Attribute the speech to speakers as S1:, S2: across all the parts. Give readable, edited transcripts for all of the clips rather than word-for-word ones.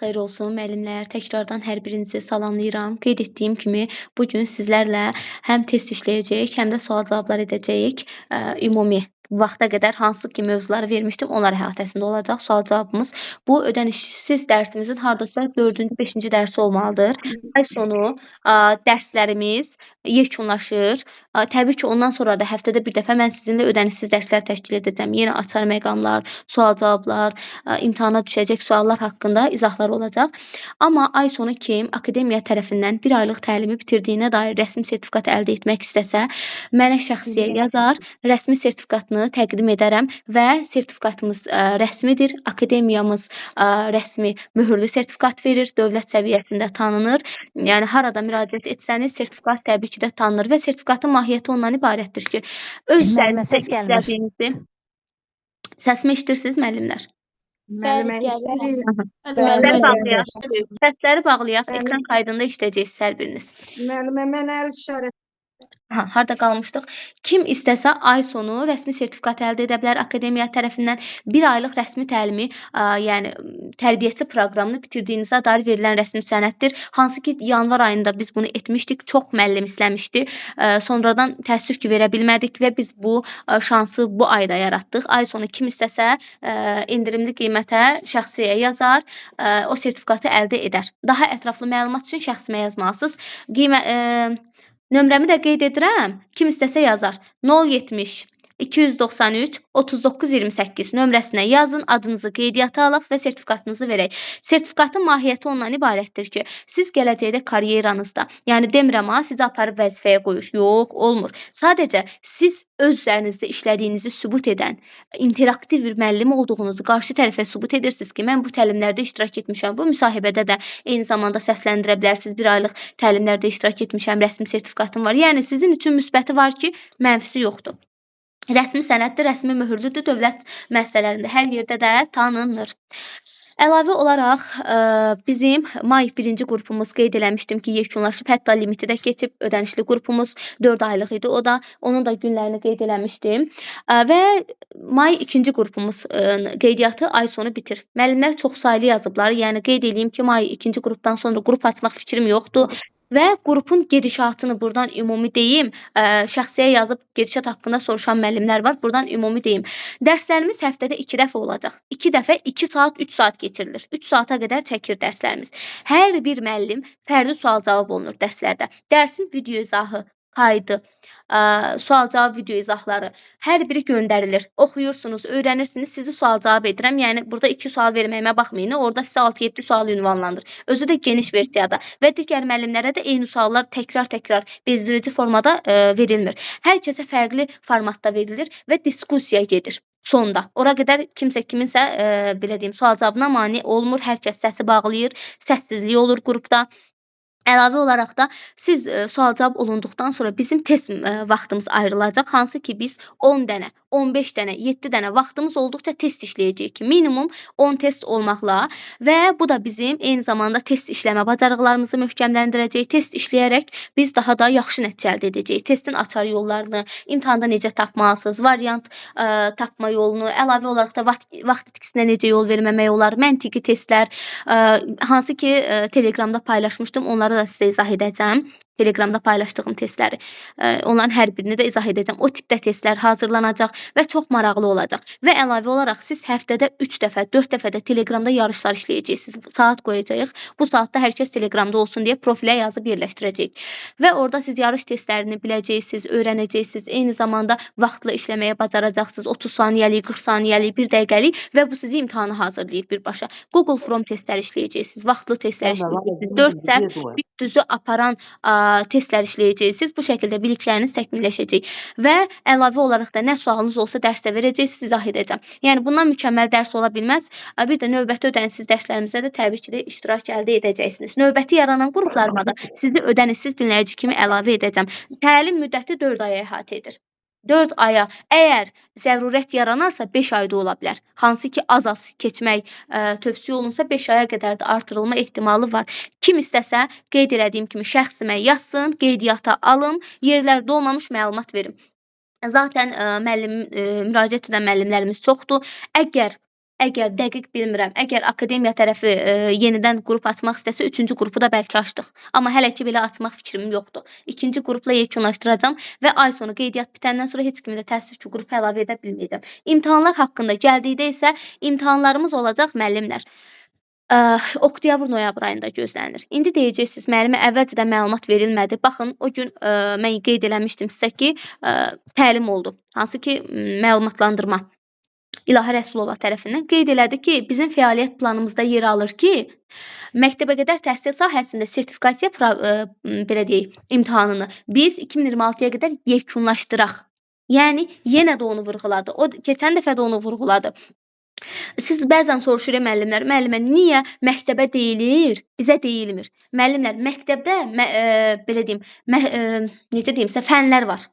S1: Xeyir olsun müəllimlər. Təkrardan hər birinizi salamlayıram. Qeyd etdiyim kimi bu gün sizlərlə həm test işləyəcəyik, həm də sual-cavablar edəcəyik. Ümumi vaxta qədər hansı ki mövzuları vermişdim, onlar əhatəsində olacaq sual-cavabımız. Bu ödənişsiz dərsimizin hardasa 4-cü, 5-ci dərsi olmalıdır. Ay sonu dərslərimiz yekunlaşır. Təbii ki, ondan sonra da həftədə bir dəfə mən sizinlə ödənişsiz dərslər təşkil edəcəm. Yenə açar məqamlar, sual-cavablar, imtahana düşəcək suallar haqqında izahlar olacaq. Amma ay sonu kim akademiya tərəfindən bir aylıq təlimi bitirdiyinə dair rəsmi sertifikat əldə etmək istəsə, mənə şəxsiyə yazar, rəsmi sertifikatını təqdim edərəm və sertifikatımız rəsmidir. Akademiyamız rəsmi möhürlü sertifikat verir, dövlət səviyyəsində tanınır. Yəni harada müraciət etsəniz, sertifikat təbii ki də tanınır və sertifikatın mahiyyəti ondan ibarətdir ki, öz üzərinizdə işlədiyinizi. Səsimi eşidirsiniz müəllimlər?
S2: Müəllimə eşidirik.
S1: Səsləri bağlayaq. Səsləri bağlayaq. Ekran kaydında işləyəcəksiniz hər biriniz.
S2: Müəllimə, mən əl işarəsi.
S1: Aha, harda qalmışdıq? Kim istəsə ay sonu rəsmi sertifikat əldə edə bilər akademiya tərəfindən. Bir aylıq rəsmi təlimi, yəni tərbiyəçi proqramını bitirdiyinizə dair verilən rəsmi sənəddir. Hansı ki yanvar ayında biz bunu etmişdik. Çox müəllim istəmişdi. Sonradan təəssüf ki verə bilmədik və biz bu şansı bu ayda yaratdıq. Ay sonu kim istəsə endirimli qiymətə şəxsiyə yazar, o sertifikatı əldə edər. Daha ətraflı məlumat üçün şəxsimə yazmalısınız. Nömrəmi də qeyd edirəm. Kim istəsə yazar. 070 293 39 28 nömrəsinə yazın, adınızı qeydiyyata alaq və sertifikatınızı verək. Sertifikatın mahiyyəti ondan ibarətdir ki, siz gələcəkdə karyeranızda, yəni demirəm ha, sizi aparıb vəzifəyə qoyur. Yox, olmur. Sadəcə siz öz üzərinizdə işlədiyinizi sübut edən, interaktiv bir müəllim olduğunuzu qarşı tərəfə sübut edirsiniz ki, mən bu təlimlərdə iştirak etmişəm. Bu müsahibədə də eyni zamanda səsləndirə bilərsiniz. Bir aylıq təlimlərdə iştirak etmişəm, rəsmi sertifikatım var. Yəni sizin üçün müsbəti var ki, mənfisi yoxdur. Rəsmi sənəddir, rəsmi möhürlüdür, dövlət müəssisələrində hər yerdə də tanınır. Əlavə olaraq bizim may birinci qrupumuz qeyd eləmişdim ki, yekunlaşıb, hətta limiti də keçib, ödənişli qrupumuz 4 aylıq idi. O da, onun da günlərini qeyd eləmişdim. Və may ikinci qrupumuz qeydiyyatı ay sonu bitir. Müəllimlər çox saylı yazıblar. Yəni qeyd eləyim ki, may ikinci qrupdan sonra qrup açmaq fikrim yoxdur. Və qrupun gedişatını buradan ümumi deyim. Şəxsiyə yazıb gedişat haqqında soruşan müəllimlər var. Buradan ümumi deyim. Dərslərimiz həftədə 2 dəfə olacaq. 2 dəfə 2 saat, 3 saat keçirilir. 3 saata qədər çəkir dərslərimiz. Hər bir müəllim fərdi sual-cavab olunur dərslərdə. Dərsin video izahı, kaydı, sual-cavab video izahları hər biri göndərilir. Oxuyursunuz, öyrənirsiniz, sizi sual-cavab edirəm. Yəni burada 2 sual verməyimə baxmayın. Orada sizə 6-7 sual ünvanlanır. Özü də geniş versiyada və digər müəllimlərə də eyni suallar təkrar-təkrar bezdirici formada verilmir. Hər kəsə fərqli formatda verilir və diskussiya gedir. Sonda. Ora qədər kimsə kiminsə belə deyim, sual-cavabına mane olmur. Hər kəs səsi bağlayır, səssizlik olur qrupda. Əlavə olaraq da siz sual-cavab olunduqdan sonra bizim test vaxtımız ayrılacaq. Hansı ki biz 10 dənə, 15 dənə, 7 dənə vaxtımız olduqca test işləyəcəyik ki, minimum 10 test olmaqla və bu da bizim eyni zamanda test işləmə bacarıqlarımızı möhkəmləndirəcək. Test işləyərək biz daha da yaxşı nəticə əldə edəcəyik. Testin açar yollarını, imtahanda necə tapmalısınız, variant tapma yolunu, əlavə olaraq da vaxt itkisinə necə yol verməmək olar, məntiqi testlər, hansı ki Telegramda paylaşmışdım, onları da sizə izah edəcəm. Telegramda paylaşdığım testləri, onların hər birini də izah edəcəm. O tipdə testlər hazırlanacaq və çox maraqlı olacaq. Və əlavə olaraq siz həftədə 3 dəfə, 4 dəfə də Telegramda yarışlar işləyəcəksiniz. Saat qoyacağıq. Bu saatda hər kəs Telegramda olsun deyə profilə yazıb yerləşdirəcəyik. Və orada siz yarış testlərini biləcəksiniz, öyrənəcəksiniz. Eyni zamanda vaxtlı işləməyə bacaracaqsınız. 30 saniyəlik, 40 saniyəlik, 1 dəqiqəlik və bu sizi imtahana hazırlayır birbaşa. Google Form testləri işləyəcəksiniz, vaxtlı testlər işləyəcəksiniz. 4 səhv, bir düzü aparan testlər işləyəcəksiniz. Bu şəkildə bilikləriniz təkmilləşəcək. Və əlavə olaraq da nə sualınız olsa dərsdə verəcəksiniz, izah edəcəm. Yəni bundan mükəmməl dərs ola bilməz. Bir də növbəti ödənişsiz dərslərimizdə də təbii ki də iştirak əldə edəcəksiniz. Növbəti yaranan qruplarıma da sizi ödənişsiz dinləyici kimi əlavə edəcəm. Təlim müddəti 4 aya əhatə edir. 4 aya, əgər zərurət yaranarsa 5 ayda ola bilər. Hansı ki az-az keçmək tövsiyə olunsa 5 aya qədər də artırılma ehtimalı var. Kim istəsə qeyd elədiyim kimi şəxsimə yazsın, qeydiyyata alım, yerlər dolmamış məlumat verim. Zaten müəllim, müraciət edən müəllimlərimiz çoxdur. Əgər Əgər dəqiq bilmirəm, əgər akademiya tərəfi yenidən qrup açmaq istəsə, 3-cü qrupu da bəlkə açdıq. Amma hələ ki belə açmaq fikrim yoxdur. 2-ci qrupla yekunlaşdıracağam və ay sonu qeydiyyat bitəndən sonra heç kimi də təəssüf ki, qrupa əlavə edə bilməyəcəm. İmtahanlar haqqında gəldikdə isə imtahanlarımız olacaq müəllimlər. Oktyabr-noyabr ayında gözlənilir. İndi deyəcəksiniz, müəllimə əvvəlcədən məlumat verilmədi. Baxın, o gün mən qeyd eləmişdim sizə ki, təlim oldu. Hansı ki, məlumatlandırma İlahə Rəsulova tərəfindən qeyd elədi ki, bizim fəaliyyət planımızda yer alır ki, məktəbə qədər təhsil sahəsində sertifikasiya belə deyək, imtahanını biz 2026-ya qədər yekunlaşdıraq. Yəni, yenə də onu vurğuladı. O keçən dəfə də onu vurğuladı. Siz bəzən soruşur müəllimlər, müəllimə niyə məktəbə deyilir, bizə deyilmir? Müəllimlər, məktəbdə belə deyim, necə deyimsə, fənlər var.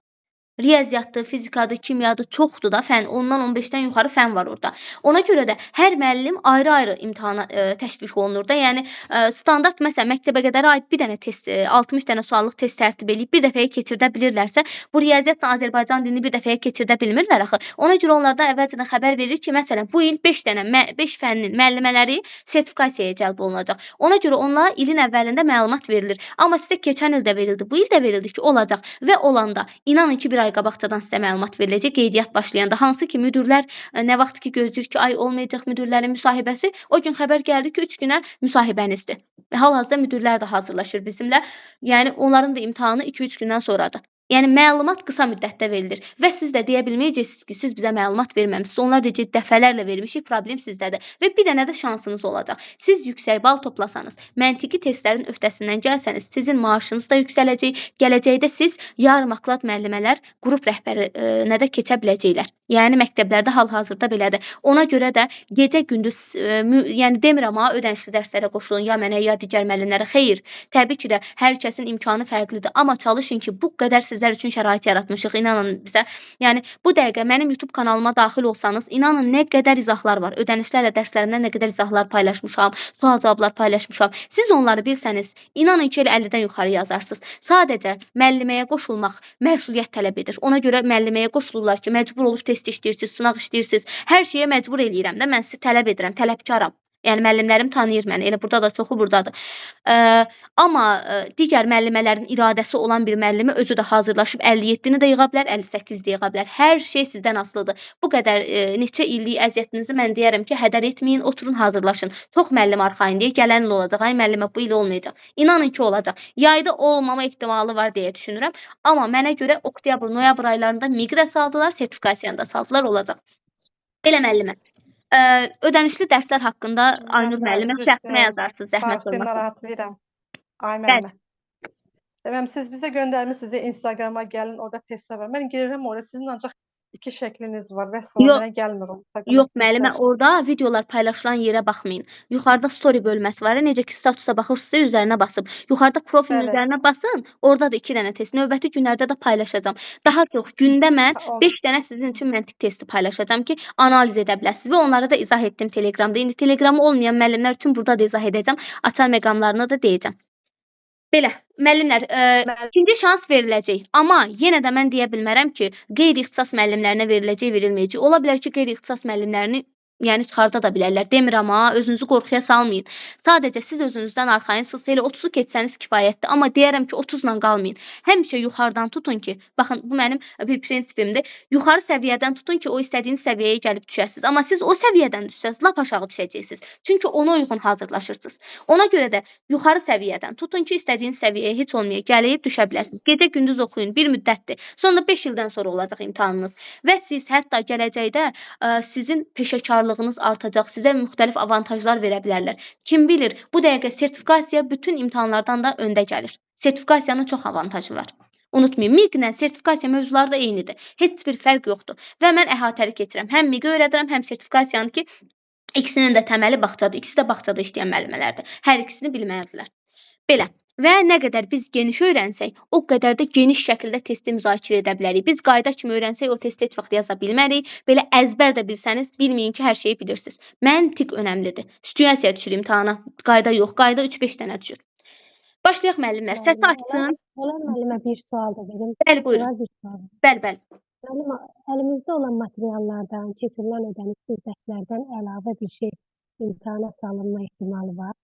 S1: Riyaziyyatdır, fizikadır, kimyadır, çoxdur da fən. Ondan 15-dən yuxarı fən var orada. Ona görə də hər müəllim ayrı-ayrı imtahana təşviq olunur da. Yəni standart məsələn məktəbə qədər aid bir dənə test, 60 dənə suallıq test tərtib eləyib bir dəfəyə keçirdə bilirlərsə, bu riyaziyyatla Azərbaycan dilini bir dəfəyə keçirdə bilmirlər axı. Ona görə onlardan əvvəlcədən xəbər verir ki, məsələn, bu il 5 dənə 5 fənnin müəllimələri sertifikasiyaya cəlb olunacaq. Ona görə onlara ilin əvvəlində məlumat verilir. Amma sizə keçən il də verildi, bu il də verildi ki, olacaq və olanda inanın ki, bir ay qabaqcadan sizə məlumat veriləcək qeydiyyat başlayanda. Hansı ki, müdirlər nə vaxt ki gözləyir ki, ay olmayacaq müdirlərin müsahibəsi, o gün xəbər gəldi ki, 3 günə müsahibənizdir. Hal-hazırda müdirlər də hazırlaşır bizimlə. Yəni onların da imtahanı 2-3 gündən sonradır. Yəni məlumat qısa müddətdə verilir və siz də deyə bilməyəcəksiniz ki, siz bizə məlumat verməmisiniz. Onlar deyəcək dəfələrlə vermişik, problem sizdədir və bir dənə də şansınız olacaq. Siz yüksək bal toplasanız, məntiqi testlərin öhdəsindən gəlsəniz, sizin maaşınız da yüksələcək. Gələcəkdə siz yarım aklad müəllimələr qrup rəhbərinə də keçə biləcəklər. Yəni məktəblərdə hal-hazırda belədir. Ona görə də gecə gündüz, yəni demirəm ha, ödənişli dərslərə qoşulun ya mənə, ya digər müəllimlərə. Xeyr, təbii ki də hər kəsin imkanı fərqlidir. Amma çalışın ki, bu qədər sizlər üçün şərait yaratmışıq, inanın bizə. Yəni bu dəqiqə mənim YouTube kanalıma daxil olsanız, inanın nə qədər izahlar var. Ödənişlərlə dərslərimdən nə qədər izahlar paylaşmışam, sual-cavablar paylaşmışam. Siz onları bilsəniz, inanın ki, elə 50-dən yuxarı yazarsınız. Sadəcə müəlliməyə qoşulmaq məsuliyyət tələb edir. Ona görə müəlliməyə qoşulurlar ki, məcbur olub test işləyirsiniz, sınaq işləyirsiniz. Hər şeyə məcbur eləyirəm də, mən sizi tələb edirəm, tələbkaram. Yəni müəllimlərim tanıyır məni, elə burada da çoxu buradadır. Amma digər müəllimələrin iradəsi olan bir müəllimi özü də hazırlaşıb 57-ni də yığa bilər, 58-ni də yığa bilər. Hər şey sizdən asılıdır. Bu qədər neçə illik əziyyətinizi mən deyərəm ki, hədər etməyin, oturun, hazırlaşın. Çox müəllim arxayın deyir, gələn il olacaq, ay müəllimə bu il olmayacaq. İnanın ki, olacaq. Yayda olmama ehtimalı var deyə düşünürəm. Amma mənə görə oktyabr, noyabr aylarında MİQ də saldılar, sertifikasiyanı da saldılar, olacaq. Belə müəllimə. Ödənişli dərslər haqqında Aynur müəllimə şəxsimə yazarsınız, zəhmət olmasa.
S3: Narahatlayıram. Ay müəllimə. Deməm, siz bizə göndərmişsiniz, Instagrama gəlin, orada testlər var. Mən girirəm orada, sizin ancaq 2 şəkliniz var və sonra mənə gəlmir o.
S1: Yox müəllimə, orada videolar paylaşılan yerə baxmayın. Yuxarıda story bölməsi var. Necə ki statusa baxırsınızsa üzərinə basıb. Yuxarıda profilin üzərinə basın, orada da 2 dənə test. Növbəti günlərdə də paylaşacağam. Daha çox gündə mən 5 dənə sizin üçün məntiq testi paylaşacağam ki, analiz edə biləsiniz və onlara da izah etdim Telegramda. İndi Telegramı olmayan müəllimlər üçün burada da izah edəcəm. Açar məqamlarını da deyəcəm. Belə, müəllimlər, ikinci şans veriləcək. Amma yenə də mən deyə bilmərəm ki, qeyri-ixtisas müəllimlərinə veriləcək, verilməyəcək. Ola bilər ki, qeyri-ixtisas müəllimlərini yəni çıxarda da bilərlər. Demirəm ha, özünüzü qorxuya salmayın. Sadəcə siz özünüzdən arxayınsınızsa, elə 30-u keçsəniz kifayətdir. Amma deyərəm ki, 30-la qalmayın. Həmişə yuxarıdan tutun ki, baxın bu mənim bir prinsipimdir. Yuxarı səviyyədən tutun ki, o istədiyiniz səviyyəyə gəlib düşəsiniz. Amma siz o səviyyədən düşsəniz, lap aşağı düşəcəksiniz. Çünki ona uyğun hazırlaşırsınız. Ona görə də yuxarı səviyyədən tutun ki, istədiyiniz səviyyəyə heç olmaya gəlib düşə biləsiniz. Gecə gündüz oxuyun, bir müddətdir. Sonra 5 ildən sonra olacaq imtahanınız. Və siz hətta gələcəkdə sizin peşəkarlığınız artacaq, sizə müxtəlif avantajlar verə bilərlər. Kim bilir, bu dəqiqə sertifikasiya bütün imtahanlardan da öndə gəlir. Sertifikasiyanın çox avantajı var. Unutmayın, MİQ-lə sertifikasiya mövzuları da eynidir. Heç bir fərq yoxdur. Və mən əhatəli keçirəm. Həm MİQ-i öyrədirəm, həm sertifikasiyanı ki, ikisinin də təməli bağçadır. İkisi də bağçada işləyən müəllimələrdir. Hər ikisini bilməlidirlər. Belə. Və nə qədər biz geniş öyrənsək, o qədər də geniş şəkildə testi müzakirə edə bilərik. Biz qayda kimi öyrənsək, o testi heç vaxt yaza bilmərik. Belə əzbər də bilsəniz, bilməyin ki, hər şeyi bilirsiniz. Məntiq önəmlidir. Situasiya düşür imtahana. Qayda yox, qayda 3-5 dənə düşür. Başlayaq müəllimlər. Səsi açsın.
S4: Olar müəllimə bir sual da verim.
S1: Bəli, buyurun. Bəli, bəli.
S4: Müəllim, əlimizdə olan materiallardan, keçirilən ödənişsiz dərslərdən əlavə bir şey imtahana salınma ehtimalı var.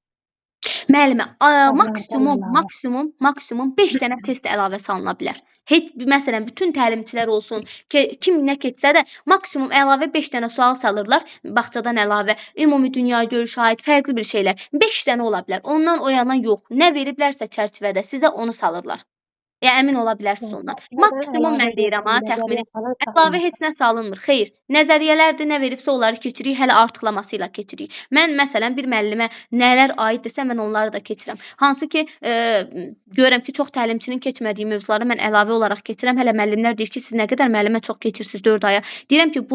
S1: Müəllimə,
S4: Kitablardan
S1: maksimum,
S4: əlavə.
S1: maksimum, maksimum 5 dənə test əlavə salına bilər. Heç məsələn bütün təlimçilər olsun, kim nə keçsə də maksimum əlavə 5 dənə sual salırlar, bağçadan əlavə, ümumi dünya görüşə aid fərqli bir şeylər. 5 dənə ola bilər. Ondan o yana yox. Nə veriblərsə çərçivədə sizə onu salırlar. Yəni əmin ola bilərsiniz
S4: Yəni
S1: ondan.
S4: kitablardan
S1: Maksimum
S4: əlavə
S1: mən deyirəm ha,
S4: yoxsa
S1: təxmini.
S4: nəzəriyyə falan
S1: Əlavə
S4: salınmır.
S1: heç nə salınmır. Xeyr. Nəzəriyyələrdir, nə veribsə onları keçirik, hələ artıqlaması ilə keçirik. Mən məsələn bir müəllimə nələr aiddirsə mən onları da keçirəm. Hansı ki, görürəm ki, çox təlimçinin keçmədiyi mövzuları mən əlavə olaraq keçirəm. Hələ müəllimlər deyir ki, siz nə qədər müəllimə çox keçirsiniz 4 aya. Deyirəm ki,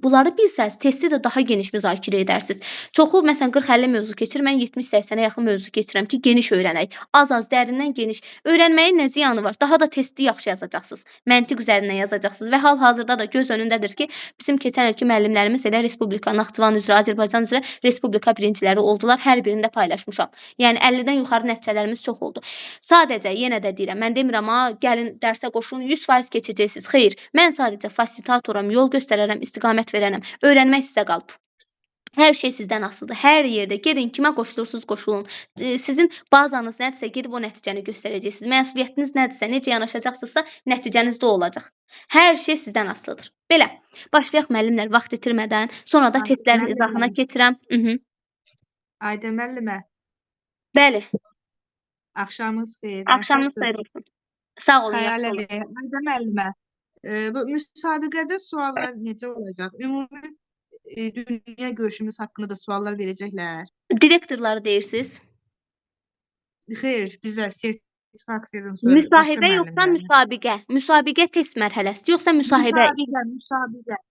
S1: bunları bilsəz, testi də daha geniş müzakirə edərsiniz. Çoxu məsələn 40-50 mövzu keçir, mən 70-80-ə yaxın mövzu keçirəm ki, geniş öyrənək. Az-az, dərindən geniş. Öyrənməyin nə ziyanı var? Daha da testi yaxşı yazacaqsınız. Məntiq üzərindən yazacaqsınız və hal-hazırda da göz önündədir ki, bizim keçən ilki müəllimlərimiz elə Respublika, Naxçıvan üzrə, Azərbaycan üzrə Respublika birinciləri oldular. Hər birini də paylaşmışam. Yəni 50-dən yuxarı nəticələrimiz çox oldu. Sadəcə yenə də deyirəm, mən demirəm ha, gəlin dərsə qoşulun, 100% keçəcəksiniz. Xeyr, mən sadəcə fasilitatoram, yol göstərərəm, istiqamət verənəm. Öyrənmək sizə qalıb. Hər şey sizdən asılıdır. Hər yerdə gedin, kimə qoşulursunuz, qoşulun. Sizin bazanız nədirsə, gedib o nəticəni göstərəcəksiniz. Məsuliyyətiniz nədirsə, necə yanaşacaqsınızsa, nəticəniz də o olacaq. Hər şey sizdən asılıdır. Belə, başlayaq müəllimlər vaxt itirmədən. Sonra da
S2: Ayda
S1: testlərin izahına
S2: müəllimə.
S1: keçirəm.
S2: Ayda müəllimə.
S1: Bəli.
S2: Axşamınız xeyir.
S1: Axşamınız
S2: Nasılsınız?
S1: xeyir olsun. Sağ olun, yaxşı
S2: Xəyal
S1: olun.
S2: edək. Ayda müəllimə, bu müsabiqədə suallar necə olacaq? Ümumi dünya görüşümüz haqqında da suallar verəcəklər.
S1: Direktorları deyirsiniz?
S2: Xeyr, bizə sertifikasiyadan sonra başqa
S1: Müsahibə yoxsa
S2: müəllimlərlə.
S1: müsabiqə? Müsabiqə test mərhələsi, yoxsa müsahibə?
S2: Müsabiqə, müsabiqə.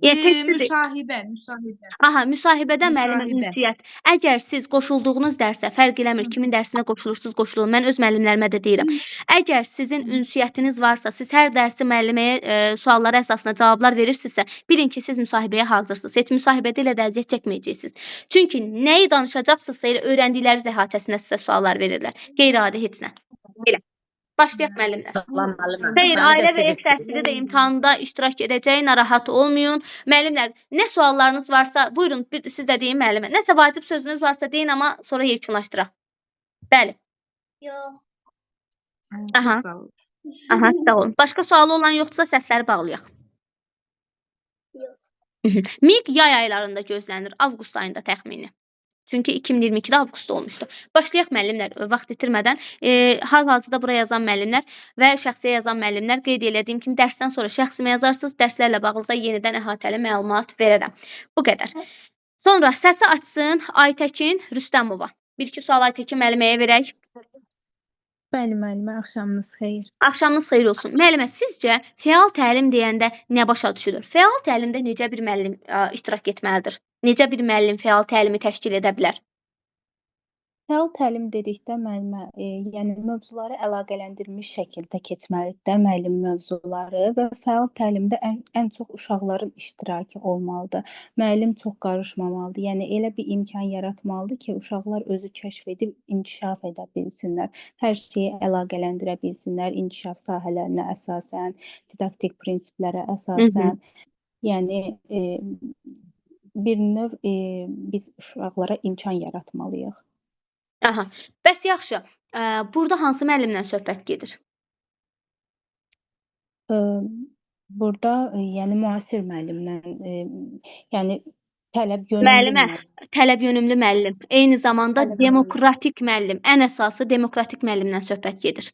S1: Yəni testdir.
S2: Müsahibə, müsahibə.
S1: Aha, müsahibədə müəllimə
S2: Müsahibə.
S1: ünsiyyət. Əgər siz qoşulduğunuz dərsə, fərq eləmir kimin dərsinə qoşulursunuz, qoşulun. Mən öz müəllimlərimə də deyirəm. Əgər sizin ünsiyyətiniz varsa, siz hər dərsi müəlliməyə suallara əsasında cavablar verirsinizsə, bilin ki, siz müsahibəyə hazırsınız. Heç müsahibədə elə də əziyyət çəkməyəcəksiniz. Çünki nəyi danışacaqsınızsa, elə öyrəndikləriniz əhatəsində sizə suallar verirlər. Qeyri-adi heç nə. Belə. Başlayaq müəllimlər.
S5: Salam müəllimə.
S1: Xeyr,
S5: Məni
S1: ailə
S5: də
S1: və ev
S5: tez
S1: təhsili də imtahanda iştirak edəcək, narahat olmayın. Müəllimlər, nə suallarınız varsa, buyurun, bir, siz də deyin müəllimə. Nəsə vacib sözünüz varsa deyin, amma sonra yekunlaşdıraq. Bəli.
S6: Yox.
S1: Aha.
S2: Çox sağ olun.
S1: Aha, sağ olun. Başqa sualı olan yoxdursa səsləri bağlayaq.
S6: Yox.
S1: MİQ yay aylarında gözlənilir, avqust ayında təxmini. Çünki 2022-də avqustda olmuşdu. Başlayaq müəllimlər, vaxt itirmədən. Hal-hazırda bura yazan müəllimlər və şəxsiyə yazan müəllimlər, qeyd elədiyim kimi dərsdən sonra şəxsimə yazarsınız, dərslərlə bağlı da yenidən əhatəli məlumat verərəm. Bu qədər. Sonra səsi açsın Aytəkin Rüstəmova. Bir-iki sual Aytəkin müəlliməyə verək.
S7: Bəli müəllimə, axşamınız xeyir.
S1: Axşamınız xeyir olsun. Müəllimə, sizcə fəal təlim deyəndə nə başa düşülür? Fəal təlimdə necə bir müəllim iştirak etməlidir? Necə bir müəllim fəal təlimi təşkil edə bilər?
S7: Fəal təlim dedikdə müəllimə, yəni mövzuları əlaqələndirilmiş şəkildə keçməlidir də müəllim mövzuları və fəal təlimdə ən çox uşaqların iştirakı olmalıdır. Müəllim çox qarışmamalıdır. Yəni elə bir imkan yaratmalıdır ki, uşaqlar özü kəşf edib inkişaf edə bilsinlər. Hər şeyi əlaqələndirə bilsinlər, inkişaf sahələrinə əsasən, didaktik prinsiplərə əsasən. Yəni bir növ biz uşaqlara imkan yaratmalıyıq.
S1: Aha. Bəs yaxşı, burada hansı müəllimlə söhbət gedir?
S7: Burada, yəni müasir müəllimlə, yəni tələb yönümlü
S1: Müəllimə,
S7: müəllim.
S1: tələb yönümlü müəllim, eyni zamanda
S7: Tələb yönümlü.
S1: demokratik müəllim, ən əsası demokratik müəllimlə söhbət gedir.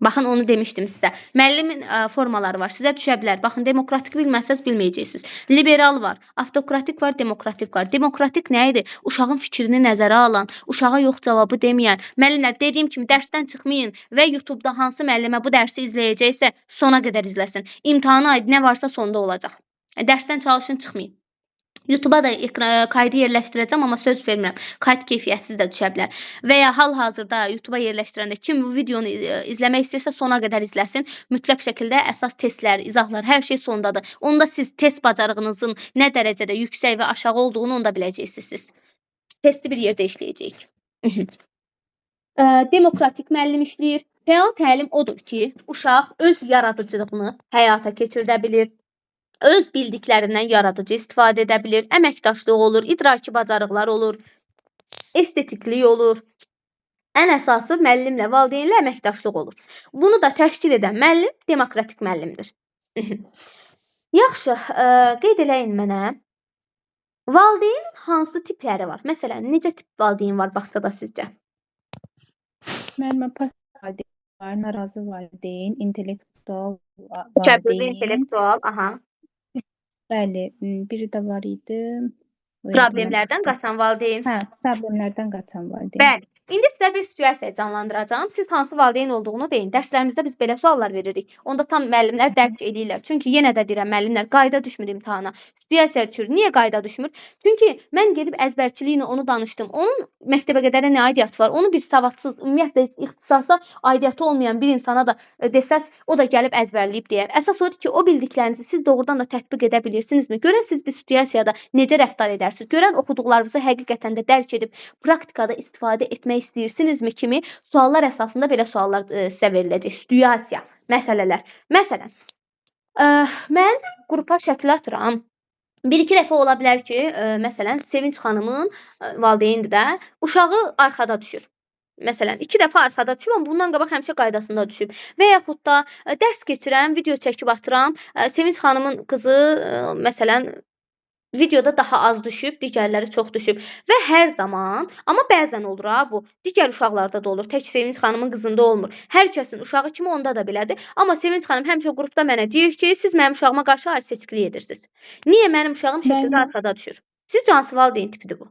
S1: Baxın, onu demişdim sizə. Müəllimin formaları var, sizə düşə bilər. Baxın, demokratik bilməsəz bilməyəcəksiniz. Liberal var, avtokratik var, demokratik var. Demokratik nə idi? Uşağın fikrini nəzərə alan, uşağa yox cavabı deməyən. Müəllimlər, dediyim kimi dərsdən çıxmayın və YouTube-da hansı müəllimə bu dərsi izləyəcəksə, sona qədər izləsin. İmtahana aid nə varsa sonda olacaq. Dərsdən çalışın, çıxmayın. YouTube-a da kaydı yerləşdirəcəm, amma söz vermirəm. Kayd keyfiyyətsiz də düşə bilər. Və ya hal-hazırda YouTube-a yerləşdirəndə kim bu videonu izləmək istəyirsə sona qədər izləsin. Mütləq şəkildə əsas testlər, izahlar, hər şey sondadır. Onda siz test bacarığınızın nə dərəcədə yüksək və aşağı olduğunu onda biləcəksiniz siz. Testi bir yerdə işləyəcəyik. Demokratik müəllim işləyir. Fəal təlim odur ki, uşaq öz yaradıcılığını həyata keçirdə bilir, öz bildiklərindən yaradıcı istifadə edə bilir, əməkdaşlıq olur, idraki bacarıqlar olur, estetiklik olur. Ən əsası müəllimlə, valideynlə əməkdaşlıq olur. Bunu da təşkil edən müəllim demokratik müəllimdir. Yaxşı, qeyd eləyin mənə. Valideynin hansı tipləri var? Məsələn, necə tip valideyn var bağçada sizcə?
S7: Müəllimə, pasiv valideyn var, narazı valideyn, intellektual
S1: Təkəbbürlü,
S7: valideyn.
S1: intellektual, aha.
S7: Bəli, biri də var idi. O yadımdan
S1: Problemlərdən
S7: çıxdı.
S1: qaçan valideyn.
S7: Hə, problemlərdən qaçan valideyn.
S1: Bəli. İndi sizə bir situasiya canlandıracağam. Siz hansı valideyn olduğunu deyin. Dərslərimizdə biz belə suallar veririk. Onda tam müəllimlər dərk eləyirlər. Çünki yenə də deyirəm, müəllimlər qayda düşmür imtahana. Situasiya düşür. Niyə qayda düşmür? Çünki mən gedib əzbərçiliklə onu danışdım. Onun məktəbə qədərə nə aidiyyatı var? Onu bir savadsız, ümumiyyətlə heç ixtisasa aidiyyatı olmayan bir insana da desəz, o da gəlib əzbərləyib deyər. Əsas odur ki, o bildiklərinizi siz doğrudan da tətbiq edə bilirsinizmi? Görən siz bir situasiyada necə rəftar edərsiniz? Görən oxuduqlarınızı həqiqətən də dərk edib praktikada istifadə etmək istəyirsinizmi kimi suallar əsasında belə suallar sizə veriləcək. Situasiya, məsələlər. Məsələn, mən qrupa şəkil atıram. Bir-iki dəfə ola bilər ki, məsələn, Sevinç xanımın valideyndir də, uşağı arxada düşür. Məsələn, 2 dəfə arxada düşüb, amma bundan qabaq həmişə qaydasında düşüb. Və yaxud da dərs keçirəm, video çəkib atıram. Sevinç xanımın qızı, məsələn, videoda daha az düşüb, digərləri çox düşüb. Və hər zaman, amma bəzən olur ha bu, digər uşaqlarda da olur, tək Sevinç xanımın qızında olmur. Hər kəsin uşağı kimi onda da belədir. Amma Sevinç xanım həmişə qrupda mənə deyir ki, siz mənim uşağıma qarşı ayrı seçkilik edirsiniz. Niyə mənim uşağım şəkildə arxada düşür? Sizcə hansı valideyn tipidir bu?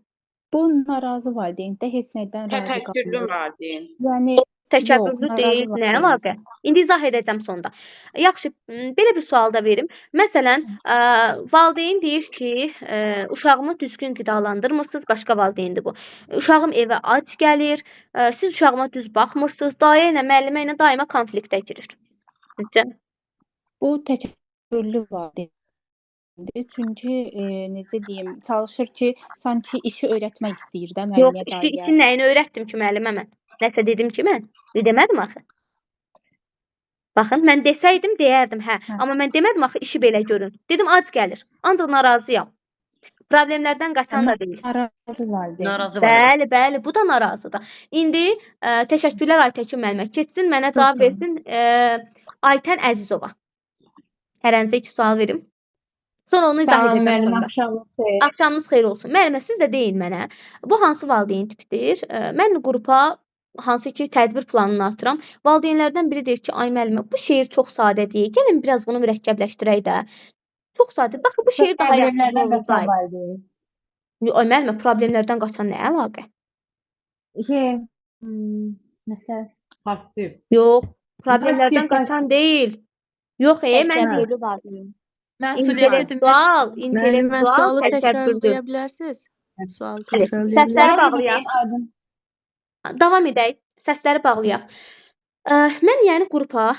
S7: Bu narazı valideyn də heç nədən razı
S5: Təfəkkürlü
S7: qalmır.
S5: valideyn.
S7: Yəni
S1: Təkəbbürlü
S7: yox, narazı
S1: deyil, nə
S7: valideyn.
S1: əlaqə? İndi izah edəcəm sonda. Yaxşı, belə bir sual da verim. Məsələn, valideyn deyir ki, uşağımı düzgün qidalandırmırsınız, başqa valideyndir bu. Uşağım evə ac gəlir, siz uşağıma düz baxmırsınız, dayə ilə, müəllimə ilə daima konfliktə girir. Sizcə?
S7: Bu təkəbbürlü valideyndir. Çünki necə deyim, çalışır ki, sanki işi öyrətmək istəyir də
S1: Yox,
S7: müəlliməyə, dayə.
S1: işin nəyini öyrətdim ki, müəllimə mən? Nəsə dedim ki, mən? Demədim axı. Baxın, mən desəydim, deyərdim, hə.
S7: Hə.
S1: Amma mən demədim axı, işi belə görün. Dedim, ac gəlir. Ancaq narazıyam. Problemlərdən qaçan da deyil.
S7: Narazı valideyn.
S8: Narazı valideyn.
S1: Bəli, bəli, bu da narazıdır. İndi təşəkkürlər Aytəkin müəllimə. Keçsin, mənə
S7: Çox
S1: cavab
S7: sağ olun.
S1: versin Aytən Əzizova. Hərənizə 2 sual verim. Sonra onu izah
S9: Sağ olun
S1: edəcəm
S9: müəllim,
S1: sonda.
S9: axşamınız xeyir.
S1: Axşamınız xeyir olsun. Müəllimə, siz də deyin mənə, bu hansı valideyn tipidir? Mən qrupa hansı ki tədbir planını atıram. Valideynlərdən biri deyir ki, ay müəllimə, bu şeir çox sadədir. Gəlin biraz bunu mürəkkəbləşdirək də. Çox sadə. Baxın, bu şeir daha yaxşı
S9: Problemlərdən qaçan
S1: olsaydı.
S9: valideyn.
S1: Ay müəllimə, problemlərdən qaçan nə əlaqə?
S9: Məsəl.
S5: Pasiv.
S1: Yox, problemlərdən
S9: Pasiv,
S1: qaçan deyil. Yox, mən
S10: Təkəbbürlü valideyn.
S2: Məsuliyyətli
S1: intellektual,
S11: Müəllimə,
S1: intellektual
S11: sualı
S1: təkəbbürlü.
S11: təkrarlaya bilərsiniz? Sualı
S1: Bəli,
S11: təkrarlaya
S1: səsləri
S11: bilərsiniz?
S1: bağlayaq. Davam edək. Səsləri bağlayaq. Mən yəni qrupa,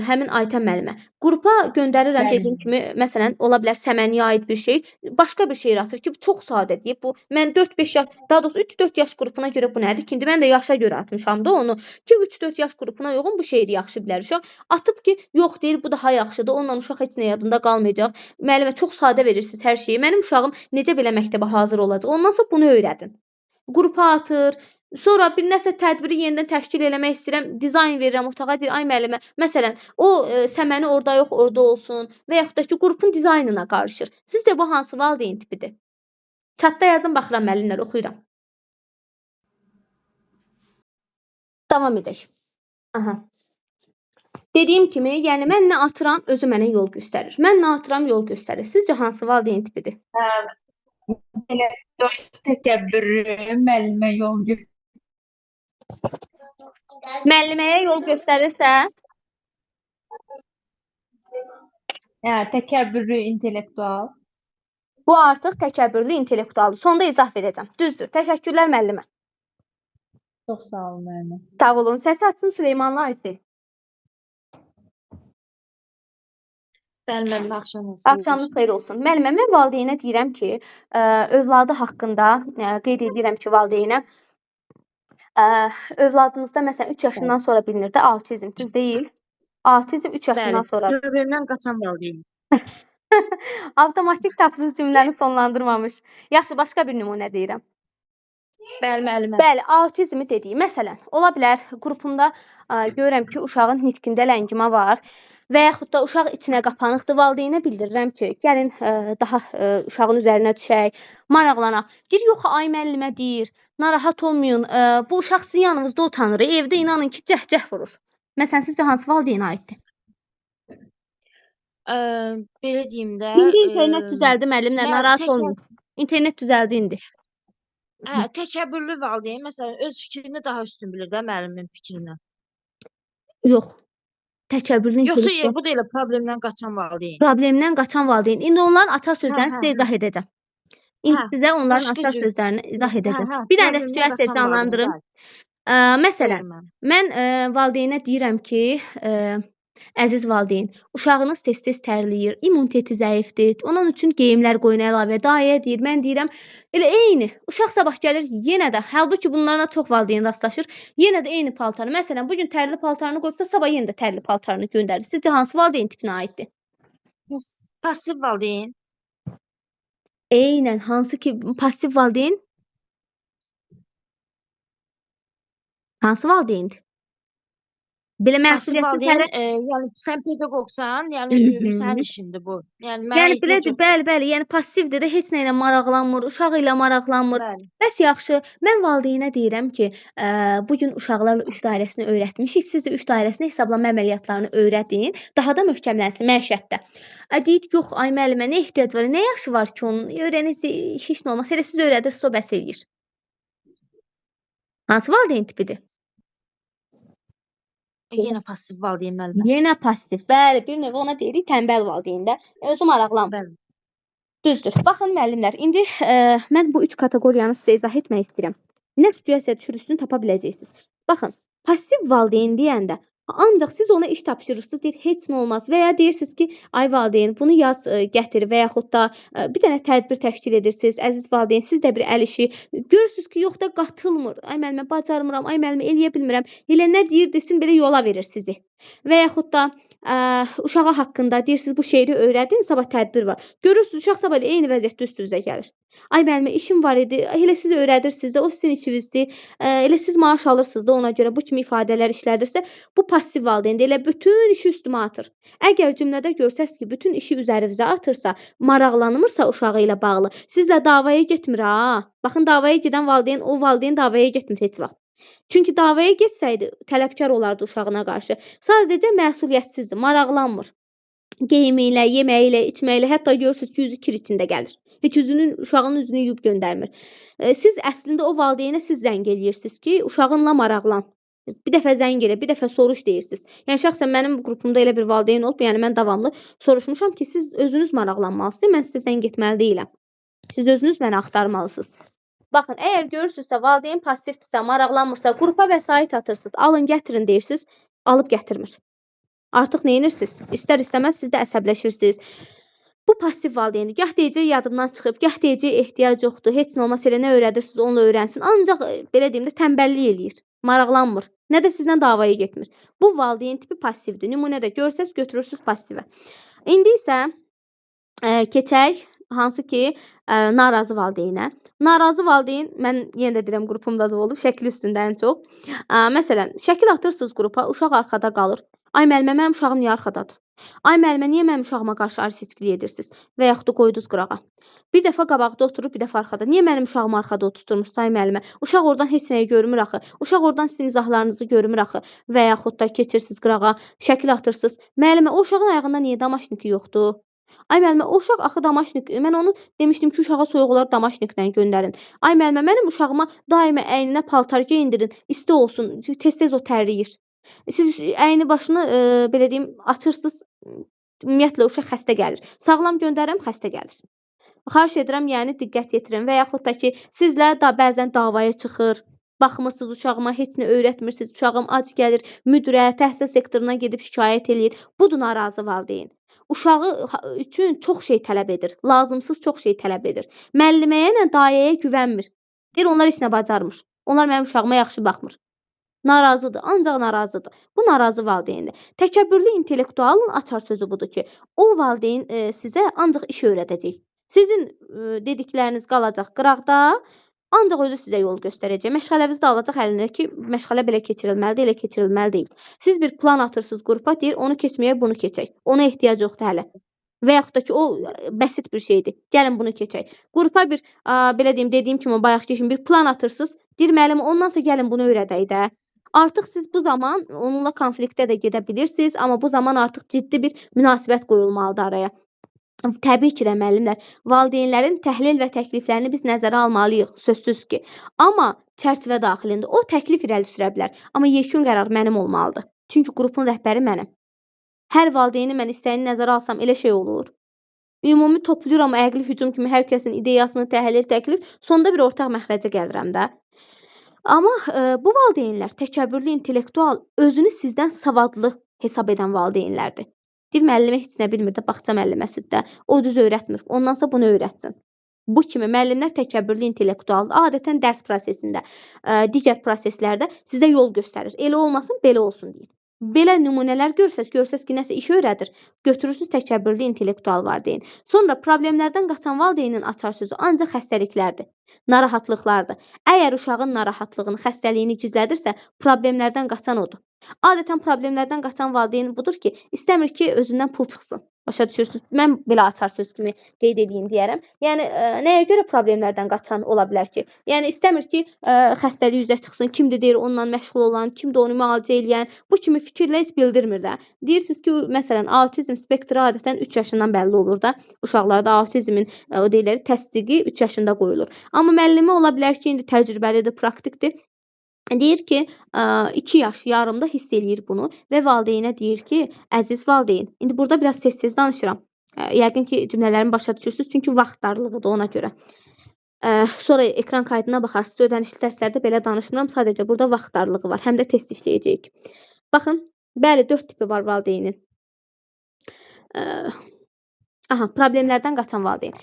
S1: həmin Aytən müəllimə, qrupa göndərirəm
S9: Bəli.
S1: dediyim kimi, məsələn, ola bilər səməniyə aid bir şey, başqa bir şey atır ki, bu çox sadədir. Bu mən 4-5 yaş, daha doğrusu 3-4 yaş qrupuna görə bu nədir ki, indi mən də yaşa görə atmışam da onu ki, 3-4 yaş qrupuna uyğun bu şeiri yaxşı bilər uşaq. Atıb ki, yox deyir, bu daha yaxşıdır. Onunla uşaq heç nə yadında qalmayacaq. Müəllimə çox sadə verirsiniz hər şeyi. Mənim uşağım necə belə məktəbə hazır olacaq? Ondan sonra bunu öyrədin. Qrupa atır. Sonra bir nəsə tədbiri yenidən təşkil eləmək istəyirəm, dizayn verirəm otağa, deyir, ay müəllimə, məsələn, o səməni orada yox, orada olsun və yaxud da ki, qrupun dizaynına qarışır. Sizcə bu hansı valideyn tipidir? Chatda yazın, baxıram müəllimlər, oxuyuram. Davam edək. Aha. Dediyim kimi, yəni mən nə atıram, özü mənə yol göstərir. Mən nə atıram, yol göstərir. Sizcə hansı valideyn tipidir?
S9: Belə təkəbbürlü müəllimə yol göstərir.
S1: Müəlliməyə yol göstərirsə?
S9: Hə, təkəbbürlü intellektual.
S1: Bu artıq təkəbbürlü intellektualdır. Sonda izah verəcəm. Düzdür. Təşəkkürlər müəllimə.
S9: Çox sağ olun müəllimə.
S1: Sağ olun. Səsi açsın Süleymanlı Aysel.
S10: Bəli, müəllimə, axşamınız xeyir.
S1: Axşamınız xeyir olsun. Müəllimə, mən valideynə deyirəm ki, övladı haqqında qeyd edirəm ki, valideynə Övladınızda məsələn 3 yaşından
S10: Bəli.
S1: sonra bilinir də autizm, düz deyil? Autizm 3
S10: Bəli.
S1: yaşından sonra.
S10: Problemdən qaçan valideyn.
S1: Avtomatik tapsız cümləni sonlandırmamış. Yaxşı, başqa bir nümunə deyirəm.
S10: Bəli, müəllimə.
S1: Bəli, autizmi dedik. Məsələn, ola bilər qrupumda görürəm ki, uşağın nitqində ləngimə var və yaxud da uşaq içinə qapanıqdır. Valideynə bildirirəm ki, gəlin daha uşağın üzərinə düşək, maraqlanaq. Deyir, yox, ay müəllimə deyir, narahat olmayın. Bu uşaq sizin yanınızda utanır. Evdə inanın ki, cəhcəh vurur. Məsələn, sizcə hansı valideynə aiddir?
S10: Belə deyim də,
S1: İndi internet düzəldi müəllimlər,
S10: mən
S1: narahat
S10: təkər
S1: olmayın. İnternet düzəldi indi.
S10: Hə, təkəbbürlü valideyn məsələn öz fikrini daha üstün bilir də müəllimin fikrindən.
S1: Yox. Təkəbbürlü
S10: Yoxsa
S1: intellektual
S10: bu da elə problemdən qaçan valideyn.
S1: Problemdən qaçan valideyn. İndi onların açar
S10: Hə,
S1: sözlərini
S10: hə,
S1: sizə
S10: hə.
S1: izah edəcəm. İndi
S10: Hə,
S1: sizə onların
S10: başqa
S1: açar
S10: cür.
S1: sözlərini izah
S10: Hə,
S1: edəcəm.
S10: hə,
S1: Bir dənə
S10: problemdən
S1: situasiya
S10: qaçan valideyn,
S1: canlandırım.
S10: bəli.
S1: Məsələn,
S10: Buyurun müəllim.
S1: mən valideynə deyirəm ki, əziz valideyn, uşağınız tez-tez tərləyir, immuniteti zəifdir. Onun üçün geyimlər qoyun əlavə. Dayə deyir, mən deyirəm, elə eyni. Uşaq sabah gəlir yenə də, halbuki bunlarla çox valideyn rastlaşır. Yenə də eyni paltarı. Məsələn, bu gün tərli paltarını qoyubsa, sabah yenə də tərli paltarını göndərir. Sizcə hansı valideyn tipinə aiddir?
S10: Passiv valideyn.
S1: Eynən, hansı ki passiv valideyn? Hansı valideyndir? Belə
S10: Passiv
S1: məsuliyyətli
S10: valideyn,
S1: tərəf
S10: yəni sən pedaqoqsan, yəni sənin işindir bu. Yəni mənə
S1: Yəni
S10: ehtiyac
S1: belədir,
S10: yoxdur.
S1: bəli, bəli. Yəni passivdir də, heç nə ilə maraqlanmır, uşağı ilə maraqlanmır.
S10: Bəli.
S1: Bəs yaxşı, mən valideynə deyirəm ki, bu gün uşaqlarla üç dairəsini öyrətmişik. Siz də üç dairəsini hesablama əməliyyatlarını öyrədin, daha da möhkəmlənsin məişətdə. Deyir ki, yox, ay müəllimə, nə ehtiyac var? Nə yaşı var ki onun? Öyrənəcək, heç nə olmaz. Elə siz öyrədirsiniz, o bəs eləyir. Hansı valideyn tipidir?
S10: Yenə passiv valideyn müəllimə.
S1: Yenə passiv. Bəli, bir növ ona deyirik tənbəl valideyn də. Özü maraqlanmır.
S10: Bəli.
S1: Düzdür. Baxın müəllimlər, indi mən bu üç kateqoriyanı sizə izah etmək istəyirəm. Nə situasiya düşürürsünüz tapa biləcəksiniz. Baxın, passiv valideyn deyəndə ancaq siz ona iş tapşırırsınız, deyir heç nə olmaz və ya deyirsiniz ki, ay valideyn bunu yaz, gətir və yaxud da bir dənə tədbir təşkil edirsiniz. Əziz valideyn, siz də bir əl işi görürsünüz ki, yox da qatılmır. Ay müəllimə bacarmıram, ay müəllimə eləyə bilmirəm. Elə nə deyir desin, belə yola verir sizi. Və yaxud da uşağa haqqında deyirsiniz bu şeiri öyrədin, sabah tədbir var. Görürsünüz uşaq sabah eyni vəziyyətdə üst-üzə gəlir. Ay müəllimə işim var idi. Elə siz öyrədirsiniz də, o sizin işinizdir. Elə siz maaş alırsınız da ona görə bu kimi ifadələr işlədirsə, bu passiv valideyndir. Elə bütün işi üstümə atır. Əgər cümlədə görsəz ki, bütün işi üzərinizə atırsa, maraqlanmırsa uşağı ilə bağlı, sizlə davaya getmir ha. Baxın, davaya gedən valideyn, o valideyn davaya getmir heç vaxt. Çünki davaya getsəydi, tələbkar olardı uşağına qarşı. Sadəcə məsuliyyətsizdir, maraqlanmır. Geyimi ilə, yeməyi ilə, içməyi ilə, hətta görürsünüz ki, yüzü kir içində gəlir. Heç üzünün, uşağın üzünü yuyub göndərmir. Siz əslində o valideynə siz zəng eləyirsiniz ki, uşağınla maraqlan. Bir dəfə zəng elə, bir dəfə soruş deyirsiniz. Yəni şəxsən mənim qrupumda elə bir valideyn olub, yəni mən davamlı soruşmuşam ki, siz özünüz maraqlanmalısınız, mən sizə zəng etməli deyiləm. Siz özünüz məni axtarmalısınız. Baxın, əgər görürsünüzsə, valideyn passivdirsə, maraqlanmırsa, qrupa vəsait atırsınız, alın, gətirin deyirsiniz, alıb gətirmir. Artıq nə edirsiniz? İstər-istəməz siz də əsəbləşirsiniz. Bu passiv valideyndir. Gah deyəcək yadımdan çıxıb, gah deyəcək ehtiyac yoxdur, heç nə olmaz, elə nə öyrədirsiniz, onunla öyrənsin. Ancaq belə deyim də tənbəllik eləyir, maraqlanmır. Nə də sizlə davaya getmir. Bu valideyn tipi passivdir. Nümunə də görsəz, götürürsünüz passivə. İndi isə keçək hansı ki narazı valideynə. Narazı valideyn, mən yenə də deyirəm qrupumda da olub, şəkil üstündə ən çox. Məsələn, şəkil atırsınız qrupa, uşaq arxada qalır. Ay müəllimə, mənim uşağım niyə arxadadır? Ay müəllimə, niyə mənim uşağıma qarşı arististlik edirsiniz? Və yaxud da qoydunuz qırağa. Bir dəfə qabaqda oturub, bir dəfə arxada. Niyə mənim uşağımı arxada oturtmursunuz ay müəllimə? Uşaq oradan heç nəyi görmür axı. Uşaq oradan sizin izahlarınızı görmür axı. Və yaxud da keçirsiniz qırağa, şəkil atırsınız. Müəllimə, o uşağın ayağında niyə damaşniki yoxdur? Ay müəllimə, o uşaq axı damaşnik. Mən onu demişdim ki, uşağa soyuq olar damaşniklə göndərin. Ay müəllimə, mənim uşağıma daima əyninə paltar geyindirin, isti olsun, tez-tez o tərləyir. Siz əyni başını belə deyim, açırsınız, ümumiyyətlə uşaq xəstə gəlir. Sağlam göndərirəm, xəstə gəlir. Xahiş edirəm, yəni diqqət yetirin və yaxud da ki, sizlə da bəzən davaya çıxır. Baxmırsınız uşağıma, heç nə öyrətmirsiniz, uşağım ac gəlir, müdirə, təhsil sektoruna gedib şikayət eləyir. Budur narazı valideyn. Uşağı üçün çox şey tələb edir, lazımsız çox şey tələb edir. Müəlliməyə ilə dayəyə güvənmir. Deyir, onlar heç nə bacarmır. Onlar mənim uşağıma yaxşı baxmır. Narazıdır, ancaq narazıdır. Bu narazı valideyndir. Təkəbbürlü intellektualın açar sözü budur ki, o valideyn sizə ancaq iş öyrədəcək. Sizin dedikləriniz qalacaq qıraqda, ancaq özü sizə yol göstərəcək. Məşğələnizi də alacaq əlinə ki, məşğələ belə keçirilməlidir, elə keçirilməli deyil. Siz bir plan atırsınız qrupa, deyir, onu keçməyə bunu keçək. Ona ehtiyac yoxdur hələ. Və yaxud da ki, o bəsit bir şeydir. Gəlin bunu keçək. Qrupa bir, belə deyim, dediyim kimi bayaqki kimi bir plan atırsınız. Deyir, müəllim, ondansa gəlin bunu öyrədək də. Artıq siz bu zaman onunla konfliktə də gedə bilirsiniz, amma bu zaman artıq ciddi bir münasibət qoyulmalıdır araya. Təbii ki də müəllimlər, valideynlərin təhlil və təkliflərini biz nəzərə almalıyıq, sözsüz ki. Amma çərçivə daxilində o təklif irəli sürə bilər. Amma yekun qərar mənim olmalıdır. Çünki qrupun rəhbəri mənəm. Hər valideyni mən istəyini nəzərə alsam elə şey olur. Ümumi toplayıram əqli hücum kimi hər kəsin ideyasını, təhlil, təklif, sonda bir ortaq məxrəcə gəlirəm də. Amma bu valideynlər təkəbbürlü intellektual, özünü sizdən savadlı hesab edən valideynlərdir. Deyir, müəllimə heç nə bilmir də, bağça müəlliməsidir də, o düz öyrətmir, ondansa bunu öyrətsin. Bu kimi müəllimlər təkəbbürlü intellektualdır. Adətən dərs prosesində, digər proseslərdə sizə yol göstərir. Elə olmasın, belə olsun deyir. Belə nümunələr görsəz, görsəz ki, nəsə iş öyrədir, götürürsünüz təkəbbürlü intellektual valideyn. Sonra problemlərdən qaçan valideynin açar sözü ancaq xəstəliklərdir, narahatlıqlardır. Əgər uşağın narahatlığını, xəstəliyini gizlədirsə, problemlərdən qaçan odur. Adətən problemlərdən qaçan valideyn budur ki, istəmir ki, özündən pul çıxsın. Başa düşürsünüz? Mən belə açar söz kimi qeyd edeyim deyərəm. Yəni, nəyə görə problemlərdən qaçan ola bilər ki? Yəni, istəmir ki, xəstəlik üzə çıxsın, kimdir deyir onunla məşğul olan, kimdir onu müalicə eləyən. Bu kimi fikirlə heç bildirmir də. Deyirsiniz ki, məsələn, autizm spektri adətən 3 yaşından bəlli olur da. Uşaqlarda autizmin o deyirlər, təsdiqi 3 yaşında qoyulur. Amma müəllimi ola bilər ki, indi təcrübəlidir, praktikdir. Deyir ki, 2 yaş yarımda hiss eləyir bunu və valideynə deyir ki, əziz valideyn, indi burada biraz tez-tez danışıram. Yəqin ki, cümlələrimi başa düşürsünüz, çünki vaxt darlığıdır ona görə. Sonra ekran kaydına baxarsınız, ödənişli dərslərdə belə danışmıram, sadəcə burada vaxt darlığı var, həm də test işləyəcəyik. Baxın, bəli, 4 tipi var valideynin. Aha, problemlərdən qaçan valideyn.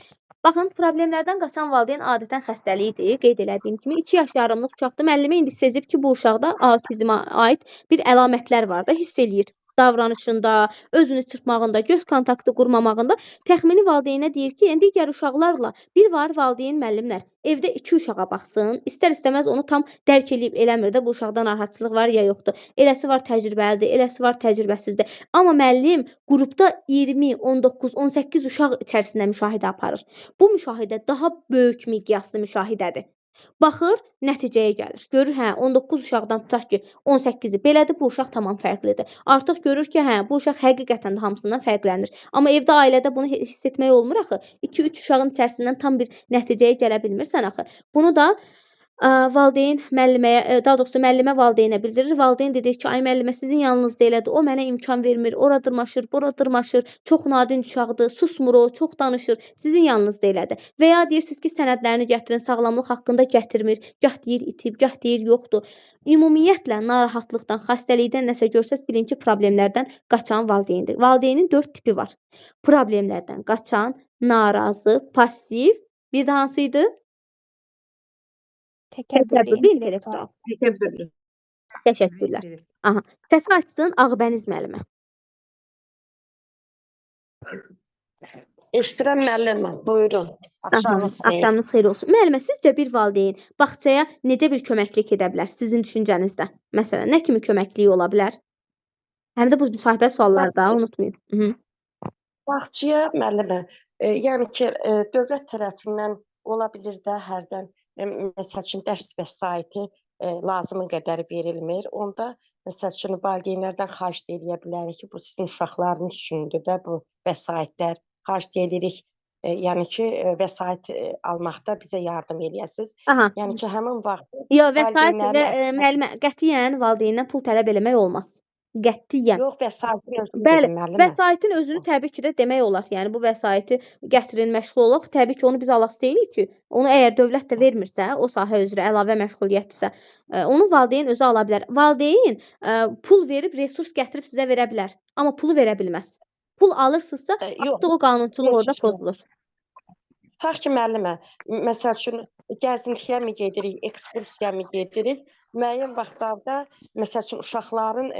S1: Baxın, problemlərdən qaçan valideyn adətən xəstəliyidir. Qeyd elədiyim kimi 2 yaş yarımlıq uşaqdır. Müəllimə indi sezib ki, bu uşaqda autizmə aid bir əlamətlər var da, hiss eləyir. Davranışında, özünü çırpmağında, göz kontaktı qurmamağında. Təxmini valideynə deyir ki, yəni digər uşaqlarla bir var valideyn müəllimlər evdə 2 uşağa baxsın, istər-istəməz onu tam dərk eləyib eləmir də, bu uşaqda narahatçılıq var ya yoxdur. Eləsi var təcrübəlidir, eləsi var təcrübəsizdir. Amma müəllim qrupda 20, 19, 18 uşaq içərisində müşahidə aparır. Bu müşahidə daha böyük miqyaslı müşahidədir. Baxır, nəticəyə gəlir. Görür, hə, 19 uşaqdan tutaq ki, 18-i belədir, bu uşaq tamam fərqlidir. Artıq görür ki, hə, bu uşaq həqiqətən də hamısından fərqlənir. Amma evdə, ailədə bunu hiss etmək olmur axı. 2-3 uşağın içərisindən tam bir nəticəyə gələ bilmirsən axı. Bunu da valideyn müəlliməyə, daha doğrusu müəllimə valideynə bildirir. Valideyn də deyir ki, ay müəllimə, sizin yanınızda elədir, o mənə imkan vermir, ora dırmaşır, bura dırmaşır, çox nadinc uşaqdır, susmur o, çox danışır, sizin yanınızda elədir. Və ya deyirsiniz ki, sənədlərini gətirin, sağlamlıq haqqında gətirmir, gah deyir itib, gah deyir yoxdur. Ümumiyyətlə, narahatlıqdan, xəstəlikdən nəsə görsəz, bilin ki, problemlərdən qaçan valideyndir. Valideynin 4 tipi var. Problemlərdən qaçan, narazı, pasiv, bir də hansı idi?
S7: Təkəbbürlü intellektual.
S2: Təkəbbürlü.
S1: Təşəkkürlər. Aha. Səsi açsın Ağbəniz müəllimə.
S5: Eşidirəm müəllimə, buyurun. Axşamınız xeyir.
S1: Axşamınız xeyir olsun. Müəllimə, sizcə bir valideyn bağçaya necə bir köməklik edə bilər sizin düşüncənizdə? Məsələn, nə kimi köməkliyi ola bilər? Həm də bu müsahibə sualları da unutmayın.
S5: Bağçaya müəllimə, yəni ki, dövlət tərəfindən ola bilir də hərdən. Məsəl üçün, dərs vəsaiti lazımın qədər verilmir. Onda, məsəl üçün, valideynlərdən xahiş eləyə bilərik ki, bu sizin uşaqların üçündür də bu vəsaitlər. Xahiş edirik, yəni ki, vəsait almaqda bizə yardım eləyəsiniz. Yəni ki, həmin vaxt
S1: Yox, vəsait və müəllimə, qətiyyən valideyndən pul tələb eləmək olmaz. Qətiyyən.
S5: Yox, vəsaitin özünü
S1: Bəli,
S5: dedim, müəllimə.
S1: Vəsaitin özünü təbii ki də demək olar. Yəni bu vəsaiti gətirin, məşğul olaq. Təbii ki, onu biz alası deyilik ki, onu əgər dövlət də vermirsə, o sahə üzrə əlavə məşğuliyyətdirsə, onu valideyn özü ala bilər. Valideyn pul verib, resurs gətirib sizə verə bilər, amma pulu verə bilməz. Pul alırsınızsa, artıq o qanunçuluq orada pozulur.
S5: Tutaq ki, müəllimə, məsəl üçün, gəzintiyə mi gedirik, ekskursiya mı gedirik, müəyyən vaxtlarda, məsəl üçün, uşaqların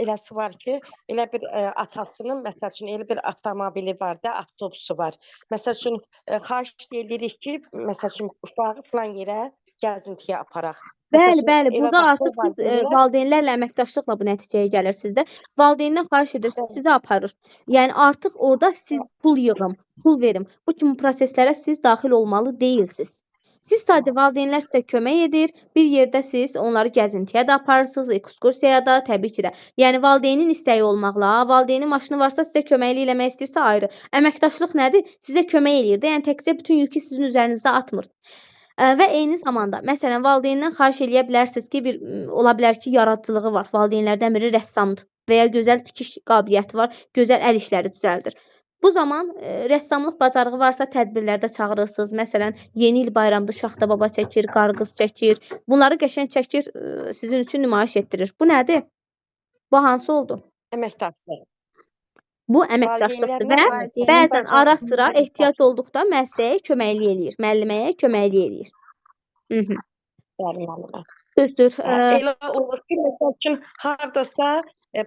S5: eləsi var ki, elə bir atasının, məsəl üçün, elə bir avtomobili var da, avtobusu var. Məsəl üçün, xahiş edirik ki, məsəl üçün, uşağı filan yerə gəzintiyə aparaq.
S1: Bəli, bəli, burada artıq siz valideynlərlə əməkdaşlıqla bu nəticəyə gəlirsiniz də. Valideyndən xahiş edirsiniz, sizi aparır. Yəni artıq orada siz pul yığın, pul verin. Bu kimi proseslərə siz daxil olmalı deyilsiniz. Siz sadəcə valideynlər sizə kömək edir, bir yerdə siz onları gəzintiyə də aparırsınız, ekskursiyaya da, təbii ki də. Yəni valideynin istəyi olmaqla, valideynin maşını varsa sizə köməklik eləmək istəyirsə ayrı. Əməkdaşlıq nədir? Sizə kömək eləyir də, yəni təkcə bütün yükü sizin üzərinizdə atmır. Və eyni zamanda, məsələn, valideyndən xahiş eləyə bilərsiniz ki, bir ola bilər ki, yaradıcılığı var, valideynlərdən biri rəssamdır və ya gözəl tikiş qabiliyyəti var, gözəl əl işləri düzəldir. Bu zaman rəssamlıq bacarığı varsa tədbirlərdə çağırırsınız. Məsələn, yeni il bayramda Şaxta baba çəkir, qarqız çəkir. Bunları qəşəng çəkir, sizin üçün nümayiş etdirir. Bu nədir? Bu hansı oldu?
S5: Əməkdaşlıq.
S1: Bu əməkdaşlıqdır və bəzən ara sıra ehtiyac olduqda müəssisəyə köməklik eləyir, müəlliməyə köməklik eləyir.
S5: Bəli, müəllimə.
S1: Düzdür.
S5: Elə olur ki, məsəl üçün, hardasa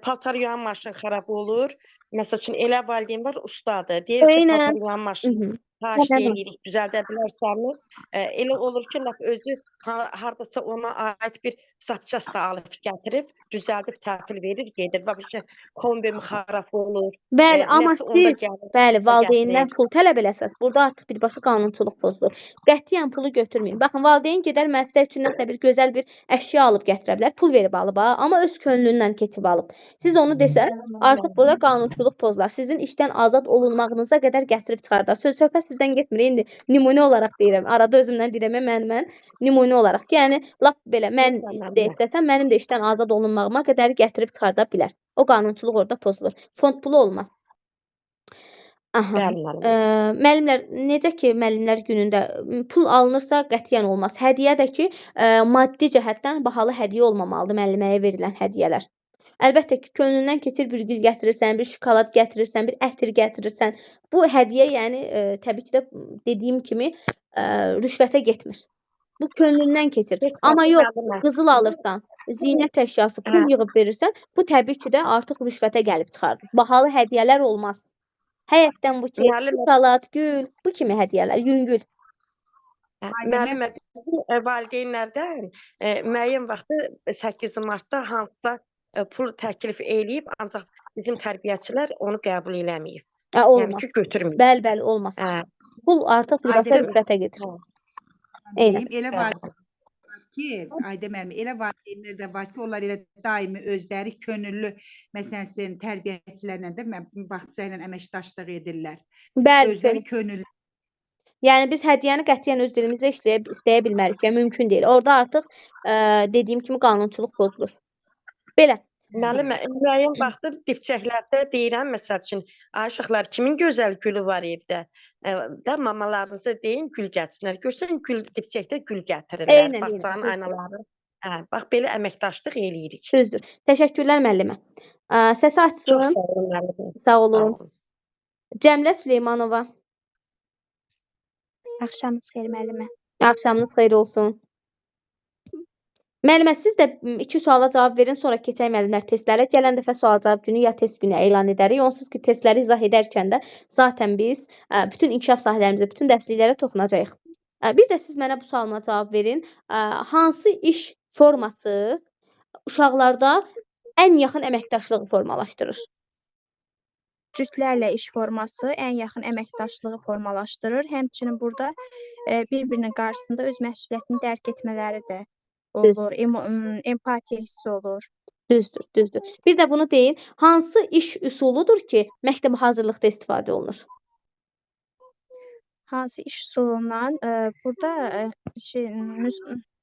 S5: paltar yuyan maşın xarab olur. Məsəl üçün, elə valideyn var, ustadır. Deyir ki, paltar yuyan maşın xahiş edirik, düzəldə bilərsənmi? Elə olur ki, lap özü hardasa ona aid bir zapças da alıb gətirib, düzəldib, təhvil verir, gedir. Bax, ki, kombim xarab olur.
S1: Bəli, amma siz, bəli, valideyndən pul tələb eləsəz, burada artıq birbaşa qanunçuluq pozulur. Qətiyyən pulu götürməyin. Baxın, valideyn gedər müəssisə üçün nəsə bir gözəl bir əşya alıb gətirə bilər, pul verib alıb, amma öz könlündən keçib alıb. Siz onu desəz, artıq burada qanunçuluq pozular. Sizin işdən azad olunmağınıza qədər gətirib çıxardar. Söz söhbət sizdən getmir. İndi nümunə olaraq deyirəm. Arada özümdən deyirəm, mən nümunə olaraq. Yəni, lap belə, mən də istəsəm, mənim də işdən azad olunmağıma qədər gətirib çıxarda bilər. O qanunçuluq orada pozulur. Fond pulu olmaz. Aha. Müəllimlər, necə ki, müəllimlər günündə pul alınırsa qətiyyən olmaz. Hədiyyə də ki, maddi cəhətdən bahalı hədiyyə olmamalıdır müəlliməyə verilən hədiyyələr. Əlbəttə ki, könlündən keçir, bir gül gətirirsən, bir şokolad gətirirsən, bir ətir gətirirsən. Bu hədiyyə, yəni, təbii ki də dediyim kimi rüşvətə getmir. Bu könlündən keçir. Amma yox, qızıl alırsan, zinət əşyası, pul yığıb verirsən, bu təbii ki də artıq rüşvətə gəlib çıxardır. Bahalı hədiyyələr olmaz. Həyətdən bu ki, şokolad, gül, bu kimi hədiyyələr, yüngül.
S5: Müəllimə, bizim valideynlərdən müəyyən vaxtı 8 martda hansısa pul təklif eləyib, ancaq bizim tərbiyəçilər onu qəbul eləməyib. Yəni ki, götürməyib.
S1: Bəli, bəli, olmaz. Pul artıq rüşvətə gedir.
S2: Elə var ki, Ayda müəllim, elə valideynlər də var ki, onlar elə daimi özləri könüllü, məsələn, sizin tərbiyəçilərlə də bağça ilə əməkdaşlıq edirlər.
S1: Bəli,
S2: özləri könüllü.
S1: Yəni biz hədiyyəni qətiyyən öz dilimizdə işləyə bilmərik, yəni mümkün deyil. Orada artıq dediyim kimi qanunçuluq pozulur. Belə.
S5: Müəllim, müəyyən vaxtı dipçəklərdə deyirəm, məsəl üçün, ay uşaqlar, kimin gözəl gülü var evdə? Də mamalarınıza deyin, gül gətirsinlər. Görsən, gül, dipçəkdə gül gətirirlər, bağçanın aynaları. Bax, belə əməkdaşlıq eləyirik.
S1: Düzdür. Təşəkkürlər müəllimə. Səsi açsın.
S5: Çox sağ olun, müəllimə.
S1: Sağ olun. Cəmlə Süleymanova.
S8: Axşamınız xeyir, müəllimə.
S1: Axşamınız xeyir olsun. Müəllimə, siz də 2 suala cavab verin, sonra keçək müəllimlər testlərə. Gələn dəfə sual-cavab günü ya test günü elan edərik. Onsuz ki, testləri izah edərkən də zaten biz bütün inkişaf sahələrimizə, bütün dərsliklərə toxunacağıq. Bir də siz mənə bu sualıma cavab verin. Hansı iş forması uşaqlarda ən yaxın əməkdaşlığı formalaşdırır?
S8: Cütlərlə iş forması ən yaxın əməkdaşlığı formalaşdırır. Həmçinin burada bir-birinin qarşısında öz məsuliyyətini dərk etmələri də olur, empatiya hissi olur.
S1: Düzdür, düzdür. Bir də bunu deyin, hansı iş üsuludur ki, məktəbə hazırlıqda istifadə olunur?
S8: Hansı iş üsulundan? Burada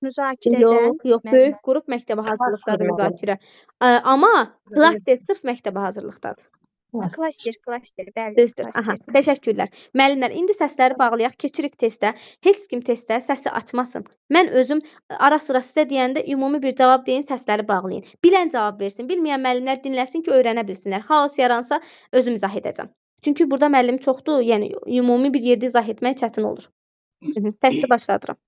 S8: müzakirədən...
S1: Yox, yox, böyük qrup məktəbə hazırlıqdadır müzakirə. Amma klaster sırf məktəbə hazırlıqdadır.
S8: Klaster, klaster, bəli.
S1: Düzdür, aha, təşəkkürlər. Müəllimlər, indi səsləri bağlayaq, keçirik testə. Heç kim testə səsi açmasın. Mən özüm ara sıra sizə deyəndə ümumi bir cavab deyin, səsləri bağlayın. Bilən cavab versin, bilməyən müəllimlər dinləsin ki, öyrənə bilsinlər. Xaos yaransa özüm izah edəcəm. Çünki burada müəllim çoxdur, yəni ümumi bir yerdə izah etmək çətin olur. Təsti başladıram.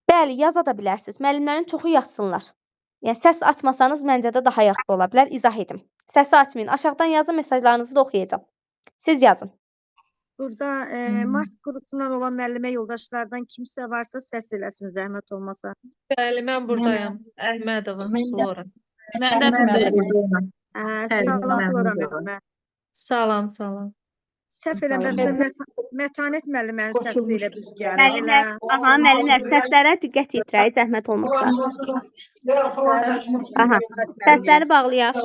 S1: Bəli, yaza da bilərsiniz. Müəllimlərin çoxu yazsınlar. Yəni səs açmasanız məncə də daha yaxşı ola bilər. İzah edim. Səsi açmayın. Aşağıdan yazın, mesajlarınızı da oxuyacağam. Siz yazın.
S12: Burada Mart qrupundan olan müəllimə yoldaşlardan kimsə varsa səs eləsin, zəhmət olmasa.
S13: Bəli, mən buradayam. Əhmədova,
S9: Mən də.
S13: Flora.
S9: Mən də buradayam.
S12: Salam Flora müəllimə.
S13: Salam, salam.
S12: Səhv eləmirəmsə Mətanət müəllimənin səsi elə bir gəlir, elə.
S1: Müəllimlər, aha, müəllimlər səslərə diqqət yetirək, zəhmət olmasa. Aha, səsləri bağlayaq.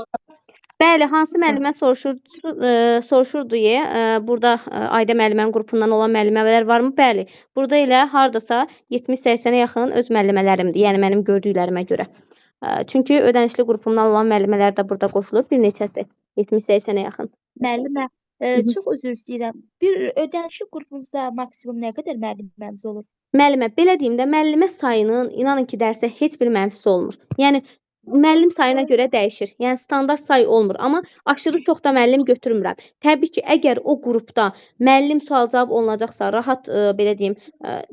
S1: Bəli, hansı müəllimə soruşurdu burada Ayda müəllimənin qrupundan olan müəllimələr varmı? Bəli, burada elə hardasa 70-80-ə yaxın öz müəllimələrimdir, yəni mənim gördüklərimə görə. Çünki ödənişli qrupumdan olan müəllimələr də burada qoşulub, bir neçəsi, 70-80-ə yaxın.
S14: Müəllimə, çox üzr istəyirəm. Bir ödənişli qrupunuzda maksimum nə qədər müəlliməniz olur?
S1: Müəllimə, belə deyim də, müəllimə sayının, inanın ki, dərsə heç bir mənfisi olmur. Yəni, müəllim sayına görə dəyişir. Yəni, standart say olmur. Amma aşırı çox da müəllim götürmürəm. Təbii ki, əgər o qrupda müəllim sual-cavab olunacaqsa, rahat, belə deyim,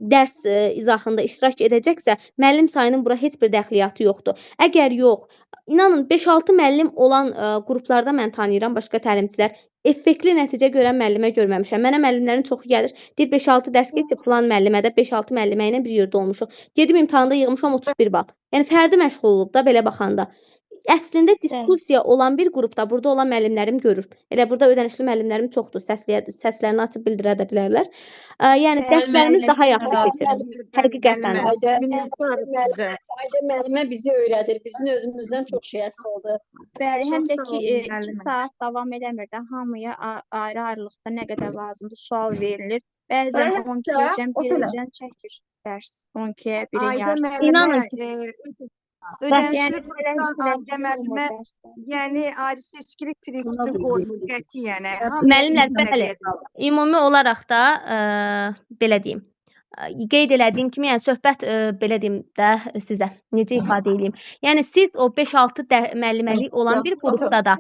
S1: dərs izahında iştirak edəcəksə, müəllim sayının bura heç bir dəxliyyatı yoxdur. Əgər yox, inanın, 5-6 müəllim olan qruplarda mən tanıyıram başqa təlimçilər. Effektli nəticə görən müəllimə görməmişəm. Mənə müəllimlərin çoxu gəlir, deyir 5-6 dərs keçib filan müəllimə də 5-6 müəllimə ilə bir yerdə olmuşuq. Gedim imtahanda yığmışam 31 bal. Yəni fərdi məşğul olub da belə baxanda. Əslində diskussiya olan bir qrupda burada olan müəllimlərim görür. Elə burada ödənişli müəllimlərim çoxdur. Səslərini açıb bildirə də bilərlər. Yəni dərslərimiz daha yaxşı keçir. Həqiqətən də.
S12: Minnətdarıq sizə.
S15: Ayda müəllimə bizi öyrədir. Bizim özümüzdən çox şey asılıdır.
S8: Bəli, həm
S12: Çox
S8: də
S12: sağ
S8: ki,
S12: olun
S8: 2
S12: müəllimə.
S8: saat davam eləmir də, hamıya ayrı-ayrılıqda nə qədər lazımdır sual verilir. Bəzən 12-əcən, 1-əcən çəkir dərs. 12-yə, 1-in
S12: Ayda
S8: yarısı.
S12: müəllimə,
S1: İnanın ki,
S12: ödənişli
S8: Yəni
S12: qrupdan
S8: belə
S12: Ayda
S8: tələsik olmur
S12: müəllimə,
S8: dərslər.
S12: yəni ayrı seçkilik prinsipi qoymur qətiyyən. Hamıya
S1: Müəllimlər,
S12: eyni
S1: bəli,
S12: səviyyədə.
S1: ümumi olaraq da belə deyim, qeyd elədiyim kimi, yəni söhbət belə deyim də sizə necə ifadə eləyim. Yəni siz o 5-6 müəlliməlik olan bir qrupda da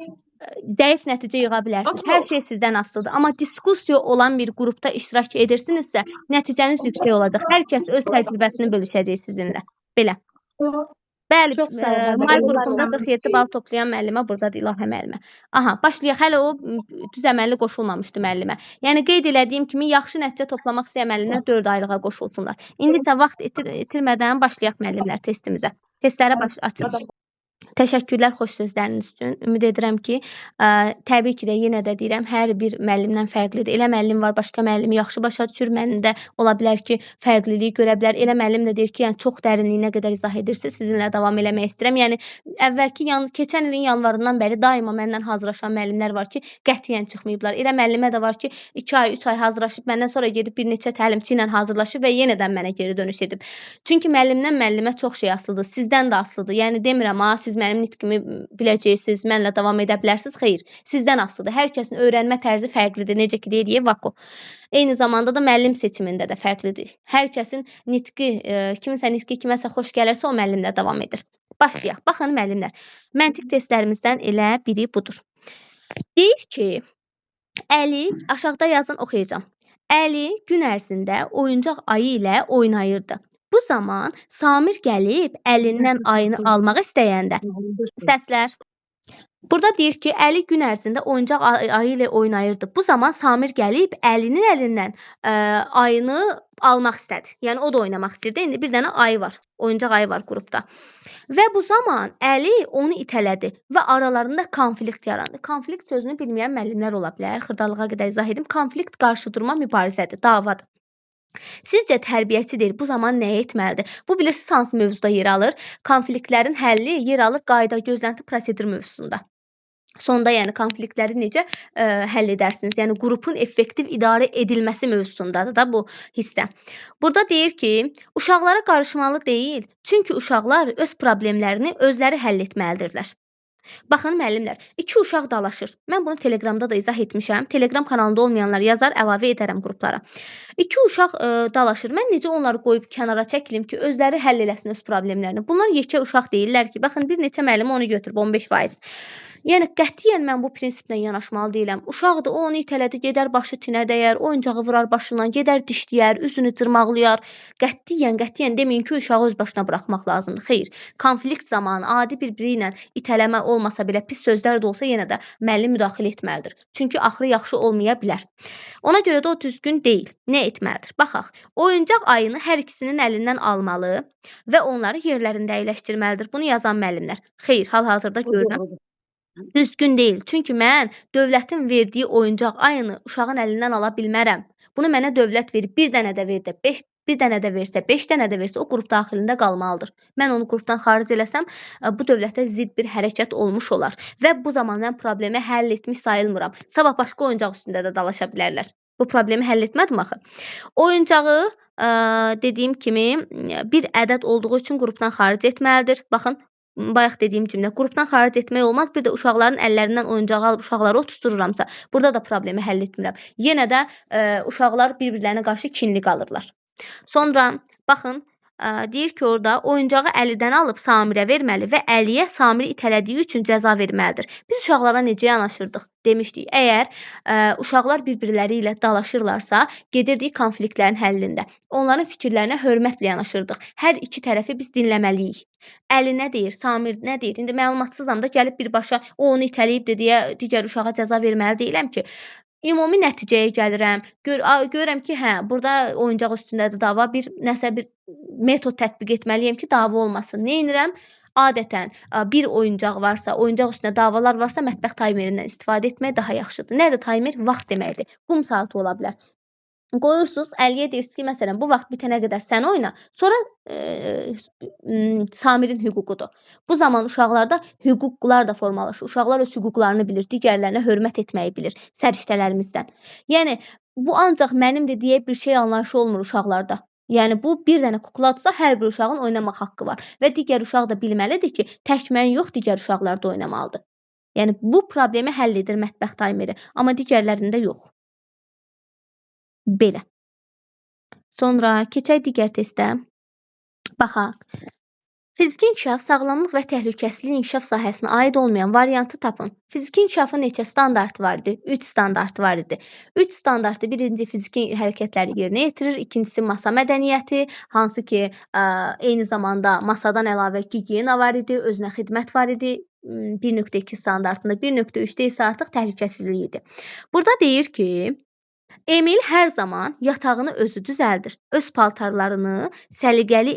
S1: zəif nəticə yığa bilərsiniz. Hər şey sizdən asılıdır. Amma diskussiya olan bir qrupda iştirak edirsinizsə, nəticəniz yüksək olacaq. Hər kəs öz təcrübəsini bölüşəcək sizinlə. Belə. Bəli,
S9: Çox sağ olun.
S1: may qrupunda 47 bal toplayan müəllimə buradadır, İlahə müəllimə. Aha, başlayaq. Hələ o düz əməlli qoşulmamışdı müəllimə. Yəni qeyd elədiyim kimi yaxşı nəticə toplamaq istəyən müəllimlər 4 aylığa qoşulsunlar. İndi isə vaxt itirmədən başlayaq müəllimlər testimizə. Testlərə açın. Təşəkkürlər xoş sözləriniz üçün. Ümid edirəm ki, təbii ki də yenə də deyirəm, hər bir müəllimdən fərqlidir. Elə müəllim var, başqa müəllimi yaxşı başa düşür. Mənim də ola bilər ki, fərqliliyi görə bilər. Elə müəllim də deyir ki, yəni çox dərinliyinə qədər izah edirsiz, sizinlə davam eləmək istəyirəm. Yəni əvvəlki keçən ilin yanvarından bəri daima məndən hazırlaşan müəllimlər var ki, qətiyyən çıxmayıblar. Elə müəllimə də var ki, 2 ay, 3 ay hazırlaşıb məndən sonra gedib bir neçə təlimçi ilə hazırlaşıb və yenədən mənə geri dönüş edib. Çünki müəllimdən müəllimə çox şey asılıdır, sizdən də asılıdır. Yəni demirəm ha, siz mənim nitqimi biləcəksiniz, mənlə davam edə bilərsiniz. Xeyr, sizdən asılıdır. Hər kəsin öyrənmə tərzi fərqlidir. Necə ki deyirik, Vako. Eyni zamanda da müəllim seçimində də fərqlidir. Hər kəsin nitqi, kiminsə nitqi kiməsə xoş gəlirsə, o müəllimlə davam edir. Başlayaq. Baxın müəllimlər, məntiq testlərimizdən elə biri budur. Deyir ki, Əli, aşağıda yazın, oxuyacağam. Əli gün ərzində oyuncaq ayı ilə oynayırdı. Bu zaman Samir gəlib əlindən ayını almaq istəyəndə səslər. Burada deyir ki, Əli gün ərzində oyuncaq ayı ilə oynayırdı. Bu zaman Samir gəlib Əlinin əlindən ayını almaq istədi. Yəni o da oynamaq istəyirdi. İndi bir dənə ayı var. Oyuncaq ayı var qrupda. Və bu zaman Əli onu itələdi və aralarında konflikt yarandı. Konflikt sözünü bilməyən müəllimlər ola bilər. Xırdalığa qədər izah edim. Konflikt qarşıdurma, mübarizədir, davadır. Sizcə tərbiyəçi deyir, bu zaman nə etməlidir? Bu bilirsiniz hansı mövzuda yer alır? Konfliktlərin həlli yer alır qayda, gözlənti, prosedur mövzusunda. Sonda yəni konfliktləri necə həll edərsiniz? Yəni qrupun effektiv idarə edilməsi mövzusundadır da bu hissə. Burada deyir ki, uşaqlara qarışmalı deyil, çünki uşaqlar öz problemlərini özləri həll etməlidirlər. Baxın müəllimlər, iki uşaq dalaşır. Mən bunu Telegramda da izah etmişəm. Telegram kanalında olmayanlar yazar, əlavə edərəm qruplara. İki uşaq dalaşır. Mən necə onları qoyub kənara çəkilim ki, özləri həll eləsin öz problemlərini. Bunlar yekə uşaq deyirlər ki, baxın bir neçə müəllim onu götürüb 15%. Yəni qətiyyən mən bu prinsiplə yanaşmalı deyiləm. Uşaqdır, o onu itələdi, gedər başı tinə dəyər, oyuncağı vurar başından, gedər dişləyər, üzünü cırmaqlayar. Qətiyyən, qətiyyən deməyin ki, uşağı öz başına buraxmaq lazımdır. Xeyr, konflikt zamanı adi bir-biri ilə itələmə olmasa belə, pis sözlər də olsa yenə də müəllim müdaxilə etməlidir. Çünki axırı yaxşı olmaya bilər. Ona görə də o düzgün deyil. Nə etməlidir? Baxaq, oyuncaq ayını hər ikisinin əlindən almalı və onları yerlərində əyləşdirməlidir. Bunu yazan müəllimlər. Xeyr, hal-hazırda görürəm. Düzgün deyil. Çünki mən dövlətin verdiyi oyuncaq ayını uşağın əlindən ala bilmərəm. Bunu mənə dövlət verib, bir dənə də verdi, bir dənə də versə, 5 dənə də versə, o qrup daxilində qalmalıdır. Mən onu qrupdan xaric eləsəm, bu dövlətə zidd bir hərəkət olmuş olar və bu zaman mən problemi həll etmiş sayılmıram. Sabah başqa oyuncaq üstündə də dalaşa bilərlər. Bu problemi həll etmədim axı. Oyuncağı dediyim kimi bir ədəd olduğu üçün qrupdan xaric etməlidir. Baxın, bayaq dediyim cümlə, qrupdan xaric etmək olmaz. Bir də uşaqların əllərindən oyuncağı alıb uşaqları otustururamsa, burada da problemi həll etmirəm. Yenə də uşaqlar bir-birlərinə qarşı kinli qalırlar. Sonra baxın, deyir ki, orada oyuncağı Əlidən alıb Samirə verməli və Əliyə Samiri itələdiyi üçün cəza verməlidir. Biz uşaqlara necə yanaşırdıq? Demişdik, əgər uşaqlar bir-birləri ilə dalaşırlarsa, gedirdik konfliktlərin həllində. Onların fikirlərinə hörmətlə yanaşırdıq. Hər iki tərəfi biz dinləməliyik. Əli nə deyir, Samir nə deyir? İndi məlumatsızam da gəlib birbaşa o onu itələyibdir deyə digər uşağa cəza verməli deyiləm ki. Ümumi nəticəyə gəlirəm, görürəm ki, hə, burada oyuncaq üstündədir dava, bir nəsə bir metod tətbiq etməliyəm ki, dava olmasın. Nə edirəm? Adətən bir oyuncaq varsa, oyuncaq üstündə davalar varsa, mətbəx taymerindən istifadə etmək daha yaxşıdır. Nədir taymer? Vaxt deməkdir. Qum saatı ola bilər. Qoyursunuz, Əliyə deyirsiniz ki, məsələn, bu vaxt bitənə qədər sən oyna, sonra Samirin hüququdur. Bu zaman uşaqlarda hüquqlar da formalaşır. Uşaqlar öz hüquqlarını bilir, digərlərinə hörmət etməyi bilir səriştələrimizdən. Yəni, bu ancaq mənimdir deyə bir şey anlayışı olmur uşaqlarda. Yəni, bu bir dənə kukladırsa, hər bir uşağın oynamaq haqqı var. Və digər uşaq da bilməlidir ki, tək mən yox, digər uşaqlar da oynamalıdır. Yəni, bu problemi həll edir mətbəx taymeri, amma digərlərində yox. Belə. Sonra keçək digər testə. Baxaq. Fiziki inkişaf, sağlamlıq və təhlükəsizlik inkişaf sahəsinə aid olmayan variantı tapın. Fiziki inkişafın neçə standartı var idi? 3 standartı var idi. 3 standartı birinci fiziki hərəkətləri yerinə yetirir, ikincisi masa mədəniyyəti, hansı ki, eyni zamanda masadan əlavə gigiyena var idi, özünə xidmət var idi. 1.2 standartında, 1.3-də isə artıq təhlükəsizlik idi. Burada deyir ki, Emil hər zaman yatağını özü düzəldir. Öz paltarlarını səliqəli,